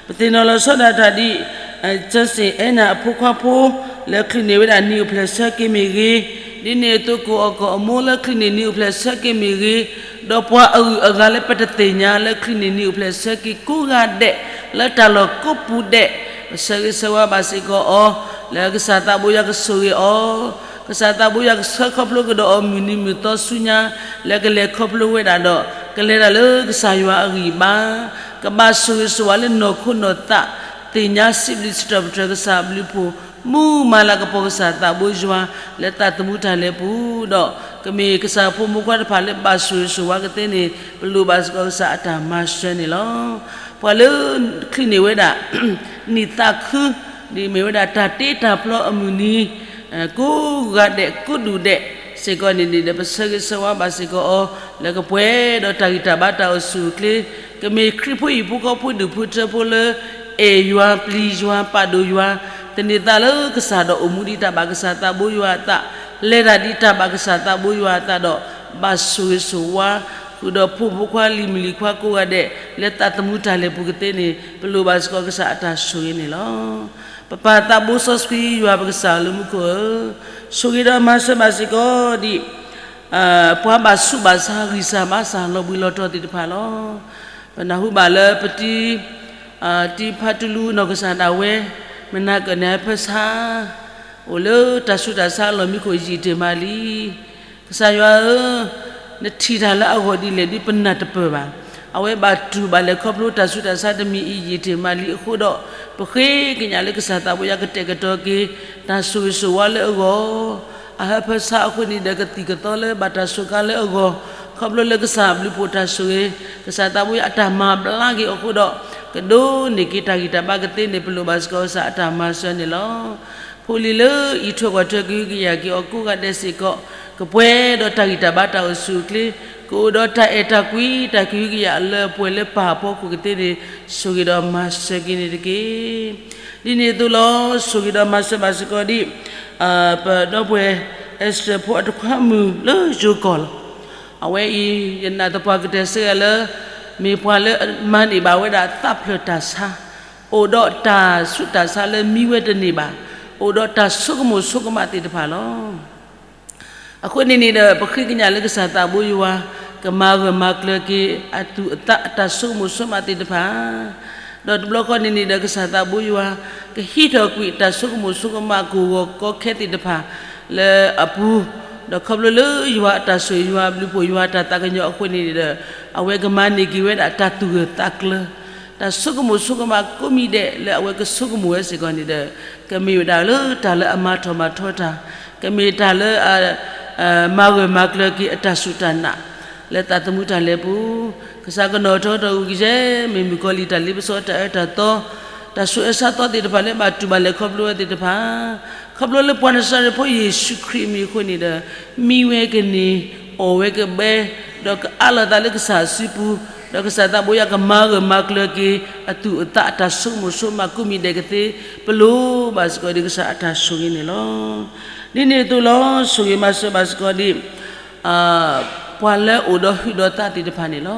ပသ့ၣ်နီၣ်လီၤဆီဒၣ်တၢ်ဒ် ကၠၢစ့ၣ်အဲနၤအဖိခွါဖိ လၢချုးန့ၢ်ဝဲဒၣ်နံၣ်အိၣ်ဖျဲၣ်ဆၢက့ၤမ့ၢ်ဂ့ၤ, ဒ်န့ၣ်အသိးကိၢ်အီၣ်ကီၢ်အမိၢ်လၢချုးန့ၢ်နံၣ်အိၣ်ဖျဲၣ်ဆၢက့ၤမ့ၢ်ဂ့ၤ, ဒီးပှၤအဂုၤအဂၤလၢပတသ့ၣ်ညါလၢချုးန့ၢ်နံၣ်အိၣ်ဖျဲၣ်ဆၢက့ၤကိးဂၤဒဲး, လၢတၢ်လီၢ်ကိးပူၤဒဲး, ပဆၢဂ့ၤဆၢဝါဘၣ်စ့ၢ်ကီးအီၤ, လၢကစၢ်သးဘိယွၤကဆိၣ်ဂ့ၤအီၤ, ကစၢ်သးဘိယွၤကဆှၢခီဖျိကဒီးအီၤမုၢ်နံၤမုၢ်သီဆူညါ, လၢကလဲၤခီဖျိဝဲဒၣ်ဒီး, ကလဲၤတၢ်လၢကစၢ်ယွၤအဂံၢ်ဘါ, ကဘၣ်ဆိၣ်ဂ့ၤဆိၣ်ဝါလၢနီၢ်ခိနီၢ်သး, သ့ၣ်ညါစံးဘျုးစံးထီၣ်ပတြၢၤကစၢ်အဘျုးဖှိၣ်, မူမၤလၤကပီၤကစၢ်သးဘိယွၤ, လၢသးသမူတၢ်လဲၤပူၤဒီး, ကမ့ၢ်ကစၢ်ဖိမုၣ်ခွါတဖၣ်လၢဘၣ်ဆိၣ်ဂ့ၤဆိၣ်ဝါကသ့န့ၣ် ပလိၣ်ဘၣ်စ့ၢ်ကီးကစၢ်အတၢ်မၤစၢၤန့ၣ်လီၤ. ပှၤလၢချုးန့ၢ်ဝဲဒၣ် နံၣ်သးခု, ဒ်မ့ၢ်ဝဲဒၣ်တၢ်တ့တၢ်ဖျီအမုၢ်နံၤ, ကိးဂၤဒဲးကိးဒူၣ်ဒဲးစ့ၢ်ကီးန့ၣ်ဒီး ပဆၢဂ့ၤဆၢဝါဘၣ်စ့ၢ်ကီးအီၤ, လၢကပှဲၤဒီးတၢ်ဂံၢ်တၢ်ဘါတၢ်အိၣ်ဆူၣ်အိၣ်ချ့, ကမ့ၢ်ခရံာ်ဖိဟံၣ်ဖိဃီဖိဒူၣ်ဖိထၢဖိလၢ အဲၣ်ယွၤပျံၤယွၤ ပာ်ဒိၣ်ယွၤ, သန့ၤသးလၢကစၢ်ဒီးအိၣ်မူဒ်တၢ်ဘၣ်ကစၢ်သးဘိယွၤအသး, လဲၤတၢ်ဒ်တၢ်ဘၣ်ကစၢ်သးဘိယွၤအသးဒီး, ဘၣ်ဆိၣ်ဂ့ၤဆိၣ်ဝါ, ဃုာ်ဒီးဖိမုၣ်ဖိခွါလံၤမုၣ်လံၤခွါကိးဂၤဒဲး, လၢသးသမူတၢ်လဲၤပူၤကသ့န့ၣ် ပလိၣ်ဘၣ်စ့ၢ်ကီးကစၢ်အတၢ်ဆိၣ်ဂ့ၤန့ၣ်လီၤ. ပပၢ်သးဘိစီဆှံယွၤပကစၢ်လၢမူခိၣ်ဧၢ, ဆိၣ်ဂ့ၤဒီးမၤစၢၤဘၣ်စ့ၢ်ကီးဒံး ပှၤဘၣ်ဆူးဘၣ်ဆါ ဂံၢ်စၢ်ဘါစၢ် လီၤဘှံးလီၤတီၤသ့ၣ်တဖၣ်လီၤ. ပနၢ်ဟူဘၣ်လၢပတံၤ တံၤဖးတူလူနီၢ်ကစၢ်ဒၣ်ဝဲ မနၤကၢၣ်န့ၣ် ဟၢဖၢဆါ အိၣ်လၢတၢ်ဆူးတၢ်ဆါအလီၢ်မံခိၣ် ယံာ်တ့ၢ်မးလံ. ကစၢ်ယွၤဧၢ, နထံၣ်တၢ်လၢအဂီၢ်ဒ်လဲၣ်ဒ်ပနၢ်တပၢၢ်ဘၣ်. အဝဲဘၣ်တူၢ်ဘၣ်လဲၤခီဖျိတၢ်ဆူးတၢ်ဆါတမံၤအံၤ ယံာ်တ့ၢ်မးလံအဃိဒီး, ပဃ့ကညးလၢကစၢ်သးဘိယွၤကတဲာ်ကတီၤက့ၤ တၢ်ဆိၣ်ဂ့ၤဆိၣ်ဝါလၢအဂီၢ်, အဟၢဖၢဆါအဃိန့ၣ်ဒီး ကသံၣ်ကသီလၢဘၣ်တၢ်စူးကါလၢအဂီၢ်, ခီဖျိလၢကစၢ်ဘျုးဖှိၣ်တၢ်ဆိၣ်ဂ့ၤ, ကစၢ်သးဘိယွၤအတၢ်မၤဘျါက့ၤအဃိဒီး, ကဒိးန့ၢ်က့ၤတၢ်ဂံၢ်တၢ်ဘါကသ့န့ၣ် ပလိၣ်ဘၣ်စ့ၢ်ကီးကစၢ်အတၢ်မၤစၢၤန့ၣ်လီၤ. ဖိလံၤလၢအံးထွဲကွၢ်ထွဲကဟုကယာ်က့ၤအီၤကိးဂၤဒဲးစ့ၢ်ကီး, ကပှဲၤဒီးတၢ်ဂံၢ်တၢ်ဘါတၢ်အိၣ်ဆူၣ်အိၣ်ချ့, ကအိၣ်ဒီးတၢ်အဲၣ်တၢ်ကွံတၢ်ကဟုကယာ်အလၢအပှဲၤလၢပၢ်အဖီခိၣ်ကသ့န့ၣ် ဆိၣ်ဂ့ၤဒီးမၤစၢၤက့ၤန့ၣ်တက့ၢ်. ဒ်န့ၣ်အသိးလီၤ, ဆိၣ်ဂ့ၤဒီးမၤစၢၤဘၣ်စ့ၢ်ကီးဒံး ပဒီပုၢ်ဝဲၢ် Esther ဖိအတံၤခွါမုၣ်လၢယိၤကီၢ်လီၤ. အဝဲအံၤ ယနာ်သပှၢ်ကတၢၢ်စ့ၢ်ကီးလၢ မ့ၢ်ပှၤလၢမၤန့ၢ်ဘၣ်ဝဲဒၣ်သးဖျၢၣ်တၢ်ဆါ, အိၣ်ဒီးတၢ်ဆူးတၢ်ဆါလၢမံဝဲတန့ၢ်ဘၣ်, အိၣ်ဒီးတၢ်ဆိကမိၣ်ဆိကမးသ့ၣ်တဖၣ်လီၤ. အဃိန့ၣ်န့ၣ်ဒီး ပဃ့ကညးလၢကစၢ်သးဘိယွၤ ကမၤဂၢၢ်မၤကျၢၤက့ၤအသူၣ်အသးအတၢ်ဆိကမိၣ်ဆိကမးသ့ၣ်တဖၣ်, ဒီးတဘျီဃီန့ၣ်န့ၣ်ဒီး ကစၢ်သးဘိယွၤ ကဟံးထီၣ်ကွံာ်တၢ်ဆိကမိၣ်ဆိကမးကီၢ်ဂီၤကီခဲသ့ၣ်တဖၣ်လၢအပူၤ, ဒီးခီဖျိလၢယွၤအတၢ်ဆိၣ်ဂ့ၤ ယွၤအဘျုးဖှိၣ် ယွၤအတၢ်သးကညီၤအဃိန့ၣ်န့ၣ်ဒီး အဝဲကမၤန့ၢ်က့ၤဝဲဒၣ်တၢ်သူၣ်ဂၢၢ်သးကျၢၤ တၢ်ဆိကမိၣ်ဆိကမးကိးမံၤဒဲးလၢအဝဲကဆိကမိၣ်ဝဲစ့ၢ်ကီးန့ၣ်ဒီး ကမ့ၢ်ဝဲဒၣ်လၢတၢ်လၢအမၤထီၣ်မၤထီတၢ်, ကမ့ၢ်တၢ်လၢ မၤဂၢၢ်မၤကျၢၤက့ၤအတၢ်စူၢ်တၢ်နာ် လၢသးသမူတၢ်လဲၤပူၤ, ကစၢ်ကနီၣ်ထီထီၣ်ဂုာ်ကယဲၢ် မ့ၢ်မုၣ်ကီၤလံၢ်တၢ်လ့ပစီတၢ်အၢတၢ်သီ, တၢ်ဆူးအၢဆါသီသ့ၣ်တဖၣ်လၢဘၣ်တူၢ်ဘၣ်လဲၤခီဖျိဝဲသ့ၣ်တဖၣ်, ခီဖျိလၢပှၤနစၤရ့းဖိယ့ၣ်ၡူးခရံာ်အမံၤအဃိန့ၣ်ဒီး မံဝဲကန့ၢ် အီၣ်ဝဲကဘဲ, ဒီးကအးလီၤသးလၢကစၢ်စုပူၤ, ဒီးကစၢ်သးဘိယွၤကမၤဂၢၢ်မၤကျၢၤက့ၤ အသူၣ်အသးအတၢ်ဆိကမိၣ်ဆိကမးကိးမံၤဒဲးကသ့, ပလိၣ်ဘၣ်စ့ၢ်ကီးဒ်ကစၢ်အတၢ်ဆိၣ်ဂ့ၤန့ၣ်လီၤ. ဒ်န့ၣ်အသိးလီၤ, ဆိၣ်ဂ့ၤမၤစၢၤဘၣ်စ့ၢ်ကီးဒ် ပှၤလၢအိၣ်ဒီးဟုးဒီးသးသ့ၣ်တဖၣ်န့ၣ်လီၤ.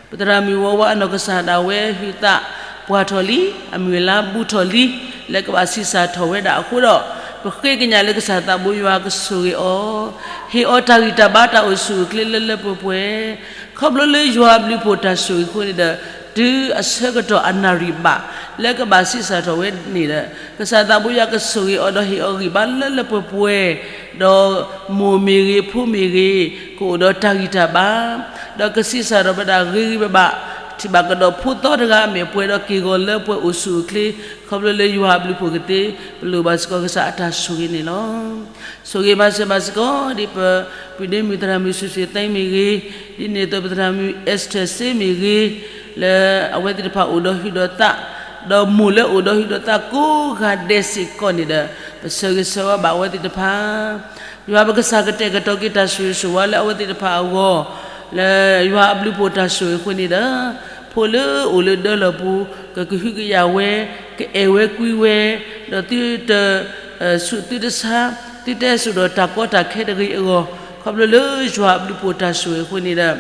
ပသရၣ်မုၣ်ဝီဝါအနီၢ်ကစၢ်ဒၣ်ဝဲဟုးသးပှၢ်ထီၣ်လံ, အမုၢ်အလါဘူးထီၣ်လံ, လၢကဘၣ်ဆံးစၢ်ထီၣ်ဝဲဒၣ်အဃိဒီး, ပဃ့ကညးလၢကစၢ်သးဘိယွၤကဆိၣ်ဂ့ၤအီၤ, ဟ့ၣ်အီၤတၢ်ဂံၢ်တၢ်ဘါတၢ်အိၣ်ဆူၣ်အိၣ်ချ့လၢလၢပှဲၤပှဲၤ, ခီဖျိလၢယွၤအဘျုးဖှိၣ်တၢ်ဆိၣ်ဂ့ၤအဃိန့ၣ်ဒီး, တုၤအဆၢကတီၢ်အနၣ်ရံၣ်ဘၣ် လၢကဘၣ်ဆံးစၢ်ထီၣ်ဝဲန့ၣ်ဒီး, ကစၢ်သးဘိယွၤကဆိၣ်ဂ့ၤအီၤဒီးဟ့ၣ်အီၤဂံၢ်ဘါလၢလၢပှဲၤပှဲၤ, ဒီးမိၢ်မ့ၢ်ဂ့ၤ, ဖိမ့ၢ်ဂ့ၤ, ကအိၣ်ဒီးတၢ်ဂံၢ်တၢ်ဘါ, ဒီးကဆံးစၢ်ထီၣ်ဝဲဒၣ်ဂ့ၤဂ့ၤဘၣ်ဘၣ်, ထံၣ်ဘၣ်ကဒီးဖိသီတဂၤအမဲာ်ပှဲၤဒီးက့ၢ်ဂီၤလၢပှဲၤအိၣ်ဆူၣ်အိၣ်ချ့, ခီဖျိလၢယွၤအဘျုးဖှိၣ်ကသ့, ပလိၣ်ဘၣ်စ့ၢ်ကီးကစၢ်အတၢ်ဆိၣ်ဂ့ၤန့ၣ်လီၤ. ဆိၣ်ဂ့ၤမၤစၢၤဘၣ်စ့ၢ်ကီးဒ်ပပုၢ်ဒ့မုၣ်သရၣ်မုၣ် စူၢ်စ့ၣ်သဲမ့ၢ်ဂ့ၤ, ဒ်န့ၣ်အသိးပသရၣ်မုၣ် Esther စ့မ့ၢ်ဂ့ၤ, လၢအဝဲသ့ၣ်တဖၣ်အိၣ်ဒီးဟုးဒီးသး, ဒီးမိၢ်လၢအိၣ်ဒီးဟုးဒီးသးကိးဂၤဒဲးစ့ၢ်ကီးန့ၣ်ဒီး, ပဆၢဂ့ၤဆၢဝါဘၣ်အဝဲသ့ၣ်တဖၣ် ယွၤပကစၢ်ကတဲာ်ကတီၤက့ၤတၢ်ဆိၣ်ဂ့ၤဆိၣ်ဝါလၢအဝဲသ့ၣ်တဖၣ်အဂီၢ်, လၢယွၤအဘျုးဖှိၣ်တၢ်ဆိၣ်ဂ့ၤအဃိန့ၣ်ဒီး, ဖိလၢအိၣ်လၢဒၢလီၢ်ပူၤ, ကကဟုကယာ်ဝဲ, ကအဲၣ်ဝဲကွံဝဲ, ဒီးသုတ ဆူးသုတဆါ, သုတဟဲစိာ်ဒီးတၢ်ကီတၢ်ခဲတဂ့ၤအဂီၢ်, ခီဖျိလၢယွၤအဘျုးဖှိၣ်တၢ်ဆိၣ်ဂ့ၤအဃိန့ၣ်ဒီး,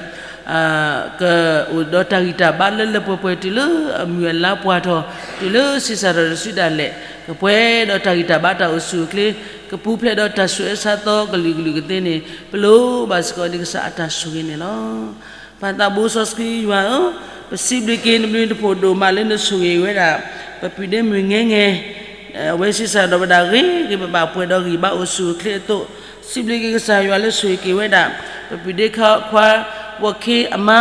ကအိၣ်ဒီးတၢ်ဂံၢ်တၢ်ဘါလၢလၢပှဲၤပှဲၤ တုၤလၢအမုၢ်အလါပှၢ်ထီၣ်, တုၤလၢဆံးစၢ်ထီၣ်တစုဒၣ်လဲာ်, ကပှဲၤဒီးတၢ်ဂံၢ်တၢ်ဘါတၢ်အိၣ်ဆူၣ်အိၣ်ချ့, ကပူၤဖျဲးဒီးတၢ်ဆူးအၢဆါသီကလုာ်ကလုာ်ကသ့န့ၣ်, ပလိၣ်ဘၣ်စ့ၢ်ကီးဒ်ကစၢ်အတၢ်ဆိၣ်ဂ့ၤန့ၣ်လီၤ. ပၢ်သးဘိစီဆှံယွၤဧၢ, ပစံးဘျုးက့ၤနဘျုးနဖှိၣ်ဒိၣ်မးလၢနဆိၣ်ဂ့ၤဝဲဒၣ်, ပပုၢ်ဒ့မုၣ်ငဲငဲ, အဝဲဆံးစၢ်ထီၣ်ဝဲဒၣ်ဂ့ၤဂ့ၤဘၣ်ဘၣ် ပှဲၤဒီးဂံၢ်ဘါအိၣ်ဆူၣ်အိၣ်ချ့အသိး, စံးဘျုးက့ၤကစၢ်ယွၤလၢဆိၣ်ဂ့ၤက့ၤဝဲဒၣ်, ပပုၢ်ဒ့ခွါ ဝီၢ်ခ့အမါ,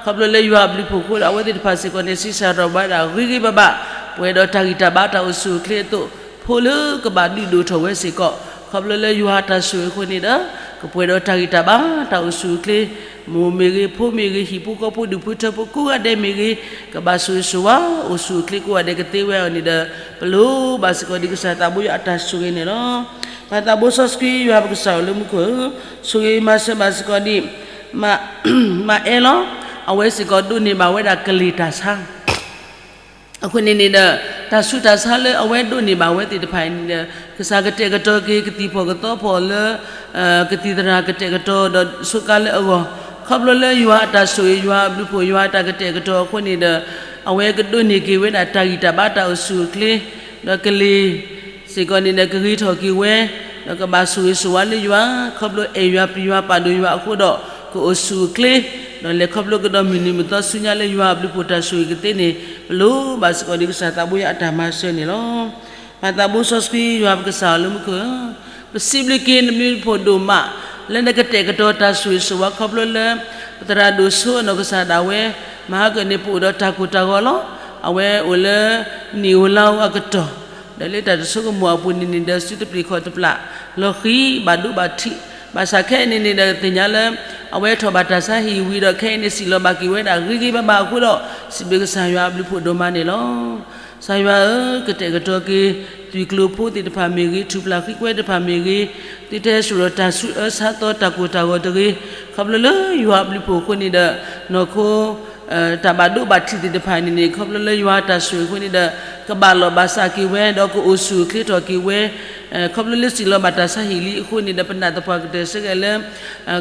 ခီဖျိလၢယွၤအဘျုးဖှိၣ်အဃိဒီး အဝဲသ့ၣ်တဖၣ်စ့ၢ်ကီးန့ၣ် ဆံးစၢ်ထီၣ်ဝဲဒၣ်ဂ့ၤဂ့ၤဘၣ်ဘၣ်, ပှဲၤဒီးတၢ်ဂံၢ်တၢ်ဘါတၢ်အိၣ်ဆူၣ်အိၣ်ချ့အသိး, ဖိလၢကဘၣ်ဒုးဒိၣ်ထီၣ်ဝဲစ့ၢ်ကီး, ခီဖျိလၢယွၤအတၢ်ဆိၣ်ဂ့ၤအဃိန့ၣ်ဒီး, ကပှဲၤဒီးတၢ်ဂံၢ်တၢ်ဘါတၢ်အိၣ်ဆူၣ်အိၣ်ချ့, မိၢ်မ့ၢ်ဂ့ၤ, ဖိမ့ၢ်ဂ့ၤ, ဟံၣ်ဖိဃီဖိဒူၣ်ဖိထၢဖိကိးဂၤဒဲးမ့ၢ်ဂ့ၤ, ကဘၣ်ဆိၣ်ဂ့ၤဆိၣ်ဝါအိၣ်ဆူၣ်အိၣ်ချ့ကိးဂၤဒဲးကသ့ဝဲအီၤန့ၣ်ဒီး, ပလိၣ်ဘၣ်စ့ၢ်ကီးဒ်ကစၢ်သးဘိယွၤအတၢ်ဆိၣ်ဂ့ၤန့ၣ်လီၤ. ပၢ်သးဘိစီဆှံယွၤပကစၢ်အိၣ်လၢမူခိၣ်ဧၢ, ဆိၣ်ဂ့ၤမၤစၢၤဘၣ်စ့ၢ်ကီးဒ် မးအဲလီၤ, အဝဲစ့ၢ်ကီးဒိးန့ၢ်ဘၣ်ဝဲဒၣ်ကလ့ၢ်တၢ်ဆါ အဃိန့ၣ်န့ၣ်ဒီး, တၢ်ဆူးတၢ်ဆါလၢအဝဲဒိးန့ၢ်ဘၣ်ဝဲသ့ၣ်တဖၣ်အံၤန့ၣ်ဒီး, ကစၢ်ကတဲာ်ကတီၤက့ၤ ကသံၣ်ဖီၣ်ကသီဖီၣ်လၢ ကသံၣ်သရၣ်ကတဲာ်ကတီၤဒီးစူးကါလၢအဂီၢ်, ခီဖျိလၢယွၤအတၢ်ဆိၣ်ဂ့ၤ ယွၤအဘျုးဖှိၣ် ယွၤအတၢ်ကတဲာ်ကတီၤအဃိန့ၣ်ဒီး, အဝဲကဒိးန့ၢ်က့ၤဝဲဒၣ်တၢ်ဂံၢ်တၢ်ဘါတၢ်အိၣ်ဆူၣ်အိၣ်ချ့ ဒီးကလ့ၤစ့ၢ်ကီးန့ၣ်ဒီး ကဂ့ၤထီၣ်က့ၤဝဲ, ဒီးကဘၣ်ဆိၣ်ဂ့ၤဆိၣ်ဝါလၢယွၤ, ခီဖျိအဲၣ်ယွၤပျံၤယွၤပာ်ဒိၣ်ယွၤအဃိဒီး ကအိၣ်ဆူၣ်အိၣ်ချ့, ဒီးလဲၤခီဖျိကဒီးမုၢ်နံၤမုၢ်သီဆူညါလၢယွၤအဘျုးဖှိၣ်တၢ်ဆိၣ်ဂ့ၤကသ့န့ၣ် ပလိၣ်ဘၣ်စ့ၢ်ကီးဒ်ကစၢ်သးဘိယွၤအတၢ်မၤစၢၤန့ၣ်လီၤ. ပၢ်သးဘိစီဆှံယွၤပကစၢ်အလၢမူခိၣ်ဧၢ, ပစံးဘျုးက့ၤနဘျုးနဖှိၣ်ဒိၣ်မး လၢနကတဲာ်ကတီၤတၢ်ဆိၣ်ဂ့ၤဆိၣ်ဝါခီဖျိလၢ ပသရၣ်ဒိၣ်စိအနီၢ်ကစၢ်ဒၣ်ဝဲ, မဟါကၢန့ၣ် ပအိၣ်ဒီးတၢ်ကိၢ်တၢ်ဂီၤလီၤ. အဝဲအိၣ်လၢ နံၣ်ဧိၤလါဧိၤအကတီၢ်, ဒီးလၢတၢ်တဆိကမိၣ်အပူၤန့ၣ်န့ၣ်ဒီး စုတပျ့ၤခီၣ်တပျၢ်, လီၤဃံၤဘၣ်ဒိဘၣ်ထံး, ဘၣ်ဆၣ်ခဲအံၤန့ၣ်န့ၣ်ဒီး သ့ၣ်ညါလၢ အဝဲထီၣ်ဘၣ်တၢ်ဆါဟံၣ်ဝံၤဒီး ခဲအံၤန့ၣ် စံၣ်လီၤဘၣ်က့ၤဝဲဒၣ်ဂ့ၤဂ့ၤဘၣ်ဘၣ်အဃိဒီး စံးဘျုးကစၢ်ယွၤအဘျုးဖှိၣ်ဒိၣ်မးန့ၣ်လီၤ. ကစၢ်ယွၤဧၢ, ကတဲာ်ကတီၤက့ၤ သွံၣ်ကျိၤဖိသ့ၣ်တဖၣ်မ့ၢ်ဂ့ၤ, ထူၣ်ဖျးဃံကွဲတဖၣ်မ့ၢ်ဂ့ၤ, သုတဟဲဆှၢဒီးတၢ်ဆူးအၢဆါသီတၢ်ကိၢ်တၢ်ဂီၤတဂ့ၤ, ခီဖျိလၢယွၤအဘျုးဖှိၣ်အဃိန့ၣ်ဒီး နီၢ်ခိ တၢ်ဘၣ်ဒိဘၣ်ထံးသ့ၣ်တဖၣ်န့ၣ်န့ၣ် ခီဖျိလၢယွၤတၢ်ဆိၣ်ဂ့ၤအဃိန့ၣ်ဒီး ကဘၣ်လီၤဘၣ်စးက့ၤဝဲ ဒီးကအိၣ်ဆူၣ်အိၣ်ချ့ထီၣ်က့ၤဝဲ, ခီဖျိလၢစံၣ်လီၤဘၣ်တၢ်ဆါဟံၣ်လံအဃိန့ၣ်ဒီး ပနာ်သပှၢ်ကတၢၢ်စ့ၢ်ကီးလၢ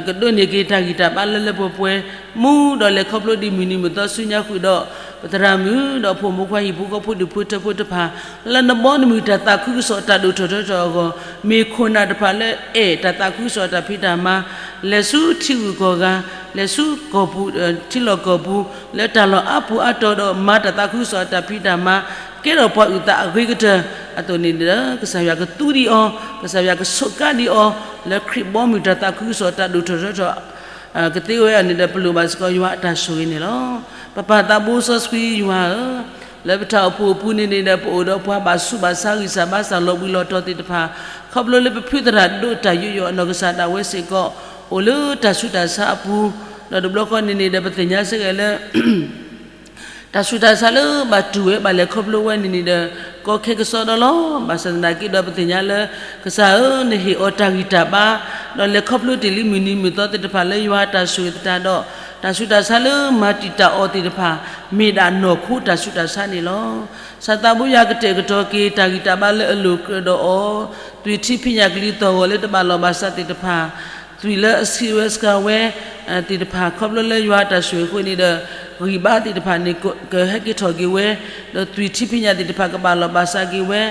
ကဒိးန့ၢ်က့ၤတၢ်ဂံၢ်တၢ်ဘါလၢလၢပှဲၤပှဲၤ, မူဒီးလဲၤခီဖျိဒ်မုၢ်နံၤမုၢ်သီဆူညါဃုာ်ဒီး ပသရၣ်မုၣ်ဒီးဖိမုၣ်ခွါဟံၣ်ဖိဃီဖိဒူၣ်ဖိထၢဖိတဖၣ် လၢနဘီနမုၢ်တၢ်သးခုကစီၣ်တၢ်ဒိၣ်ထီၣ်ထီထီၣ်အဂီၢ်, မ့ၢ်ခိၣ်နၢ်တဖၣ်လၢအဲၣ်တၢ်သးခုကစီၣ်အတၢ်ဖံးတၢ်မၤ, လဲၤဆူထံဂုၤကီၢ်ဂၤ, လဲၤဆူကီၢ်ပူၤ, ထံလီၢ်ကီၢ်ပူၤ, လၢတၢ်လီၢ်အါပူၤအါတီၤဒီး မၤတၢ်သးခုကစီၣ်အတၢ်ဖံးတၢ်မၤ, ကဲထီၣ်ပှၤအုၣ်သးအဂ့ၤကတၢၢ်အသိးန့ၣ်ဒီး ကစၢ်ယွၤကသူဒံးအီၤ, ကစၢ်ယွၤကဆိးကါဒံးအီၤ, လၢခရံာ်ဘီမုၢ်တၢ်သးခုကစီၣ်တၢ်ဒိၣ်ထီၣ်ထီထီၣ် ကသ့ဝဲအီၤန့ၣ်ဒီး ပလိၣ်ဘၣ်စ့ၢ်ကီးယွၤအတၢ်ဆိၣ်ဂ့ၤန့ၣ်လီၤ. ပပၢ်သးဘိစီဆှံယွၤဧၢ, လၢပတၢ်အိၣ်ဖှိၣ်အပူၤန့ၣ်န့ၣ်ဒီး ပအိၣ်ဒီးပှၤဘၣ်ဆူးဘၣ်ဆါဂံၢ်စၢ်ဘါစၢ်လီၤဘှံးလီၤတီၤသ့ၣ်တဖၣ်, ခီဖျိလၢပဖုသရၣ်ဒိၣ်တၢ်ယူးယီၣ်အနီၢ်ကစၢ်ဒၣ်ဝဲစ့ၢ်ကီး အိၣ်လၢတၢ်ဆူးတၢ်ဆါအပူၤ, ဒီးတဘျီဃီန့ၣ်န့ၣ်ဒီး ပသ့ၣ်ညါစ့ၢ်ကီးလၢ တၢ်ဆူးတၢ်ဆါလၢဘၣ်တူၢ်ဝဲဘၣ်လဲၤခီဖျိဝဲန့ၣ်န့ၣ်ဒီး ကီခဲကစီဒီလီၤ. ဘၣ်ဆၣ်သနာ်က့ဒီး ပသ့ၣ်ညါလၢ ကစၢ်ဧၢ, နဟ့ၣ်အီၤတၢ်ဂံၢ်တၢ်ဘါ, ဒီးလဲၤခီဖျိတ့ၢ်လံမုၢ်နံၤမုၢ်သီသ့ၣ်တဖၣ်လၢယွၤအတၢ်ဆိၣ်ဂ့ၤသတးဒီး တၢ်ဆူးတၢ်ဆါလၢမၤတံာ်တာ်အီၤသ့ၣ်တဖၣ် မ့ၢ်ဒၣ်နီၢ်ခိတၢ်ဆူးတၢ်ဆါန့ၣ်လီၤ. ကစၢ်သးဘိယွၤကတဲာ်ကတီၤက့ၤ တၢ်ဂံၢ်တၢ်ဘါလၢအလိၤကြၢးဒီးအီၤ, သွံၣ်ထံဖံးညၣ်ကလံၤသီၣ်ဂီၤလၢတဘၣ်လီၤဘၣ်စးသ့ၣ်တဖၣ်, သွံၣ်လၢအဆံးဝဲစှၤဝဲ သ့ၣ်တဖၣ် ခီဖျိလၢယွၤအတၢ်ဆိၣ်ဂ့ၤအဃိန့ၣ်ဒီး ဂံၢ်ဘါသ့ၣ်တဖၣ်န့ၣ် ကဟဲက့ၤထီၣ်က့ၤဝဲ, ဒီးသွံၣ်ထံဖံးညၣ်သ့ၣ်တဖၣ်ကဘၣ်လီၤဘၣ်စးက့ၤဝဲ,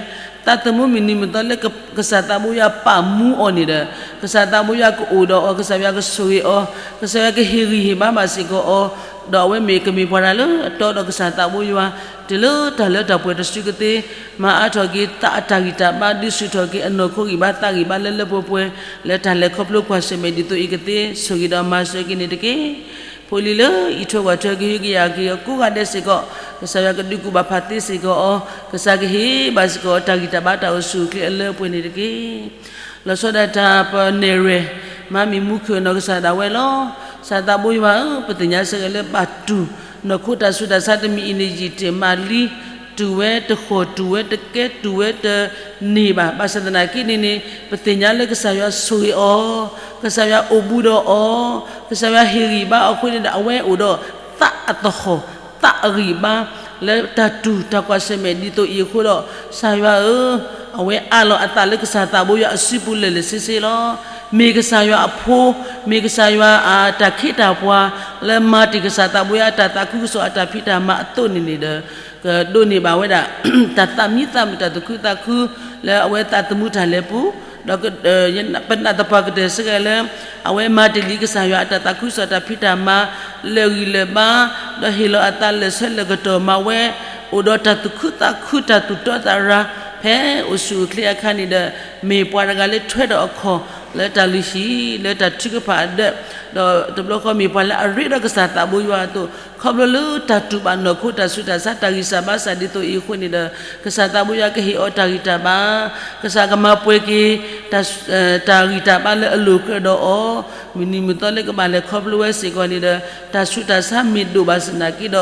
သးသမူမုၢ်နံၤမုၢ်သီလၢကစၢ်သးဘိယွၤပာ်မူအီၤန့ၣ်ဒီး ကစၢ်သးဘိယွၤကအိၣ်ဒီးအီၤ, ကစၢ်ယွၤကဆိၣ်ဂ့ၤအီၤ, ကစၢ်ယွၤကဟ့ၣ်ဂံၢ်ဟ့ၣ်ဘါဘၣ်စ့ၢ်ကီးအီၤ, ဒီးအဝဲမ့ၢ်ကမ့ၢ်ပှၤတဂၤလၢအတီဒီးကစၢ်သးဘိယွၤ တုၤလၢတၢ်လၢတၢ်ပှဲၤတစုကသ့, မၤအါထီၣ်က့ၤသးအတၢ်ဂံၢ်တၢ်ဘါ ဒုးဆူၣ်ထီၣ်က့ၤအနီၢ်ခိဂံၢ်ဘါသးဂံၢ်ဘါလၢလၢပှဲၤပှဲၤ လၢတၢ်လဲၤခီဖျိကွၢ်ဆၢၣ်မဲာ်ဒ်သိးအံၤကသ့, ဆိၣ်ဂ့ၤဒီးမၤစၢၤက့ၤန့ၣ်တက့ၢ်. ဖိလံၤလၢအံးထွဲကွၢ်ထွဲကဟုကယာ်က့ၤအီၤကိးဂၤဒဲးစ့ၢ်ကီး, ကစၢ်ယွၤကဒုးကူၣ်ဘၣ်ဖးသ့စ့ၢ်ကီးအီၤ, ကစၢ်ကဟ့ၣ်ဘၣ်စ့ၢ်ကီးတၢ်ဂံၢ်တၢ်ဘါတၢ်အိၣ်ဆူၣ်အိၣ်ချ့အလၢအပှဲၤန့ၣ်တက့ၢ်. လီၤဆီဒၣ်တၢ်ပနဲၣ်ရွဲၣ် မၤမံၤမူခုၣ်အနီၢ်ကစၢ်ဒၣ်ဝဲလီၤ. ကစၢ်သးဘိယွၤဧၢ, ပသ့ၣ်ညါစ့ၢ်ကီးလၢဘၣ်တူၢ်နီၢ်ခိတၢ်ဆူးတၢ်ဆါတမံၤအံၤန့ၣ် ယံာ်တ့ၢ်မးလံ, တူၢ်ဝဲတဃီၣ် တူၢ်ဝဲတကဲ တူၢ်ဝဲတန့ၢ်ဘၣ်. ဘၣ်ဆၣ်သနာ်က့န့ၣ်န့ၣ် ပသ့ၣ်ညါလၢကစၢ်ယွၤဆိၣ်ဂ့ၤအီၤ, ကစၢ်ယွၤအိၣ်ဘူးဒီးအီၤ, ကစၢ်ယွၤဟ့ၣ်ဂံၢ်ဘါအီၤအဃိန့ၣ်ဒီး အဝဲအိၣ်ဒီးသးအသဟီၣ် သးအဂံၢ်ဘါ လၢတၢ်တူၢ်တၢ်ကွၢ်ဆၢၣ်မဲာ်ဒ်သိးအံၤအဃိဒီး ကစၢ်ယွၤဧၢ, အဝဲအးလီၤအသးလၢကစၢ်သးဘိယွၤအစုပူၤလၢာ်လၢာ်ဆ့ဆ့လီၤ. မ့ၢ်ကစၢ်ယွၤအဖိ, မ့ၢ်ကစၢ်ယွၤအတၢ်ခ့တၢ်ပှၤ လၢမၤတ့ၢ်ကစၢ်သးဘိယွၤအတၢ်သးခုကစီၣ်အတၢ်ဖံးတၢ်မၤအသိးန့ၣ်န့ၣ်ဒီး ကဒိးန့ၢ်ဘၣ်ဝဲဒၣ် တၢ်သးမံသးမုာ်တၢ်သူၣ်ခုသးခု လၢအဝဲသးသမူတၢ်လဲၤပူၤ, ဒီး ပနာ်သပှၢ်ကတၢၢ်စ့ၢ်ကီးလၢ အဝဲမၤတ့ၢ်လံကစၢ်ယွၤအတၢ်သးခုကစီၣ်တၢ်ဖံးတၢ်မၤ လၢာ်ဂံၢ်လၢာ်ဘါ, ဒီးဟ့ၣ်လီၤအသးလၢာ်ဆၢလၢာ်ကတီၢ်မၤဝဲ, အိၣ်ဒီးတၢ်သူၣ်ခုသးခု တၢ်သူၣ်တီသးရၤ ဖဲအိၣ်ဆူၣ်အိၣ်ချ့အခါန့ၣ်ဒီး မ့ၢ်ပှၤတဂၤလၢထွဲဒီးအခီၣ် လၢတၢ်လုၢ်ဟံၣ် လၢတၢ်ထုကဖၣ်အဒၢး, ဒီးတဘျီဃီမ့ၢ်ပှၤလၢအရ့ဒီးကစၢ်သးဘိယွၤအသိး, ခီဖျိလၢတၢ်တူၢ်ဘၣ်နီၢ်ခိတၢ်ဆူးတၢ်ဆါတၢ်ဂံၢ်စၢ်ဘါစၢ်ဒ်သိးအံၤအဃိန့ၣ်ဒီး ကစၢ်သးဘိယွၤကဟ့ၣ်အီၤတၢ်ဂံၢ်တၢ်ဘါ, ကစၢ်ကမၤပှဲၤက့ၤ တၢ်ဂံၢ်တၢ်ဘါလၢအလိၤကြၢးဒီးအီၤ, မုၢ်နံၤမုၢ်သီလၢကဘၣ်လဲၤခီဖျိဝဲစ့ၢ်ကီးန့ၣ်ဒီး တၢ်ဆူးတၢ်ဆါမ့ၢ်ဒိၣ်ဘၣ်ဆၣ်သနာ်က့ဒီး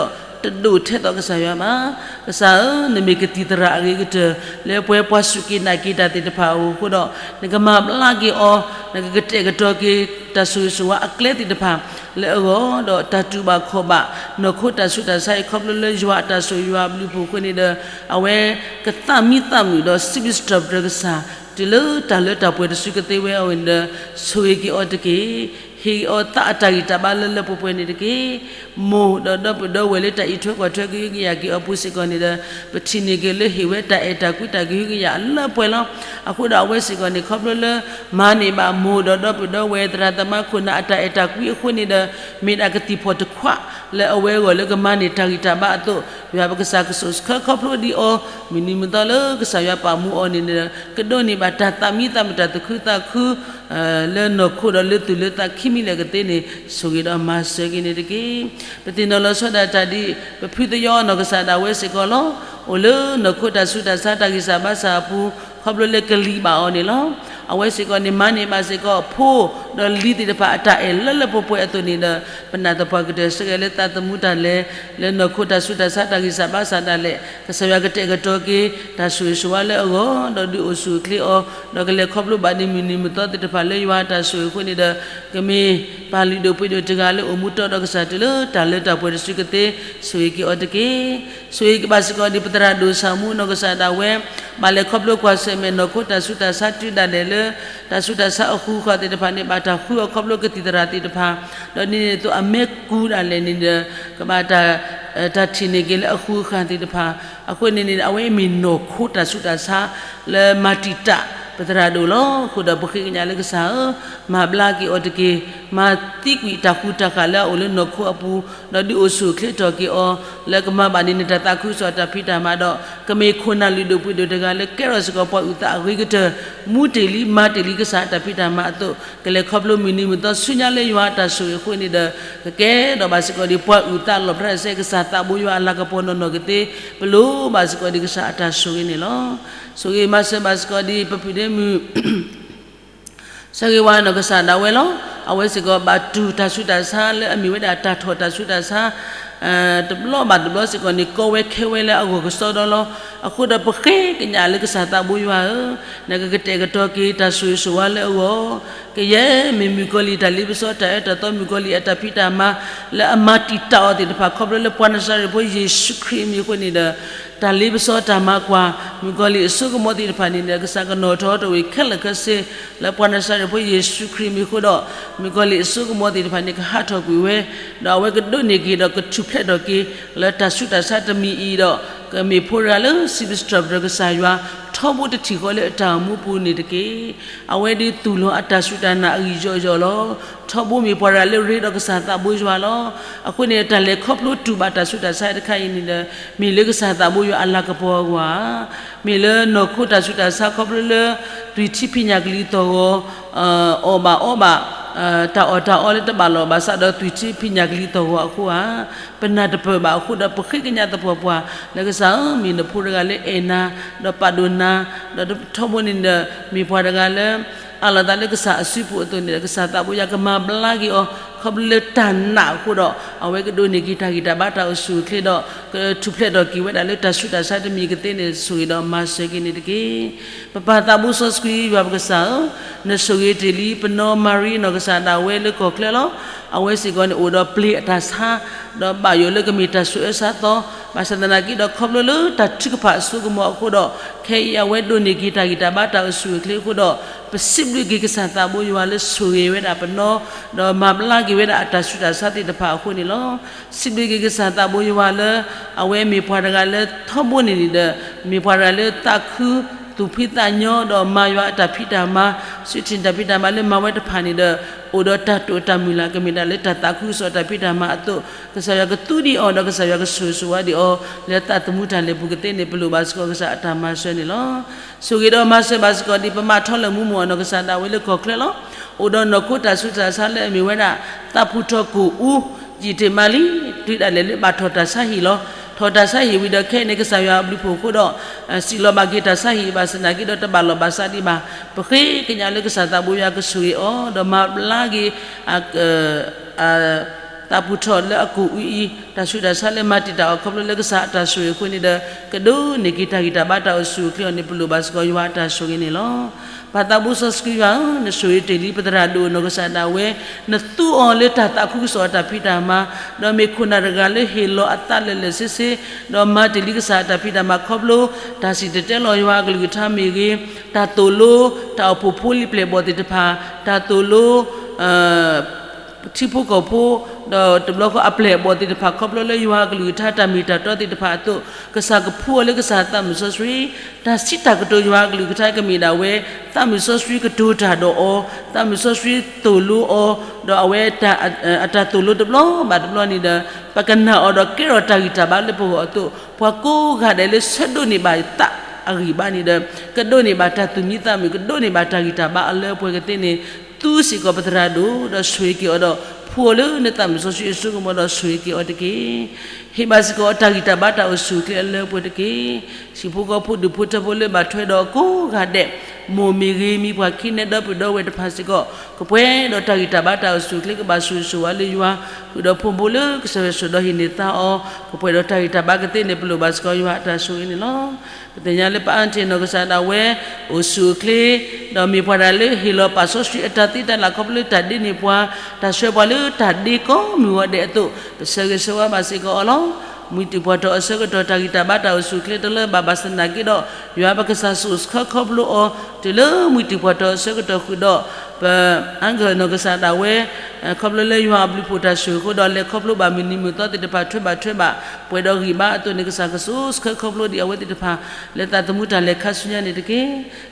တဒိၣ်ထဲသိးကစၢ်ယွၤဘၣ်. ကစၢ်ဧၢ, နမ့ၢ်ကသံၣ်သရၣ်အဂ့ၤကတၢၢ် လၢပှဲၤပှၤစူၢ်က့ၤနာ်က့ၤတၢ်သ့ၣ်တဖၣ်အအိၣ်အဃိဒီး နကမၤဘျါက့ၤအီၤ, နကကတဲာ်ကတီၤက့ၤ တၢ်ဆိၣ်ဂ့ၤဆိၣ်ဝါအကျဲသ့ၣ်တဖၣ် လၢအဂီၢ်ဒီး တၢ်တူၢ်ဘၣ်ခီၣ်ဘၣ် နီၢ်ခိတၢ်ဆူးတၢ်ဆါအံၤ ခီဖျိလၢယွၤအတၢ်ဆိၣ်ဂ့ၤယွၤအဘျုးအဖှိၣ်အဃိန့ၣ်ဒီး အဝဲကသးမံသးမုာ်ဒီး စံးဘျုးစံးထီၣ်ပတြၢၤကစၢ် တုၤလၢတၢ်လၢတၢ်ပှဲၤတစုကသ့ဝဲအဂီၢ်န့ၣ်ဒီး ဆိၣ်ဂ့ၤက့ၤအီၤတက့ၢ်. ဟ့ၣ်အီၤသးအတၢ်ဂံၢ်တၢ်ဘါလၢလၢပှဲၤပှဲၤန့ၣ်တက့ၢ်. မိၢ်ဒီးဒီပုၢ်ဒီဝဲၢ်လၢတၢ်အံးထွဲကွၢ်ထွဲကဟုကယာ်က့ၤအီၤပူၤစ့ၢ်ကီးန့ၣ်ဒီး ပထံၣ်န့ၢ်က့ၤလၢဟ့ၣ်ဝဲတၢ်အဲၣ်တၢ်ကွံတၢ်ကဟုကယာ်အလၢပှဲၤလီၤ. အဃိဒီးအဝဲစ့ၢ်ကီးန့ၣ် ခီဖျိလၢ မၤန့ၢ်ဘၣ်မိၢ်ဒီးဒီပုၢ်ဒီဝဲၢ်သရၣ်သမါခိၣ်နၢ်အတၢ်အဲၣ်တၢ်ကွံအဃိန့ၣ်ဒီး မ့ၢ်ဒၣ်ကသံၣ်ဖီၣ်တခွး လၢအဝဲအဂီၢ်လၢကမၤန့ၢ်တၢ်ဂံၢ်တၢ်ဘါအသိး ယွၤပကစၢ်ကစိာ်ဆှၢခီဖျိဒံးအီၤ မုၢ်နံၤမုၢ်သီလၢကစၢ်ယွၤပာ်မူအီၤန့ၣ်ဒီး ကဒိးန့ၢ်ဘၣ်တၢ်သးမံသးမုာ်တၢ်သူၣ်ခုသးခု လၢနီၢ်ခိဒီးလၢသူၣ်လၢသးခံမံၤလၢကသ့န့ၣ် ဆိၣ်ဂ့ၤဒီးမၤစၢၤက့ၤန့ၣ်တက့ၢ်. ပသ့ၣ်နီၣ်လီၤဆီဒၣ်တၢ်ဒ် ပဖုသယီအနီၢ်ကစၢ်ဒၣ်ဝဲစ့ၢ်ကီးလီၤ. အိၣ်လၢနီၢ်ခိတၢ်ဆူးတၢ်ဆါတၢ်ဂံၢ်စၢ်ဘါစၢ်အပူၤ ခီဖျိလၢကလံၤဘၣ်အီၤန့ၣ်လီၤ. အဝဲစ့ၢ်ကီးန့ၣ် မၤန့ၢ်ဘၣ်စ့ၢ်ကီးဖိဒီးလံၤသ့ၣ်တဖၣ်အတၢ်အဲၣ်လၢလၢပှဲၤပှဲၤအသိးန့ၣ်ဒီး ပနာ်သပှၢ်ကတၢၢ် ဆၢဂ့ၤလၢသးသမူတၢ်လဲၤ လၢနီၢ်ခိတၢ်ဆူးတၢ်ဆါတၢ်ဂံၢ်စၢ်ဘါစၢ်ဒၣ်လဲာ် ကစၢ်ယွၤကတဲာ်ကတီၤက့ၤ တၢ်ဆိၣ်ဂ့ၤဆိၣ်ဝါလၢအဂီၢ် ဒီးဒုးအိၣ်ဆူၣ်အိၣ်ချ့အီၤ ဒီးကလဲၤခီဖျိဘၣ်ဒံးမုၢ်နံၤမုၢ်သီသ့ၣ်တဖၣ်လၢယွၤအတၢ်ဆိၣ်ဂ့ၤအဃိန့ၣ်ဒီး ကမ့ၢ်ပၢ်လုၢ်ဒိၣ်ပှ့ၤဒိၣ်တဂၤလၢအိၣ်မူတီဒီးကစၢ်တုၤလၢတၢ်လၢတၢ်ပှဲၤတစုကသ့ ဆိၣ်ဂ့ၤက့ၤအီၤတက့ၢ်. ဆိၣ်ဂ့ၤက့ၤဘၣ်စ့ၢ်ကီးဒ်ပသရၣ်ဒိၣ်ဆၣ်မူနီၢ်ကစၢ်ဒၣ်ဝဲ ဘၣ်လဲၤခီဖျိကွၢ်ဆၢၣ်မဲာ်နီၢ်ခိတၢ်ဆူးတၢ်ဆါတုၤဒၣ်လဲာ်လၢ တၢ်ဆူးတၢ်ဆါအဃုာ်ဃာ်သ့ၣ်တဖၣ်န့ၣ် ဘၣ်တၢ်ဃုအီၤခီဖျိကသံၣ်သရၣ်သ့ၣ်တဖၣ် ဒီးဒ်န့ၣ်အသိးအမဲာ်ကူးဒၣ်လဲာ်န့ၣ်ဒီး ကဘၣ်တၢ် တၢ်ထံၣ်န့ၢ်က့ၤလၢအဃုအဃာ်သ့ၣ်တဖၣ် အဃိန့ၣ်န့ၣ် အဝဲအံၤမ့ၢ်နီၢ်ခိတၢ်ဆူးတၢ်ဆါ လၢမၤတံာ်တာ်ပသရၣ်ဒိၣ်လီၤ. အဃိဒီးပဃ့ကညးလၢကစၢ်ဧၢ, မၤဘျါက့ၤအီၤတက့ၢ်. မၤသံကွံာ်တၢ်ဃူတၢ်ဃာ်လၢအအိၣ်လၢနီၢ်ခိအပူၤ, ဒီးဒုးအိၣ်ဆူၣ်အိၣ်ချ့ထီၣ်က့ၤအီၤ လၢကမၤဘၣ်န့ၢ်နတၢ်သးခုကစီၣ်တၢ်ဖံးတၢ်မၤဒီး ကမ့ၢ်ခိၣ်နၢ်လုၢ်ဒိၣ်ပှ့ၤဒိၣ်တဂၤလၢ ကဲထီၣ်စ့ၢ်ကီးပှၤအုၣ်သးအဂ့ၤကတၢၢ်, မူတ့ၢ်လံမၤတ့ၢ်လံကစၢ်အတၢ်ဖံးတၢ်မၤအသိး, ကလဲၤခီဖျိမုၢ်နံၤမုၢ်သီဆူညါလၢယွၤအတၢ်ဆိၣ်ဂ့ၤအဃိန့ၣ်ဒီး ကကဲထီၣ်ဘၣ်စ့ၢ်ကီးဒ်ပှၤအုၣ်သးလီၣ်ဖျါတၢ်စဲ ကစၢ်သးဘိယွၤအလၤကပီၤနီၢ်နီၢ်ကသ့, ပလိၣ်ဘၣ်စ့ၢ်ကီးဒ်ကစၢ်အတၢ်ဆိၣ်ဂ့ၤန့ၣ်လီၤ. ဆိၣ်ဂ့ၤမၤစၢၤဘၣ်စ့ၢ်ကီးဒ်ပပုၢ်ဒ့မုၣ် ဆၢဂ့ၤဝါနီၢ်ကစၢ်ဒၣ်ဝဲလီၤ. အဝဲစ့ၢ်ကီးဘၣ်တူၢ်တၢ်ဆူးတၢ်ဆါလၢအမ့ၢ်ဝဲဒၣ်တၢ်ထီၣ်တၢ်ဆူးတၢ်ဆါ တဘျီဘၣ်တဘျီစ့ၢ်ကီးန့ၣ် ကီဝဲခဲဝဲလၢအဂီၢ်ကစီဒီလီၤ. အဃိဒီးပဃ့ကညးလၢကစၢ်သးဘိယွၤဧၢ, နကကတဲာ်ကတီၤက့ၤတၢ်ဆိၣ်ဂ့ၤဆိၣ်ဝါလၢအဂီၢ်, ကယဲၢ်မ့ၢ်မုၣ်ကီၤလံၢ်တၢ်လ့ပစီတၢ်အၢတၢ်သီ မုၣ်ကီၤလံၢ်အတၢ်ဖံးတၢ်မၤ လၢအမၤတံာ်တာ်အီၤသ့ၣ်တဖၣ် ခီဖျိလၢပှၤနၤစၤရ့းဖိယ့ၣ်ၡူးခရံာ်အမံၤအဃိန့ၣ်ဒီး တၢ်လ့ပစီတၢ်မၤကွၢ် မုၣ်ကီၤလံၢ်အစိကမီၤသ့ၣ်တဖၣ်န့ၣ်ဒီး ကစၢ်ကနီၣ်ထီၣ်တဝံၤခဲလၢာ်ခဲဆ့ လၢပှၤနၤစၤရ့းဖိယ့ၣ်ၡူးခရံာ်အမံၤအဃိဒီး မုၣ်ကီၤလံၢ်အစိကမီၤသ့ၣ်တဖၣ်န့ၣ် ကဟးထီၣ်ကွံာ်ဝဲ, ဒီးအဝဲကဒိးန့ၢ်က့ၤဒီးကထူၣ်ဖျဲးထီၣ်က့ၤ လၢတၢ်ဆူးတၢ်ဆါတမံၤအံၤဒီး ကမ့ၢ်ဖိတဂၤလၢစံးပတြၢၤပတြၢၤကစၢ်ယွၤ ထီဘိတထံၣ်ဃီလၢတၢ်အိၣ်မူပူၤန့ၣ်တက့ၢ်. အဝဲဒၣ်သူၣ်လီၤအတၢ်စူၢ်တၢ်နာ်အဂံၢ်ယီၢ်ယီၢ်လီၤ. ထီဘိမ့ၢ်ပှၤတဂၤလၢရ့ဒီးကစၢ်သးဘိယွၤလီၤ. အဃိန့ၣ် တၢ်လဲၤခီဖျိတူၢ်ဘၣ်တၢ်ဆူးတၢ်ဆါတခါအံၤန့ၣ်ဒီး မ့ၢ်လၢကစၢ်သးဘိယွၤအလၤကပီၤအဂီၢ်ဧါ, မ့ၢ်လၢနီၢ်ခိတၢ်ဆူးတၢ်ဆါခီဖျိလၢ သွံၣ်ထံဖံးညၣ်ကလံၤသီၣ်ဂီၤ အီၣ်ဘၣ်အီဘၣ် တၢ်အီၣ်တၢ်အီလၢတဘၣ်လီၢ်ဘၣ်စးဒီးသွံၣ်ထံဖံးညၣ်ကလံၤသီၣ်ဂီၤအဃိဧါ, ပနၢ်တပၢၢ်ဘၣ်အဃိဒီး ပဃ့ကညးသပှၢ်ပှၢ် လၢကစၢ်ဧၢ မ့ၢ်နဖိတဂၤလၢအဲၣ်နၤ ဒီးပာ်ဒိၣ်နၤ ဒီးထီဘိန့ၣ်ဒီး မ့ၢ်ပှၤတဂၤလၢ အးလီၤသးလၢကစၢ်အစုပူၤအသိးန့ၣ်ဒီး ကစၢ်သးဘိယွၤကမၤဘျါက့ၤအီၤ ခီဖျိလၢတၢ်နာ်အဃိဒီး အဝဲကဒိးန့ၢ်က့ၤတၢ်ဂံၢ်တၢ်ဘါတၢ်အိၣ်ဆူၣ်အိၣ်ချ့ဒီး ကထူၣ်ဖျဲးထီၣ်က့ၤဝဲဒၣ်လၢတၢ်ဆူးတၢ်ဆါတမံၤကသ့န့ၣ် ဆိၣ်ဂ့ၤဒီးမၤစၢၤက့ၤန့ၣ်တက့ၢ်. ပပၢ်သးဘိစီဆှံယွၤပကစၢ်ဧၢ, နဆိၣ်ဂ့ၤတ့ၢ်လံပနီၢ်မၤရံနီၢ်ကစၢ်ဒၣ်ဝဲလၢကီၢ်ချၢလီၤ. အဝဲစ့ၢ်ကီးန့ၣ်အိၣ်ဒီးပျ့ၤအတၢ်ဆါ ဒီးဘၣ်ယိၣ်လၢကမ့ၢ်တၢ်ဆိၣ်အၢဆါသီ, ဘၣ်ဆၣ်သနာ်က့ဒီးခီဖျိလၢတၢ်ထုကဖၣ်အစိကမီၤအဃိဒီး ခဲအံၤအဝဲဒိးန့ၢ်က့ၤတၢ်ဂံၢ်တၢ်ဘါတၢ်အိၣ်ဆူၣ်အိၣ်ချ့အဃိဒီး ပစံးဘျုးက့ၤကစၢ်သးဘိယွၤလၢဆိၣ်ဂ့ၤဝဲဒၣ်ပနီၢ် ဒီးမၤဘျါက့ၤဝဲဒၣ်အတၢ်ဆူးတၢ်ဆါသ့ၣ်တဖၣ်အဃိန့ၣ်လီၤ. စံးဘျုးက့ၤကစၢ်သးဘိယွၤလၢ အဝဲမ့ၢ်ပှၤတဂၤလၢထီဘိန့ၣ်န့ၣ်ဒီး မ့ၢ်ပှၤတဂၤလၢသးခု သူၣ်ဖှံသးညီ ဒီးမၤယွၤအတၢ်ဖံးတၢ်မၤ စုထံၣ်တၢ်ဖံးတၢ်မၤလၢမၤဝဲတဖၣ်န့ၣ်ဒီး အိၣ်ဒီးတၢ်တိာ်တၢ်မုၢ်လၢ် ကမ့ၢ်ဒၣ်လၢတၢ်သးခုကစီၣ်တၢ်ဖံးတၢ်မၤအသိး ကစၢ်ယွၤကသူဒံးအီၤ ဒီးကစၢ်ယွၤကဆိၣ်ဂ့ၤဆိၣ်ဝါဒံးအီၤ လၢသးသမူတၢ်လဲၤပူၤကသ့န့ၣ် ပလိၣ်ဘၣ်စ့ၢ်ကီးကစၢ်အတၢ်မၤစၢၤန့ၣ်လီၤ. ဆိၣ်ဂ့ၤဒီးမၤစၢၤဘၣ်စ့ၢ်ကီးဒ်ပမၤထီလၢမူမိၢ်အနီၢ်ကစၢ်ဒၣ်ဝဲလၢကီၢ်ချၢလီၤ. အိၣ်ဒီးနီၢ်ခိတၢ်ဆူးတၢ်ဆါလၢအမ့ၢ်ဝဲဒၣ် သးပူၤထီၣ်ကိၣ်အူ ယံာ်တ့ၢ်မးလံ တုၤဒၣ်လဲာ်လၢဘၣ်ထီၣ်တၢ်ဆါဟံၣ်လီၤ. ထီၣ်တၢ်ဆါဟံၣ်ဝံၤဒီးခဲအံၤန့ၣ် ကစၢ်ယွၤအဘျုးဖှိၣ်အဃိဒီး စံးလီၤဘၣ်က့ၤတၢ်ဆါဟံၣ်ဘၣ်ဆၣ်သနာ်က့ဒီးတဘၣ်လီၢ်ဘၣ်စးဒံးဘၣ်. ပဃ့ကညးလၢကစၢ်သးဘိယွၤကဆိၣ်ဂ့ၤအီၤ ဒီးမၤဘျါက့ၤ သးပူၤထီၣ်လၢအကိၣ်အူအံၤ တၢ်ဆူးတၢ်ဆါလၢမၤတံာ်တာ်အီၤခီဖျိလၢကစၢ်အတၢ်ဆိၣ်ဂ့ၤအဃိန့ၣ်ဒီး ကဒိးန့ၢ်က့ၤတၢ်ဂံၢ်တၢ်ဘါတၢ်အိၣ်ဆူၣ်အိၣ်ချ့အီၤန့ၣ် ပလိၣ်ဘၣ်စ့ၢ်ကီးယွၤအတၢ်ဆိၣ်ဂ့ၤန့ၣ်လီၤ. ပၢ်သးဘိစီဆှံယွၤဧၢ, နဆိၣ်ဂ့ၤတ့ၢ်လံပသရၣ်ဒိၣ်နီၢ်ကစၢ်ဒၣ်ဝဲ, နသူအီၤလၢတၢ်သးခုကစီၣ်အတၢ်ဖံးတၢ်မၤ, ဒီးမ့ၢ်ခိၣ်နၢ်တဂၤလၢဟ့ၣ်လီၤအသးလၢာ်လၢာ်ဆ့ဆ့, ဒီးမၤတ့ၢ်လံကစၢ်အတၢ်ဖံးတၢ်မၤခီဖျိ တၢ်စံၣ်တဲၤတဲလီၤယွၤအကလုၢ်ကထါမ့ၢ်ဂ့ၤ, တၢ်သိၣ်လိ တၢ်အိၣ်ဖှိၣ်ဖိလံၤပျဲၢ်ဘီၣ်သ့ၣ်တဖၣ်, တၢ်သိၣ်လိ ထံဖိကီၢ်ဖိ, ဒီးတဘျီဃီအပျဲၢ်အဘီၣ်သ့ၣ်တဖၣ် ခီဖျိလၢယွၤအကလုၢ်ကထါတၢ်မ့ၢ်တၢ်တီသ့ၣ်တဖၣ်အသိး, ကစၢ်ကဖှူအီၤလၢကစၢ်သးမုၢ်စီဆှံ, တၢ်စံးတၢ်ကတိၤယွၤအကလုၢ်ကထါကမ့ၢ်ဒၣ်ဝဲ, သးမုၢ်စီဆှံကတိၤတၢ်ဒီးအီၤ, သးမုၢ်စီဆှံသိၣ်လိအီၤ, ဒီးအဝဲ အတၢ်သိၣ်လိတဘျီဘၣ်တဘျီန့ၣ်ဒီး, ပကနာ်အီၤဒီးကဲထီၣ်တၢ်ဂံၢ်တၢ်ဘါလၢပဂီၢ်အသိး, ပှၤကိးဂၤဒဲးလၢဆၢဒိးန့ၢ်ဘၣ်သးအဂံၢ်ဘါန့ၣ်ဒီး, ကဒိးန့ၢ်ဘၣ်တၢ်သူၣ်မံသးမုာ် ကဒိးန့ၢ်ဘၣ်တၢ်ဂံၢ်တၢ်ဘါအလၢအပှဲၤကသ့န့ၣ်, သူစ့ၢ်ကီးပသရၣ်ဒိၣ် ဒီးဆိၣ်ဂ့ၤက့ၤအီၤဒီး, ဖှူအီၤလၢနသးမုၢ်စီဆှံအစိကမီၤဒီးဆိၣ်ဂ့ၤက့ၤအီၤတက့ၢ်. ဟ့ၣ်ဘၣ်စ့ၢ်ကီးတၢ်ဂံၢ်တၢ်ဘါတၢ်အိၣ်ဆူၣ်အိၣ်ချ့အလၢအပှဲၤတက့ၢ်. ဟံၣ်ဖိဃီဖိဒူၣ်ဖိထၢဖိလၢဘၣ်ထွဲဒီးကိးဂၤဒဲး, မိၢ်မ့ၢ်ဂ့ၤ မံၤပှၢ်ခံနဲဒီပုၢ်ဒီဝဲၢ်တဖၣ်စ့ၢ်ကီး, ကပှဲၤဒီးတၢ်ဂံၢ်တၢ်ဘါတၢ်အိၣ်ဆူၣ်အိၣ်ချ့ ကဘၣ်ဆိၣ်ဂ့ၤဆိၣ်ဝါလၢယွၤ, ဃုာ်ဒီးဖိဘိလၢကစၢ်ယွၤဆိၣ်ဒီးဟံးန့ၢ်သါအီၤ, ကပှဲၤဒီးတၢ်ဂံၢ်တၢ်ဘါကသ့န့ၣ် ပလိၣ်ဘၣ်စ့ၢ်ကီးယွၤအတၢ်ဆိၣ်ဂ့ၤန့ၣ်လီၤ. ပသ့ၣ်ညါလၢပအါတ့ၢ်နီၢ်ကစၢ်ဒၣ်ဝဲ, အိၣ်ဆူၣ်အိၣ်ချ့, ဒီးမ့ၢ်ပှၤဒၣ်လၢဟ့ၣ်လီၤပာ်စီဆှံအတၢ်သ့တၢ်လၢ်ခီဖျိလၢတၢ်ဒ့န့ၢ်ပှၤ, တၢ်ဆှၢပှၤလၢတၢ်ဒ့ကိးမုၢ်ဂီၤဒဲးအသိး, ပဆၢဂ့ၤဆၢဝါဘၣ်စ့ၢ်ကီးအီၤလီၤ. မှံတံၢ်ပှၢ်တီၤအဆၢကတီၢ် တၢ်ဂံၢ်တၢ်ဘါတၢ်အိၣ်ဆူၣ်အိၣ်ချ့တလၢဘၣ်ဘၣ်ဆၣ်သနာ်က့ဒီး, ယွၤပကစၢ်စိာ်ဆှၢခီဖျိအီၤ, တုၤလၢမှံတံၢ်ပှၢ်တီၤအဆၢကတီၢ်ဃုာ်ဒီး, ပအါဂၤနီၢ်ကစၢ်ဒၣ်ဝဲ ခီဖျိလၢယွၤအဘျုးဖှိၣ်တၢ်ဆိၣ်ဂ့ၤအဃိဒီး လဲၤခီဖျိဘၣ်မုၢ်နံၤမုၢ်သီသ့ၣ်တဖၣ်ထွဲဘၣ်ထွဲဘၣ်, ပှဲၤဒီးဂံၢ်ဘါအသိးန့ၣ် ကစၢ်ကစိာ်ဆှၢခီဖျိဒံးအဝဲသ့ၣ်တဖၣ်, လၢသးသမူတၢ်လဲၤခါဆူညါန့ၣ်တက့ၢ်.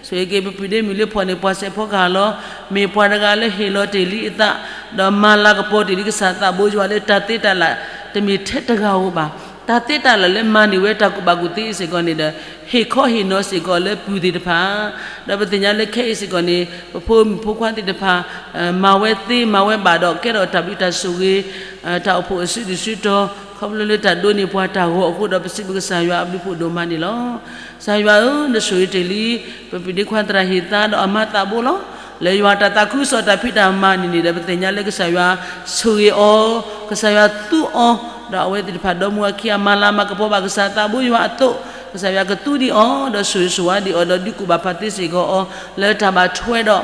ဆိၣ်ဂ့ၤက့ၤပပုၢ်ဒ့မုၣ်လၢဖီၣ်န့ၢ်ပှၤစဲးဖီကဟၣ်လီၤ. မ့ၢ်ပှၤတဂၤလၢဟ့ၣ်လီၤတ့ၢ်လံအသး, ဒီးမၤလၤကပီၤတ့ၢ်လံကစၢ်သးဘိယွၤလၢတၢ်သ့တၢ်လၢ်, တမ့ၢ်ထဲတဂၤဧိၤဘၣ်. တၢ်သ့တၢ်လၢ်လၢမၤန့ၢ်ဝဲတၢ်ကူၣ်ဘၣ်ကူၣ်သ့စ့ၢ်ကီးန့ၣ်ဒီး, ဟ့ၣ်ခီဟ့ၣ်နီၤစ့ၢ်ကီးလၢပုၢ်သ့ၣ်တဖၣ်, ဒီးပသ့ၣ်ညါလၢခဲအံၤစ့ၢ်ကီးန့ၣ် ပဖိမုၣ်ဖိခွါသ့ၣ်တဖၣ် မၤဝဲသ့မၤဝဲဘၣ်ဒီး ကဲထီၣ်တၢ်ဘျုးတၢ်ဆိၣ်ဂ့ၤ, တၢ်အိၣ်ဖှိၣ်အစုဒုၣ်စုတီၤ, ခီဖျိလၢတၢ်ဒိးန့ၢ်ပှၤတၢ်ဂီၤအဃိဒီး ပစံးဘျုးကစၢ်ယွၤအဘျုးဖှိၣ်ဒိၣ်မးန့ၣ်လီၤ. ကစၢ်ယွၤဧၢ, နဆိၣ်ဂ့ၤတ့ၢ်လံ ပပုၢ်ဒ့ခွါသရၣ်ဟ့ၣ်သါဒီးအမါသးဘိလီၤ. လၢယွၤတၢ်သးခုကစီၣ်တၢ်ဖံးတၢ်မၤန့ၣ်န့ၣ်ဒီး ပသ့ၣ်ညါလၢကစၢ်ယွၤဆိၣ်ဂ့ၤအီၤ, ကစၢ်ယွၤသူအီၤ, ဒီးအဝဲသ့ၣ်တဖၣ်ဒီမါဝၤခံဂၤ မၤလၤမၤကပီၤဘၣ်ကစၢ်သးဘိယွၤအသိး, ကစၢ်ယွၤကသူဒံးအီၤ, ဒီးဆိၣ်ဂ့ၤဆိၣ်ဝါဒံးအီၤ, ဒီးဒုးကူၣ်ဘၣ်ဖးသ့စ့ၢ်ကီးအီၤ, လၢတၢ်ဘၣ်ထွဲဒီး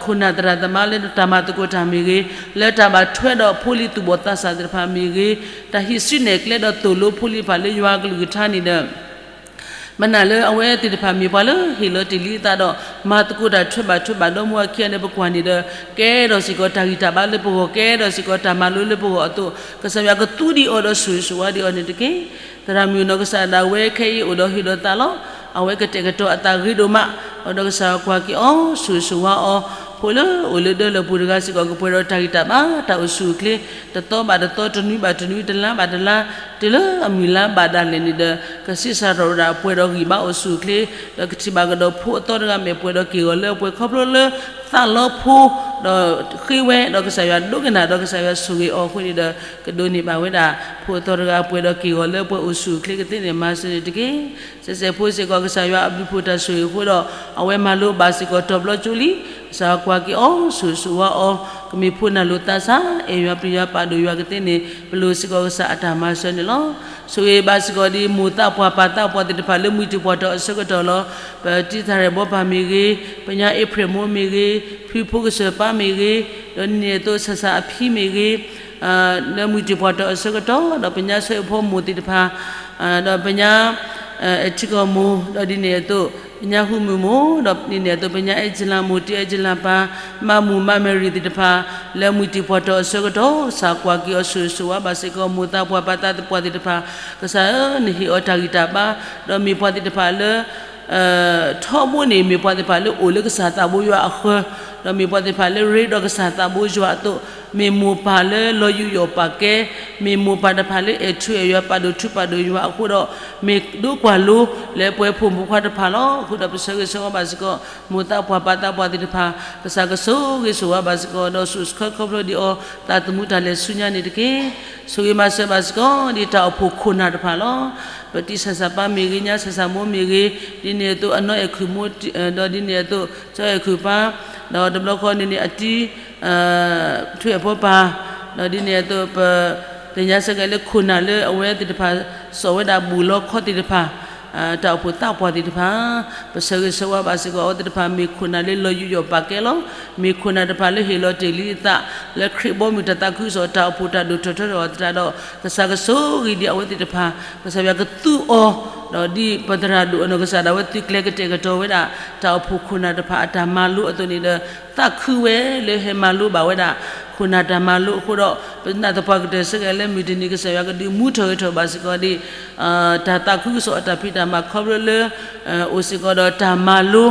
ခိၣ်နၢ်သရၣ်သမါလၢတၢ်မၤသကိးတၢ်မ့ၢ်ဂ့ၤ, လၢတၢ်ဘၣ်ထွဲဒီးဖိလံၤသူၣ်ဘီၣ်သးစၢ်သ့ၣ်တဖၣ်မ့ၢ်ဂ့ၤ, တၢ်ဟံးစုနဲၣ်ကျဲဒီးသိၣ်လိဖိလံၤတဖၣ်လၢယွၤအကလုၢ်ကထါန့ၣ်ဒီး မနုၤလၢအဝဲသ့ၣ်တဖၣ်မ့ၢ်ပှၤလၢဟ့ၣ်လီၤတ့ၢ်လံအသးဒီး မၤသကိးတၢ်ထွဲဘၣ်ထွဲဘၣ်ဒီမါဝၤခံဂၤန့ၣ် ပကွၢ်န့ၣ်ဒီး ကဲထီၣ်စ့ၢ်ကီးတၢ်ဂံၢ်တၢ်ဘါလၢပဂီၢ်, ကဲထီၣ်စ့ၢ်ကီးတၢ်မၤလိလၢပဂီၢ်အသိး, ကစၢ်ယွၤကသူဒံးအီၤဒီးဆိၣ်ဂ့ၤဆိၣ်ဝါဒံးအီၤန့ၣ်တက့ၢ်. သရၣ်မုၣ်နီၢ်ကစၢ်ဒၣ်ဝဲခဲအံၤအိၣ်ဒီးဟ့ၣ်ဒီးသးလီၤ. အဝဲကတဲာ်ကတီၤအသးဂ့ၤဒိၣ်မး, အဃိဒီးကစၢ်ယွၤကွၢ်က့ၤအီၤ, ဆိၣ်ဂ့ၤဆိၣ်ဝါအီၤ, ဖိလၢအိၣ်လၢဒၢလၢပူၤတဂၤစ့ၢ်ကီး ကပှဲၤဒီးတၢ်ဂံၢ်တၢ်ဘါတၢ်အိၣ်ဆူၣ်အိၣ်ချ့, တသီဘၣ်တသီ တနွံဘၣ်တနွံ တလါဘၣ်တလါ, တုၤလၢအမုၢ်လါဘၣ်ဒၣ်လဲာ်န့ၣ်ဒီး ကဆံးစၢ်ထီၣ်ဝဲဒၣ်ပှဲၤဒီးဂံၢ်ဘါအိၣ်ဆူၣ်အိၣ်ချ့, ဒီးကထံၣ်ဘၣ်ကဒီးဖိအသီတဂၤမ့ၢ်ပှဲၤဒီးက့ၢ်ဂီၤလၢအပှဲၤခီဖျိလၢ သးလီဖိ, ဒီးဃ့ဝဲ, ဒီးကစၢ်ယွၤဒိကနၣ်ဒီးကစၢ်ယွၤဆိၣ်ဂ့ၤအီၤအဃိန့ၣ်ဒီး ကဒိးန့ၢ်ဘၣ်ဝဲဒၣ် ဖိအသီတဂၤပှဲၤဒီးက့ၢ်ဂီၤလၢအပှဲၤအိၣ်ဆူၣ်အိၣ်ချ့ကသ့န့ၣ် မၤစၢၤန့ၣ်တက့ၢ်. စဲးစဲးဖိစ့ၢ်ကီး ကစၢ်ယွၤအဘျုးဖှိၣ်တၢ်ဆိၣ်ဂ့ၤအဃိဒီး အဝဲမၤလိဘၣ်စ့ၢ်ကီးတီၤဘျီကၠိလံ. ကစၢ်ယွၤကွၢ်က့ၤအီၤ, ဆိၣ်ဂ့ၤဆိၣ်ဝါအီၤ, ကမ့ၢ်ဖိနၢ်လိာ်သးစၢ်, အဲၣ်ယွၤပျံၤယွၤပာ်ဒိၣ်ယွၤကသ့န့ၣ် ပလိၣ်စ့ၢ်ကီးကစၢ်အတၢ်မၤစၢၤန့ၣ်လီၤ. ဆိၣ်ဂ့ၤဘၣ်စ့ၢ်ကီးဒ်မိၢ်သးပှၢ်ပၢ်သးပှၢ်သ့ၣ်တဖၣ်လၢမှံတံၢ်ပှၢ်တီၤအဆၢကတီၢ်လီၤ. ပတံၢ်သၣ်ရဲၣ်ဘီပၢ်မ့ၢ်ဂ့ၤ, ပညါအ့ဖြ့ၣ်မိၢ်မ့ၢ်ဂ့ၤ, ဖုဖိကစၢၢ်ပၢ်မ့ၢ်ဂ့ၤ, ဒီးဒ်န့ၣ်အသိးဆၣ်ဆၣ်အဖံမ့ၢ်ဂ့ၤ, လၢမှံတံၢ်ပှၢ်တီၤအဆၢကတီၢ်, ဒီးပညါဆၢဖိမိၢ်သ့ၣ်တဖၣ်, ဒီးပညါ ထံကီၢ်မိၢ်, ဒီးဒ်န့ၣ်အသိး ပညါဟူမုၢ်မိၢ်, ဒီးဒ်န့ၣ်အသိး ပညါအဲၣ်ကလၤမိၢ်, တံၢ်အဲၣ်ကလၤပၢ်, မါမုၢ်မါမဲရံၤသ့ၣ်တဖၣ်, လၢမှံတံၢ်ပှၢ်တီၤအဆၢကတီၢ်, ကစၢ်ကွၢ်က့ၤအီၤ ဆိၣ်ဂ့ၤဆိၣ်ဝါဘၣ်စ့ၢ်ကီး မိၢ်သးပှၢ်ပၢ်သးပှၢ်သ့ၣ်တဖၣ်, ကစၢ်ဧၢ, နဟ့ၣ်အီၤတၢ်ဂံၢ်တၢ်ဘါ, ဒီးမ့ၢ်ပှၤသ့ၣ်တဖၣ်လၢ ထီဘိန့ၣ် မ့ၢ်ပှၤသ့ၣ်တဖၣ်လၢအိၣ်လၢကစၢ်သးဘိယွၤအဃၢၤ, ဒီးမ့ၢ်ပှၤသ့ၣ်တဖၣ်လၢရ့ဒီးကစၢ်သးဘိယွၤအသိး, မ့ၢ်မိၢ်ပၢ်လၢလီၤယူးယီၣ်ပာ်ကဲ, မ့ၢ်မိၢ်ပၢ်တဖၣ်လၢအဲၣ်ထူအဲၣ်ယွၤ ပာ်ဒိၣ်ထူပာ်ဒိၣ်ယွၤအဃိဒီး, မ့ၢ်ဒိကွၢ်လိလၢပှဲၤဖိမုၣ်ဖိခွါတဖၣ်လီၤ. အဃိဒီးပဆၢဂ့ၤဆၢဝါဘၣ်စ့ၢ်ကီး မိၢ်သးပှၢ်ပၢ်သးပှၢ်သ့ၣ်တဖၣ်, ကစၢ်ကဆိၣ်ဂ့ၤဆိၣ်ဝါဘၣ်စ့ၢ်ကီး ဒီးဆိၣ်ဆှၢခီဖျိဒံးအီၤ သးသမူတၢ်လဲၤဆူညါန့ၣ်တက့ၢ်. ဆိၣ်ဂ့ၤမၤစၢၤဘၣ်စ့ၢ်ကီး ဒ်တၢ်အိၣ်ဖှိၣ်ခိၣ်နၢ်တဖၣ်လီၤ. ပတံၢ်ဆၣ်ဆၣ်ပၢ်မ့ၢ်ဂ့ၤ, ညါဆၣ်ဆၣ်မိၢ်မ့ၢ်ဂ့ၤ, ဒ်န့ၣ်အသိးအနီၢ်အဲၣ်ခုၣ်မိၢ်, ဒီးဒ်န့ၣ်အသိး စီၤအဲၣ်ခုၣ်ပၢ်, ဒီးတဘျီဃီန့ၣ်န့ၣ် အတံၢ် ထွံၣ်အဲၣ်ဖိပၢ်, ဒီးဒ်န့ၣ်အသိး ပသ့ၣ်ညါဆၢက့ၤလၢခိၣ်နၢ်လၢအဝဲသ့ၣ်တဖၣ် စိာ်ဝဲဒၣ်ဘူၣ်လီခီသ့ၣ်တဖၣ်, တၢ်အိၣ်ဖှိၣ်သးပှၢ်သ့ၣ်တဖၣ်, ပဆၢဂ့ၤဆၢဝါဘၣ်စ့ၢ်ကီး အဝဲသ့ၣ်တဖၣ်မ့ၢ်ခိၣ်နၢ်လၢလီၤယူးယီၣ်ပာ်ကဲလီၤ. မ့ၢ်ခိၣ်နၢ်တဖၣ်လၢဟ့ၣ်လီၤတ့ၢ်လံအသး လၢခရံာ်ဘီမုၢ်တၢ်သးခုကစီၣ်တၢ်အိၣ်ဖှိၣ်တၢ်ဒိၣ်ထီၣ်ထီထီၣ်အသတးဒီး ကစၢ်ကဆိၣ်ဂ့ၤဒံးအဝဲသ့ၣ်တဖၣ်, ကစၢ်ယွၤကသူအီၤ ဒီးဒ်ပသရၣ်ဒိၣ်အနီၢ်ကစၢ်ဒၣ်ဝဲသုးကျဲၤကတဲာ်ကတီၤဝဲဒၣ် တၢ်အိၣ်ဖှိၣ်ခိၣ်နၢ်တဖၣ်အတၢ်မၤလိအသိးန့ၣ်ဒီး သးခုဝဲလၢဟဲမၤလိဘၣ်ဝဲဒၣ် ခိၣ်နၢ်တၢ်မၤလိအဃိဒီး ပနာ်သပှၢ်ကတၢၢ်ဆၢက့ၤလၢမုၢ်တနံၤကစၢ်ယွၤကဒုးမူထီၣ်ဂဲၤထီၣ်ဘၣ်စ့ၢ်ကီးဒ် တၢ်သးခုကစီၣ်အတၢ်ဖံးတၢ်မၤခီဖျိလၢ အိၣ်စ့ၢ်ကီးဒီးတၢ်မၤလိ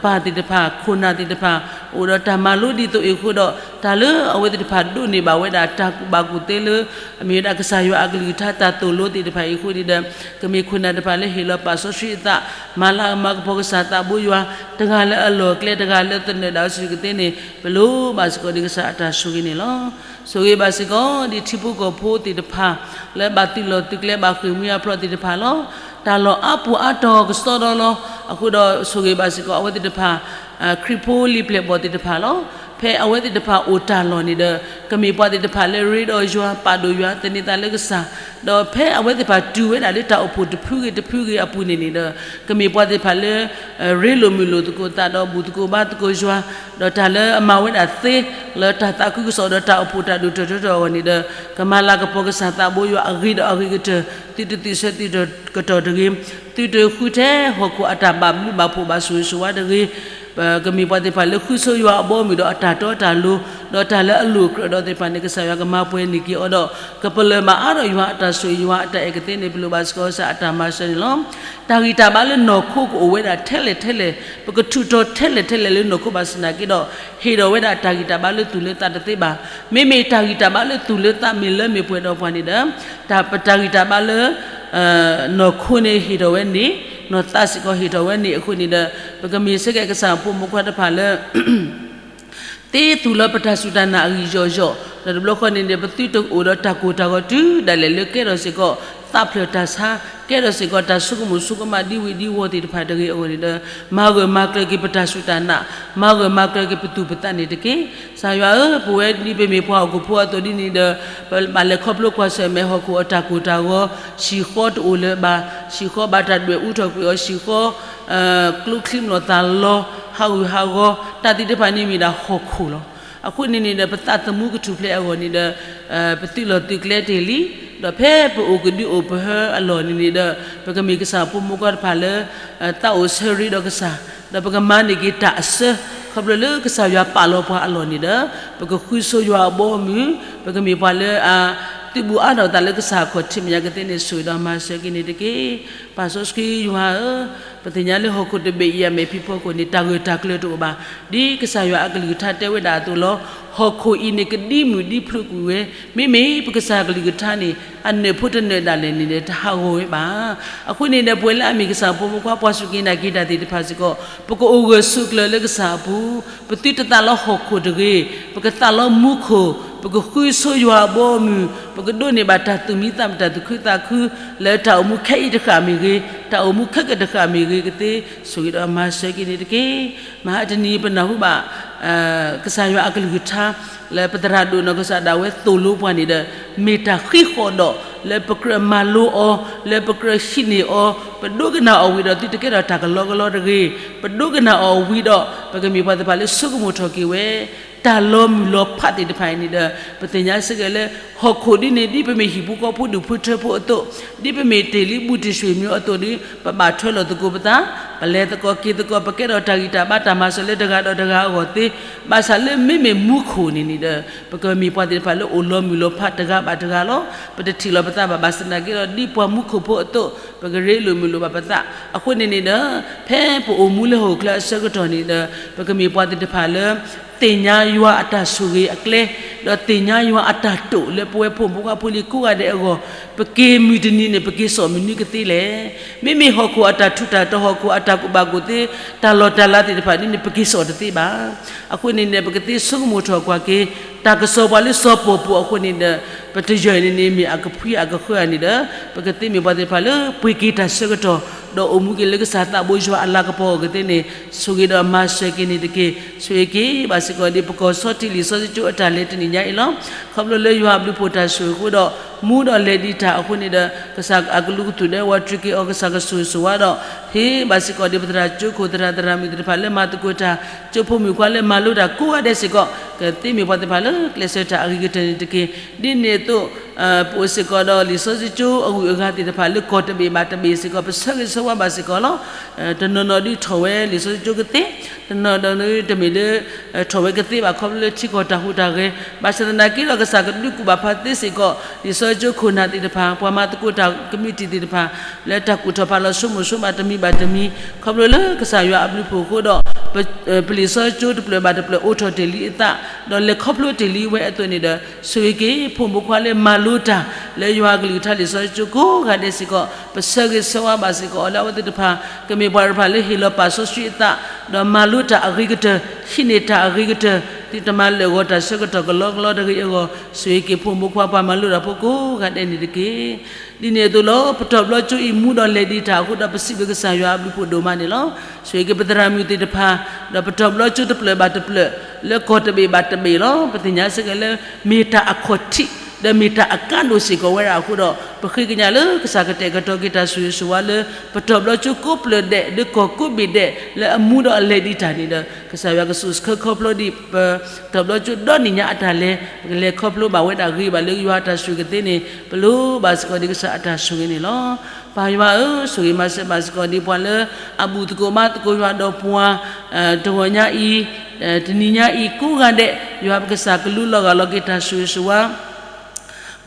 ပၢ်သ့ၣ်တဖၣ် ခိၣ်နၢ်သ့ၣ်တဖၣ် အိၣ်ဒီးတၢ်မၤလိဒ်သိးအံၤအဃိဒီး တၢ်လၢအဝဲသ့ၣ်တဖၣ်ဒိးန့ၢ်ဘၣ်ဝဲဒၣ်တၢ်ကူၣ်ဘၣ်ကူၣ်သ့လၢ အမ့ၢ်ဝဲဒၣ်ကစၢ်ယွၤအကလုၢ်ကထါတၢ်သိၣ်လိသ့ၣ်တဖၣ်အံၤအဃိန့ၣ်ဒီး ကမ့ၢ်ခိၣ်နၢ်တဖၣ်လၢဟ့ၣ်လီၤပာ်စီဆှံအသး မၤလၤကပီၤကစၢ်သးဘိယွၤ တဂၤလၢအလီၢ်အကျဲ တဂၤလၢသနၢၣ်ဒၣ်အစုကသ့န့ၣ် ပလိၣ်ဘၣ်စ့ၢ်ကီးဒ်ကစၢ်အတၢ်ဆိၣ်ဂ့ၤန့ၣ်လီၤ. ဆိၣ်ဂ့ၤဘၣ်စ့ၢ်ကီးဒ်ထံဖိကီၢ်ဖိသ့ၣ်တဖၣ် လၢဘၣ်သုးလီၢ်သုးကျဲဘၣ်ဃ့ၢ်မှံဟးဖျိးသ့ၣ်တဖၣ်လီၤ. တၢ်လီၢ်အါပူၤအါတီၤကစီဒီလီၤ. အဃိဒီးဆိၣ်ဂ့ၤဘၣ်စ့ၢ်ကီးအဝဲသ့ၣ်တဖၣ် ခရံာ်ဖိလံာ်ပျဲၢ်ဘီၣ်သ့ၣ်တဖၣ်လီၤ. ဖဲအဝဲသ့ၣ်တဖၣ်အိၣ်တၢ်လီၢ်န့ၣ်ဒီး ကမ့ၢ်ပှၤသ့ၣ်တဖၣ်လၢရ့ဒီးယွၤ ပာ်ဒိၣ်ယွၤ သန့ၤသးလၢကစၢ်, ဒီးဖဲအဝဲသ့ၣ်တဖၣ်တုၤဝဲဒၣ်လၢတၢ်အိၣ်ဖှိၣ်တဖုဂ့ၤတဖုဂ့ၤအပူၤန့ၣ်န့ၣ်ဒီး ကမ့ၢ်ပှၤသ့ၣ်တဖၣ်လၢ ရ့လိာ်မုာ်လိာ်သကိးသးဒီးဘူၣ်သကိးဘါသကိးယွၤ, ဒီးတၢ်လၢအမၤဝဲဒၣ်သ့ လၢတၢ်သးခုကစီၣ်ဒီးတၢ်အိၣ်ဖှိၣ်တၢ်ဒိၣ်ထီၣ်ထီထီၣ်အဂီၢ်န့ၣ်ဒီး ကမၤလၤကပီၤကစၢ်သးဘိယွၤအဂ့ၤဒီးအဂ့ၤကတၢၢ်, သုတသုးဆၢသုးတကတီၢ်တဂ့ၤ, သုတဃုထဲဟီၣ်ခိၣ်အတၢ်ဘၣ်ဘျုးဘၣ်ဖှိၣ်ဘၣ်ဆိၣ်ဂ့ၤဆိၣ်ဝါတဂ့ၤ, ကမ့ၢ်ပှၤသ့ၣ်တဖၣ်လၢဃုဆိယွၤအဘီအမုၢ်ဒီးအတၢ်တီတၢ်လိၤ, ဒီးတၢ်လၢအလိၣ်ကြၢးဒီးသ့ၣ်တဖၣ်န့ၣ် ကစၢ်ယွၤကမၤပှဲၤန့ၢ်က့ၤအီၤဒီး ကပလၢၢ်မၤအါထီၣ်ယွၤအတၢ်ဆိၣ်ဂ့ၤယွၤအတၢ်အဲၣ်ကသ့န့ၣ် ပလိၣ်ဘၣ်စ့ၢ်ကီးကစၢ်အတၢ်မၤစၢၤန့ၣ်လီၤ. တၢ်ဂံၢ်တၢ်ဘါလၢနီၢ်ခိကအိၣ်ဝဲဒၣ်ထဲလဲၣ်ထဲလဲၣ်, ပကထူးထီၣ်ထဲလဲၣ်ထဲလဲၣ်လၢနီၢ်ခိဘၣ်ဆၣ်သနာ်က့ဒီး ဟ့ၣ်ထီၣ်ဝဲဒၣ်တၢ်ဂံၢ်တၢ်ဘါလၢသူၣ်လၢသးတသ့ဘၣ်. မ့မ့ၢ်တၢ်ဂံၢ်တၢ်ဘါလၢသူၣ်လၢသးမ့ၢ်လၢမ့ၢ်ပှဲၤဒီးပှၤန့ၣ်ဒီး တၢ်ပတၢ်ဂံၢ်တၢ်ဘါလၢ နီၢ်ခိန့ၣ်ဟ့ၣ်ထီၣ်ဝဲန့ၣ်, နီၢ်သးစ့ၢ်ကီးဟ့ၣ်ထီၣ်ဝဲန့ၣ်အဃိန့ၣ်ဒီး ပကမ့ၢ်စ့ၢ်ကီးကစၢ်ဖိမုၣ်ဖိခွါတဖၣ်လၢ သ့သူၣ်လၢပတၢ်စူၢ်တၢ်နာ်အဂံၢ်ယီၢ်ယီၢ်, ဒီးတဘျီဃီန့ၣ်ဒီး ပသုတအိၣ်ဒီးတၢ်ကိၢ်တၢ်ဂီၤတုၤဒၣ်လဲာ်လၢကဲထီၣ်စ့ၢ်ကီး သးဖျၢၣ်တၢ်ဆါ, ကဲထီၣ်စ့ၢ်ကီးတၢ်ဆိကမိၣ်ဆိကမးဒ်ဝ့ၤဒ်ဝီၤသ့ၣ်တဖၣ်တဂ့ၤအဂီၢ်န့ၣ်ဒီး မၤဂၢၢ်မၤကျၢၤက့ၤပတၢ်စူၢ်တၢ်နာ်, မၤဂၢၢ်မၤကျၢၤက့ၤပသူၣ်ပသးန့ၣ်တက့ၢ်. ကစၢ်ယွၤဧၢ, ပဝဲဒ်ပမ့ၢ်ပှၤဟီၣ်ခိၣ်ဖိအသိးဒ်န့ၣ်ဒီး ပဘၣ်လဲၤခီဖျိကွၢ်ဆၢၣ်မဲာ်ဟီၣ်ခိၣ်အတၢ်ကိၢ်တၢ်ဂီၤ, ဟံၣ်ဃီတအိၣ်လၢၤဘၣ်, ဟံၣ်ဃီဘၣ်တၢ်ဒွဲၣ်အူထီၣ်ကွံာ်အီၤ, ဟံၣ်ဃီ ကျိချံမျိာ်သၣ်လီၤ, ဟးဂူာ်ဟးဂီၤ, တၢ်သ့ၣ်တဖၣ်န့ၣ်မ့ၢ်ဒၣ်ဟီၣ်ခိၣ်လီၤ. အဃိန့ၣ်န့ၣ်ဒီး ပသးသမူကထူၣ်ဖျဲးအဂီၢ်န့ၣ်ဒီး ပသုးလီၢ်သုးကျဲတ့ၢ်လံ, ဒီးဖဲပအိၣ်ကဒုအိၣ်ပဟၢအလီၢ်န့ၣ်န့ၣ်ဒီး ပကမ့ၢ်ကစၢ်ဖိမုၣ်ဖိခွါတဖၣ်လၢ သးအိၣ်ဆၢရ့ဒီးကစၢ်, ဒီးပကမၤန့ၢ်က့ၤတၢ်အစၢ, ခီဖျိလၢကစၢ်ယွၤပာ်လီၤပှၤအလီၢ်န့ၣ်ဒီး ပကဃုဆိယွၤအဘီအမုၢ်, ပကမ့ၢ်ပှၤလၢအသုးဘူးအါထီၣ်သးလၢကစၢ်အခီၣ်ထံးမဲာ်ညါကသ့န့ၣ် ဆိၣ်ဂ့ၤဒီးမၤစၢၤက့ၤန့ၣ်တက့ၢ်. ပၢ်စီဆှံယွၤဧၢ, ပသ့ၣ်ညါလၢဟီၣ်ခိၣ်တဘ့ၣ်အံၤအမဲာ်ဖံးဖီခိၣ်န့ၣ် တၢ်ဂၢၢ်တၢ်ကျၢၤတအိၣ်ဘၣ်. ဒ်ကစၢ်ယွၤအကလုၢ်ကထါတဲဝဲဒၣ်အသိးလီၤ. ဟီၣ်ခိၣ်အံၤန့ၣ်ကဒံမုၢ်ဒံဖျိးကွံာ်ဝဲ, မ့မ့ၢ်ပကစၢ်အကလုၢ်ကထါန့ၣ် အနၢၣ်ဖိတနၢၣ်ဒၣ်လဲာ်န့ၣ်ဒီး တဟးဂီၤဝဲဘၣ်. အဃိန့ၣ်ဒီး ပဝဲလၢအမ့ၢ်ကစၢ်ဖိမုၣ်ဖိခွါ ပှၤစူၢ်က့ၤနာ်က့ၤတၢ်သ့ၣ်တဖၣ်စ့ၢ်ကီး ပကအိၣ်ဂၢၢ်ဆိးကျၢၤလၢကစၢ်အပူၤ, ပသုတသးလီဟီၣ်ခိၣ်တဂ့ၤ, ပကသးလီမူခိၣ်, ပကဃုဆိယွၤအဘီအမုၢ်, ပကဒိးန့ၢ်ဘၣ်တၢ်သူၣ်မံသးမုာ်တၢ်သူၣ်ခုသးခု, လၢတၢ်အိၣ်မူခဲအံၤတဃၣ်မ့ၢ်ဂ့ၤ, တၢ်အိၣ်မူခဲကတဃၣ်မ့ၢ်ဂ့ၤကသ့, ဆိၣ်ဂ့ၤဒီးမၤစၢၤက့ၤန့ၣ်တက့ၢ်. မဟါတနံၤပနၢ်ဟူဘၣ် ကစၢ်ယွၤအကလုၢ်ကထါ လၢပသရၣ်ဒိၣ်နီၢ်ကစၢ်ဒၣ်ဝဲသိၣ်လိပှၤန့ၣ်ဒီး မ့ၢ်တၢ်ဃံဃီၣ်ဒီး လၢပကြၢးမၤလိအီၤ, လၢပကြၢးဟံးန့ၢ်အီၤ, ပဒိကနၣ်အီၤဝံၤဒီးသုတကဲထီၣ်တၢ်ကလီကလီတဂ့ၤ, ပဒိကနၣ်အီၤဝံၤဒီး ပကမ့ၢ်ပှၤသ့ၣ်တဖၣ်လၢဆိကမိၣ်ထီၣ်က့ၤဝဲ တၢ်လီၤမုၢ်လီၤဖးသ့ၣ်တဖၣ်အံၤန့ၣ်ဒီး ပသ့ၣ်ညါစ့ၢ်ကီးလၢ ဟီၣ်ခိၣ်ဒ်န့ၣ် ဒ်ပမ့ၢ်ဟံၣ်ဖိဃီဖိဒူၣ်ဖိထၢဖိအသိး, ဒ်ပမ့ၢ်တ့ၢ်လံဘူၣ်တံၢ်ဆွေမျိုးအသိးန့ၣ် ပဘၣ်ထွဲလီၤသကိးပသး, ပလဲၤသကိးက့ၤသကိး ပကဲထီၣ်တၢ်ဂံၢ်တၢ်ဘါတၢ်မၤစၢၤလၢတဂၤဒီးတဂၤအဂီၢ်သ့, ဘၣ်ဆၣ်လၢမ့မ့ၢ်မူခိၣ်န့ၣ်န့ၣ်ဒီး ပကမ့ၢ်ပှၤသ့ၣ်တဖၣ်လၢအိၣ်လီၤမုၢ်လီၤဖးတဂၤဘၣ်တဂၤလီၤ. ပတထံၣ်လီၤပသးဘၣ် ဘၣ်ဆၣ်သနာ်က့ဒီး ဒ်ပှၤမူခိၣ်ဖိအသိး ပကရ့လိာ်မုာ်လိာ်ဘၣ်ပသး. အဃိန့ၣ်န့ၣ်ဒီး ဖဲပအိၣ်မူလၢဟီၣ်ခိၣ်ချၢအဆၢကတီၢ်န့ၣ်ဒီး ပကမ့ၢ်ပှၤသ့ၣ်တဖၣ်လၢ သ့ၣ်ညါယွၤအတၢ်ဆိၣ်ဂ့ၤအကျဲ, ဒီးသ့ၣ်ညါယွၤအတၢ်တိာ်လၢပဝဲဖိမုၣ်ဖိခွါဖိလံၤကိးဂၤဒဲးအဂီၢ်, ပက့ၤမုၢ်တနံၤန့ၣ် ပက့ၤစိာ်မနုၤကသ့လဲၣ်. မ့မ့ၢ်ဟီၣ်ခိၣ်အတၢ်ထူးတၢ်တီၤ ဟီၣ်ခိၣ်အတၢ်ကူၣ်ဘၣ်ကူၣ်သ့ တၢ်လီၢ်တၢ်လၤသ့ၣ်တဖၣ်ဒ်န့ၣ် ပက့ၤစိာ်တသ့ဘၣ်. အဃိန့ၣ်န့ၣ် ပကသ့ဆိကမိၣ်ထီၣ်ကွၢ်က့ၤ တၢ်ကစီၣ်ပှၤလၢစီၤပီၢ်ပူၤအဃိန့ၣ်ဒီး ပတယၢၢ်န့ၣ်န့ၣ် မ့ၢ်အကဖှံအကဃၢန့ၣ်ဒီး ပကသ့မ့ၢ်ပှၤသ့ၣ်တဖၣ်လၢပှ့ၤက့ၤတၢ်ဆၢကတီၢ် ဒီးအိၣ်မူက့ၤလၢကစၢ်သးဘိယွၤအလၤကပီၤအဂီၢ်ကသ့န့ၣ် ဆိၣ်ဂ့ၤဒီးမၤစၢၤက့ၤန့ၣ်တက့ၢ်. ဆိၣ်ဂ့ၤက့ၤဘၣ်စ့ၢ်ကီးဒ်ပကီၢ်ဆီထံလံာ်စီဆှံကၠိအတၢ်လဲၤတနံၣ်ညါအံၤလီၤ. ခီဖျိလၢယွၤအဘျုးဖှိၣ်တၢ်ဆိၣ်ဂ့ၤအဃိဒီး မူဒီးလဲၤဒံးတၢ်အဃိန့ၣ်ဒီး ကစၢ်အကလူးကသူၣ်ဒဲဝးတြံၤက့ၤအီၤ ကစၢ်ကဆိၣ်ဂ့ၤဆိၣ်ဝါဒီး ဟ့ၣ်ဘၣ်စ့ၢ်ကီးဒံးပသရၣ်ကၠိခိၣ် သရၣ်သရၣ်မုၣ်သ့ၣ်တဖၣ်လၢမၤသကိးတၢ်, ကၠိဖိမုၣ်ခွါလၢမၤလိတၢ်ကိးဂၤဒဲးစ့ၢ်ကီး ကသ့မ့ၢ်ပှၤသ့ၣ်တဖၣ်လၢကျဲးစၢးတၢ်အဂ့ၤကတၢၢ်န့ၣ်တက့ၢ်. ဒ်န့ၣ်အသိး ပအိၣ်စ့ၢ်ကီးဒီးလံာ်စီဆှံကၠိအဂုၤအဂၤသ့ၣ်တဖၣ်လၢကီၢ်တဘ့ၣ်ဘၣ်တဘ့ၣ်စ့ၢ်ကီး ပဆၢဂ့ၤဆၢဝါဘၣ်စ့ၢ်ကီးလီၤ. တနီၤနီၤဒုးထီၣ်ဝဲလံာ်စီဆှံကၠိကသ့, တနီၤနီၤဒုးတမ့ၢ်လၢ ထီၣ်ဝဲကသ့ဘၣ် ခီဖျိလၢထံကီၢ်တၢ်ဟူးတၢ်ဂဲၤ, ဘၣ်ဆၣ်သနာ်က့ဒီး ကစၢ်ကဒုးကူၣ်ဘၣ်ဖးသ့စ့ၢ်ကီး လံာ်စီဆှံကၠိခိၣ်နၢ်သ့ၣ်တဖၣ်, ပှၤမၤသကိးတၢ်ကမံးတံာ်သ့ၣ်တဖၣ် လၢတၢ်ကူၣ်ထီၣ်ဖးလီၤဆိကမိၣ်ဆိကမးတမံၤဘၣ်တမံၤ ခီဖျိလၢကစၢ်ယွၤအဘျုးအဖှိၣ်အဃိဒီး ပလံာ်စီဆှံကၠိတဖျၢၣ်ဘၣ်တဖျၢၣ်အိးထီၣ်တ့ၢ်လံအသး, ဒီးလဲၤခီဖျိတ့ၢ်လံဝဲအသိးန့ၣ်ဒီး ဆိၣ်ဂ့ၤက့ၤ ဖိမုၣ်ဖိခွါလၢမၤလိတၢ် လၢယွၤအကလုၢ်ကထါလံာ်စီဆှံကၠိကိးဂၤဒဲးစ့ၢ်ကီး ပဆၢဂ့ၤဆၢဝါဘၣ်စ့ၢ်ကီးအီၤလၢအဝဲသ့ၣ်တဖၣ် ကမ့ၢ်ပှၤတဖၣ်လၢဟ့ၣ်လီၤပာ်စီဆှံအသး, ဒီးမၤလိတၢ်အဂ့ၤကတၢၢ်, ဟံးန့ၢ်တၢ်အဂ့ၤကတၢၢ်, သုတမၤလၢာ်ဂီၤတၢ်ဆၢကတီၢ်ကလီကလီတဂ့ၤအဂီၢ် ဆိၣ်ဂ့ၤက့ၤဖိမုၣ်ဖိခွါပှၤမၤလိတၢ်ဖိကိးဂၤဒဲးန့ၣ်တက့ၢ်. ဒ်န့ၣ်အသိးလီၤ ပတီၢ်ဘျီကၠိအံၤမူဒီးလဲၤဒံးတၢ်အဃိဒီး ပစံးဘျုးကစၢ်ယွၤအဘျုးအဖှိၣ်ဒိၣ်မးန့ၣ်လီၤ. ဆိၣ်ဂ့ၤက့ၤပသရၣ်မုၣ်သ့ၣ်တဖၣ်, ဒီးပတီၢ်ဘျီကၠိတဖျၢၣ်ဘၣ်တဖျၢၣ် လၢကီၢ်တဘ့ၣ်ဘၣ်တဘ့ၣ်လီၤ. ပသ့ၣ်ညါစ့ၢ်ကီးလၢ မ့ၢ်တၢ်အခီၣ်ထံး ဒီးမ့ၢ်တၢ်အကါဒိၣ်စ့ၢ်ကီးဝဲဒၣ်အဃိဒီး ပဃ့ကညးလၢကစၢ်ကတဲာ်ကတီၤက့ၤတၢ်ဆိၣ်ဂ့ၤဆိၣ်ဝါလၢ ပတီၢ်ဘျီကၠိကိးဖျၢၣ်ဒဲး ဒီးကီၢ်ကိးဘ့ၣ်ဒဲး လၢအမူဒီးအလဲၤဒံးတၢ်န့ၣ်ဒီး ကစၢ်ယွၤကဆူးဆါခီဖျိဒံး ပတီၢ်ဘျီကၠိဒီနံၣ်ညါအတၢ်လဲၤ ပကလဲၤခီဖျိဘၣ်ဝဲဒၣ်ဂ့ၤဘၣ်လၢယွၤအတၢ်ဆိၣ်ဂ့ၤကသ့န့ၣ် ပလိၣ်ဘၣ်စ့ၢ်ကီးဒံးကစၢ်အတၢ်ဆိၣ်ဂ့ၤန့ၣ်လီၤ. ပၢ်ယွၤဧၢ, ဆိၣ်ဂ့ၤမၤစၢၤဘၣ်စ့ၢ်ကီးဒံးပှၤလၢ အဘူၣ်သကိးဘါသကိးယွၤဒီးပှၤ တဂီၤညါအံၤ တနံၤညါအံၤ ကိးဂၤဒဲး ယွၤပကစၢ်ကလူလီၤဂာ်လီၤက့ၤတၢ်ဆိၣ်ဂ့ၤဆိၣ်ဝါ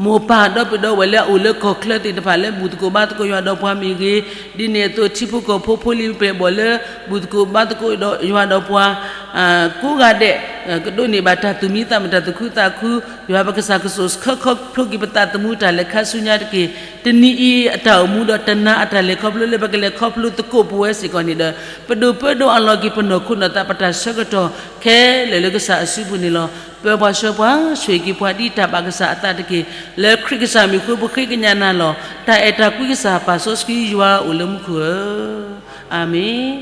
မိၢ်ပၢ်ဒီပုၢ်ဒီဝဲၢ်လၢအအိၣ်လၢကီၢ်ချၢသ့ၣ်တဖၣ်လၢဘူၣ်သကိးဘါသကိးယွၤဒီးပှၤမ့ၢ်ဂ့ၤ, ဒ်န့ၣ်အသိးထံဖိကီၢ်ဖိဖိလံၤပျဲၢ်ဘီၣ်လၢ ဘူၣ်သကိးဘါသကိးဒီးယွၤဒီးပှၤ ကိးဂၤဒဲး ကဒိးန့ၢ်ဘၣ်တၢ်သူၣ်မံသးမုာ်တၢ်သူၣ်ခုသးခု, ယွၤပကစၢ်ကဆိၣ်ဆါခီဖျိက့ၤပသးသမူတၢ်လဲၤခါဆူညါတက့ၢ်. တနံၤအံၤအတၢ်အိၣ်မူဒီးတနၤအတၢ်လဲၤခီဖျိလၢ ပကလဲၤခီဖျိသကိးပဝဲစ့ၢ်ကီးန့ၣ်ဒီး ပဒိၣ်ပၢဒီးအလီၢ်က့ၤပနီၢ်ခိနီၢ်သးပတၢ်ဆၢကတီၢ်ခဲလၢာ်လၢကစၢ်အစုပူၤန့ၣ်လီၤ. ပၢပှၤဆှၢပှၤ ဆိၣ်ဂ့ၤက့ၤပှၤဒ်တၢ်ဘၣ်ကစၢ်အသးတက့ၢ်. လၢခရံာ်ကစၢ်မံၤအဃိပဃ့ကညးနၤလီၤ. တၢ်အဲၣ်တၢ်ကွံကစၢ်ပာ်စီဆှံယွၤအိၣ်လၢမူခိၣ်ဧၢ အၤမ့ၣ်.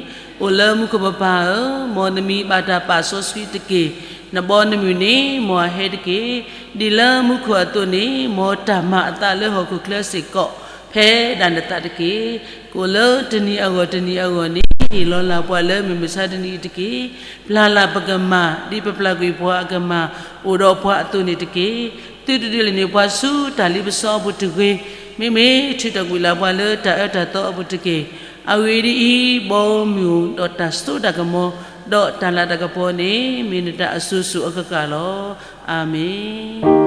အိၣ်လၢမူခိၣ်ပပၢ်ဧၢ, မ်နမံၤဘၣ်တၢ်ပာ်စီဆှံတက့ၢ်. နဘီနမုၢ်န့ၣ် မ်အဟဲတက့ၢ်. ဒ်လၢမူခိၣ်အသိးန့ၣ် မ်တၢ်မၤအသးလၢဟီၣ်ခိၣ်ချၢစ့ၢ်ကီး ဖဲဒၣ်နသးတက့ၢ်. ကအိၣ်လၢတနံၤအဂီၢ်တနံၤအဂီၢ်န့ၣ် ဟ့ၣ်လီၤလၢ်ပှၤလၢမုၢ်မဆါတနံၤအံၤတက့ၢ်. ပျၢ်လၢ်ပကမၢ် ဒ်ပပျၢ်ကွံာ်ပှၤအကမၢ် အိၣ်ဒီးပှၤအသိးန့ၣ်တက့ၢ်. သုတဒုးလဲၤန့ၢ်ပှၤဆူတၢ်လ့ပစီအပူၤတဂ့ၤ. မ့မ့ၢ်ထုးထီၣ်ကွံာ်လၢ်ပှၤလၢတၢ်အၢတၢ်သီအပူၤတက့ၢ်. အဂ့ၢ်ဒ်အံၤ, ဘီမုၢ်ဒီးတၢ်စိတၢ်ကမီၤ ဒီးတၢ်လၤတၢ်ကပီၤန့ၣ် မ့ၢ်နတၢ်အစိၤစိၤအဃၣ်ဃၣ်လီၤ. အၤမ့ၣ်.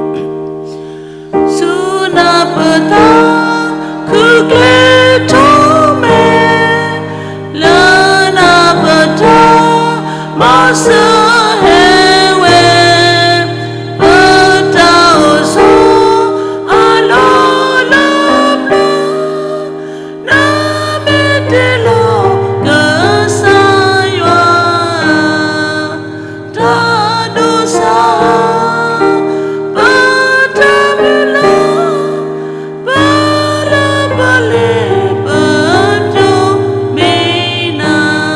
ဆူနၢ်ပၢၢ်သး ခုၣ်ကျဲထီၣ်မဲာ် လၢနၢ်ပၢၢ်တၢ် မၤစၢၤဟဲဝဲ ပတၢ်အိၣ်ဆိး အလီၢ်လၢပျၢၤ နမ့ၢ်တ့လီၤ ကစၢ်ယွၤ တၢ်ဒိၣ်စၢ် ပတၢ်မုၢ်လၢ် ပလၢပလဲၤ ပကၠိမ့ၢ်နၤ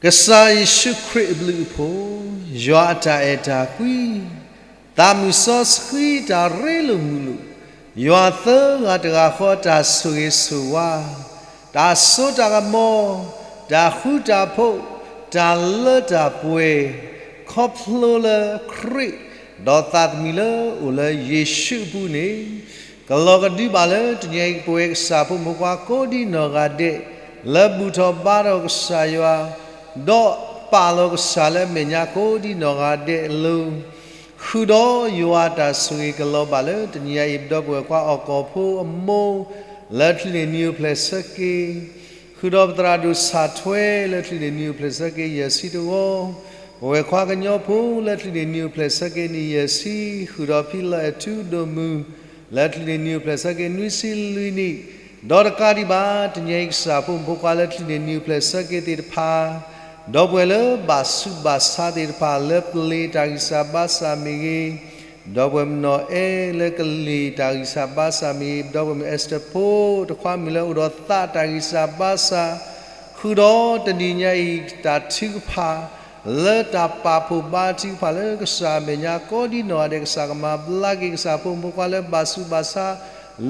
ကစၢ်ယ့ၣ်ၡူးခရံာ်အဘျုးအဖှိၣ်, ယွၤအတၢ်အဲၣ်တၢ်ကွံ, သးမုၢ်စီဆှံတၢ်ရ့လိာ်မုာ်လိာ်, ယွၤသၢဂၤတဂၤဃီတၢ်ဆိၣ်ဂ့ၤဆိၣ်ဝါ, တၢ်စိတၢ်ကမီၤ, တၢ်ဃူတၢ်ဖိး, တၢ်လၢတၢ်ပှဲၤ, ခီဖျိလၢခရံာ်, ဒီးသးသမူလၢအိၣ်လၢယ့ၣ်ၡူးအပူၤန့ၣ် ကလီၤကဒုဘၣ်လၢတနံၤအံၤ ပဝဲကစၢ်ဖိမုၣ်ဖိခွါကိးဒံနီၢ်ဂၤဒဲး လၢဘူၣ်ထီၣ်ဘါထီၣ်ကစၢ်ယွၤ, ဒီးပာ်လီၤကစၢ်လၢအမဲာ်ညါကိးဒံနီၢ်ဂၤဒဲးအလိၤ, ဃုာ်ဒီးယွၤအတၢ်ဆိၣ်ဂ့ၤကလီၤဘၣ်လၢတနံၤအံၤ ပဒီပုၢ်ဝဲၢ်ခွါအီၣ်ကီၢ်ဖိအမိၢ် လၢချံးန့ၢ်နံၣ်အိၣ်ဖျဲၣ်ဆၢက့ၤ ဃုာ်ဒီးပသရၣ်ဒိၣ်ဆၣ်ထွဲလၢချံးန့ၢ်နံၣ်အိၣ်ဖျဲၣ်ဆၢက့ၤယဲၢ်ဆံတဝီ, ပဝဲၢ်ခွါကညီဖိလၢချံးန့ၢ်နံၣ်အိၣ်ဖျဲၣ်ဆၢက့ၤနံၣ်ယဲၢ်ဆံ, ဃုာ်ဒီးဖံလၢအဲၣ်ထူဒိၣ်မုၢ် လၢချံးန့ၢ်နံၣ်အိၣ်ဖျဲၣ်ဆၢက့ၤနွံဆံလွံၢ်နံၣ်, ဒီးတကးဒံးဘၣ် တနံၤအံၤကစၢ်ဖိမုၣ်ဖိခွါလၢချံးန့ၢ်နံၣ်အိၣ်ဖျဲၣ်ဆၢက့ၤသ့ၣ်တဖၣ် ဒီပုၢ်ဝဲၢ်လၢဘၣ်ဆူးဘၣ်ဆါသ့ၣ်တဖၣ် လၢပလံၤတၢ်ဂံၢ်စၢ်ဘါစၢ်မ့ၢ်ဂ့ၤ, ဒီပုၢ်ဝဲၢ်မနီၢ်အဲၣ်လၢကလံၤတၢ်ဂံၢ်စၢ်ဘါစၢ်မ့ၢ်ဂ့ၤ, ဒီပုၢ်ဝဲၢ်မုၣ်အဲစတၢၢ်ဖိ တခွါမုၣ်လၢအိၣ်ဒီးသးတၢ်ဂံၢ်စၢ်ဘါစၢ်, ဃုာ်ဒီးတနံၤညါအံၤတၢ်ထုကဖၣ် လၢတၢ်ပာ်ဖှိၣ်ဘါထုကဖၣ်လၢကစၢ်အမဲာ်ညါ ကိးဒံနီၢ်ဂၤဒဲး ကစၢ်ကမၤဘျါက့ၤ ကစၢ်ဖိမုၣ်ဖိခွါလၢဘၣ်ဆူးဘၣ်ဆါ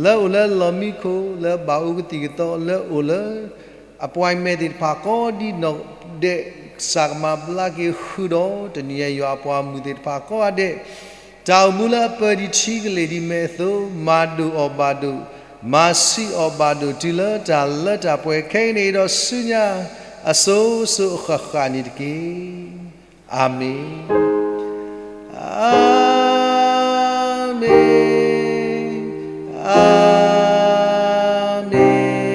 လၢအိၣ်လၢလီၢ်မံခိၣ် လၢဘၣ်အိၣ်ကသံၣ်ကသီ လၢအိၣ်လၢ appointment သ့ၣ်တဖၣ် ကိးဒံနီၢ်ဂၤဒဲး ကစၢ်ကမၤဘျါက့ၤဃုာ်ဒီး တနံၤအံၤယွၤအပှၤမုၣ်သ့ၣ်တဖၣ်ကိးဂၤဒဲး တၢ်အိၣ်မူလၢအပၢၢ်ဒံးဆံးကလ့ၢ်ဒံးမဲာ်အသိး မၤဒိၣ်အီၣ်ဘၣ်ဒိၣ် မၤဆံးအီၣ်ဘၣ်ဒိၣ် တုၤလၢတၢ်လၢတၢ်ပှဲၤခဲအံၤန့ၣ်ဒီးဆူညါ အစိၤစိၤအဃၣ်ဃၣ်န့ၣ်တက့ၢ်. အၤမ့ၣ်, အၤမ့ၣ်, အၤမ့ၣ်, အၤမ့ၣ်.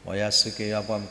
မ်ယွၤဆိၣ်ဂ့ၤယွၤပှၤမုၣ်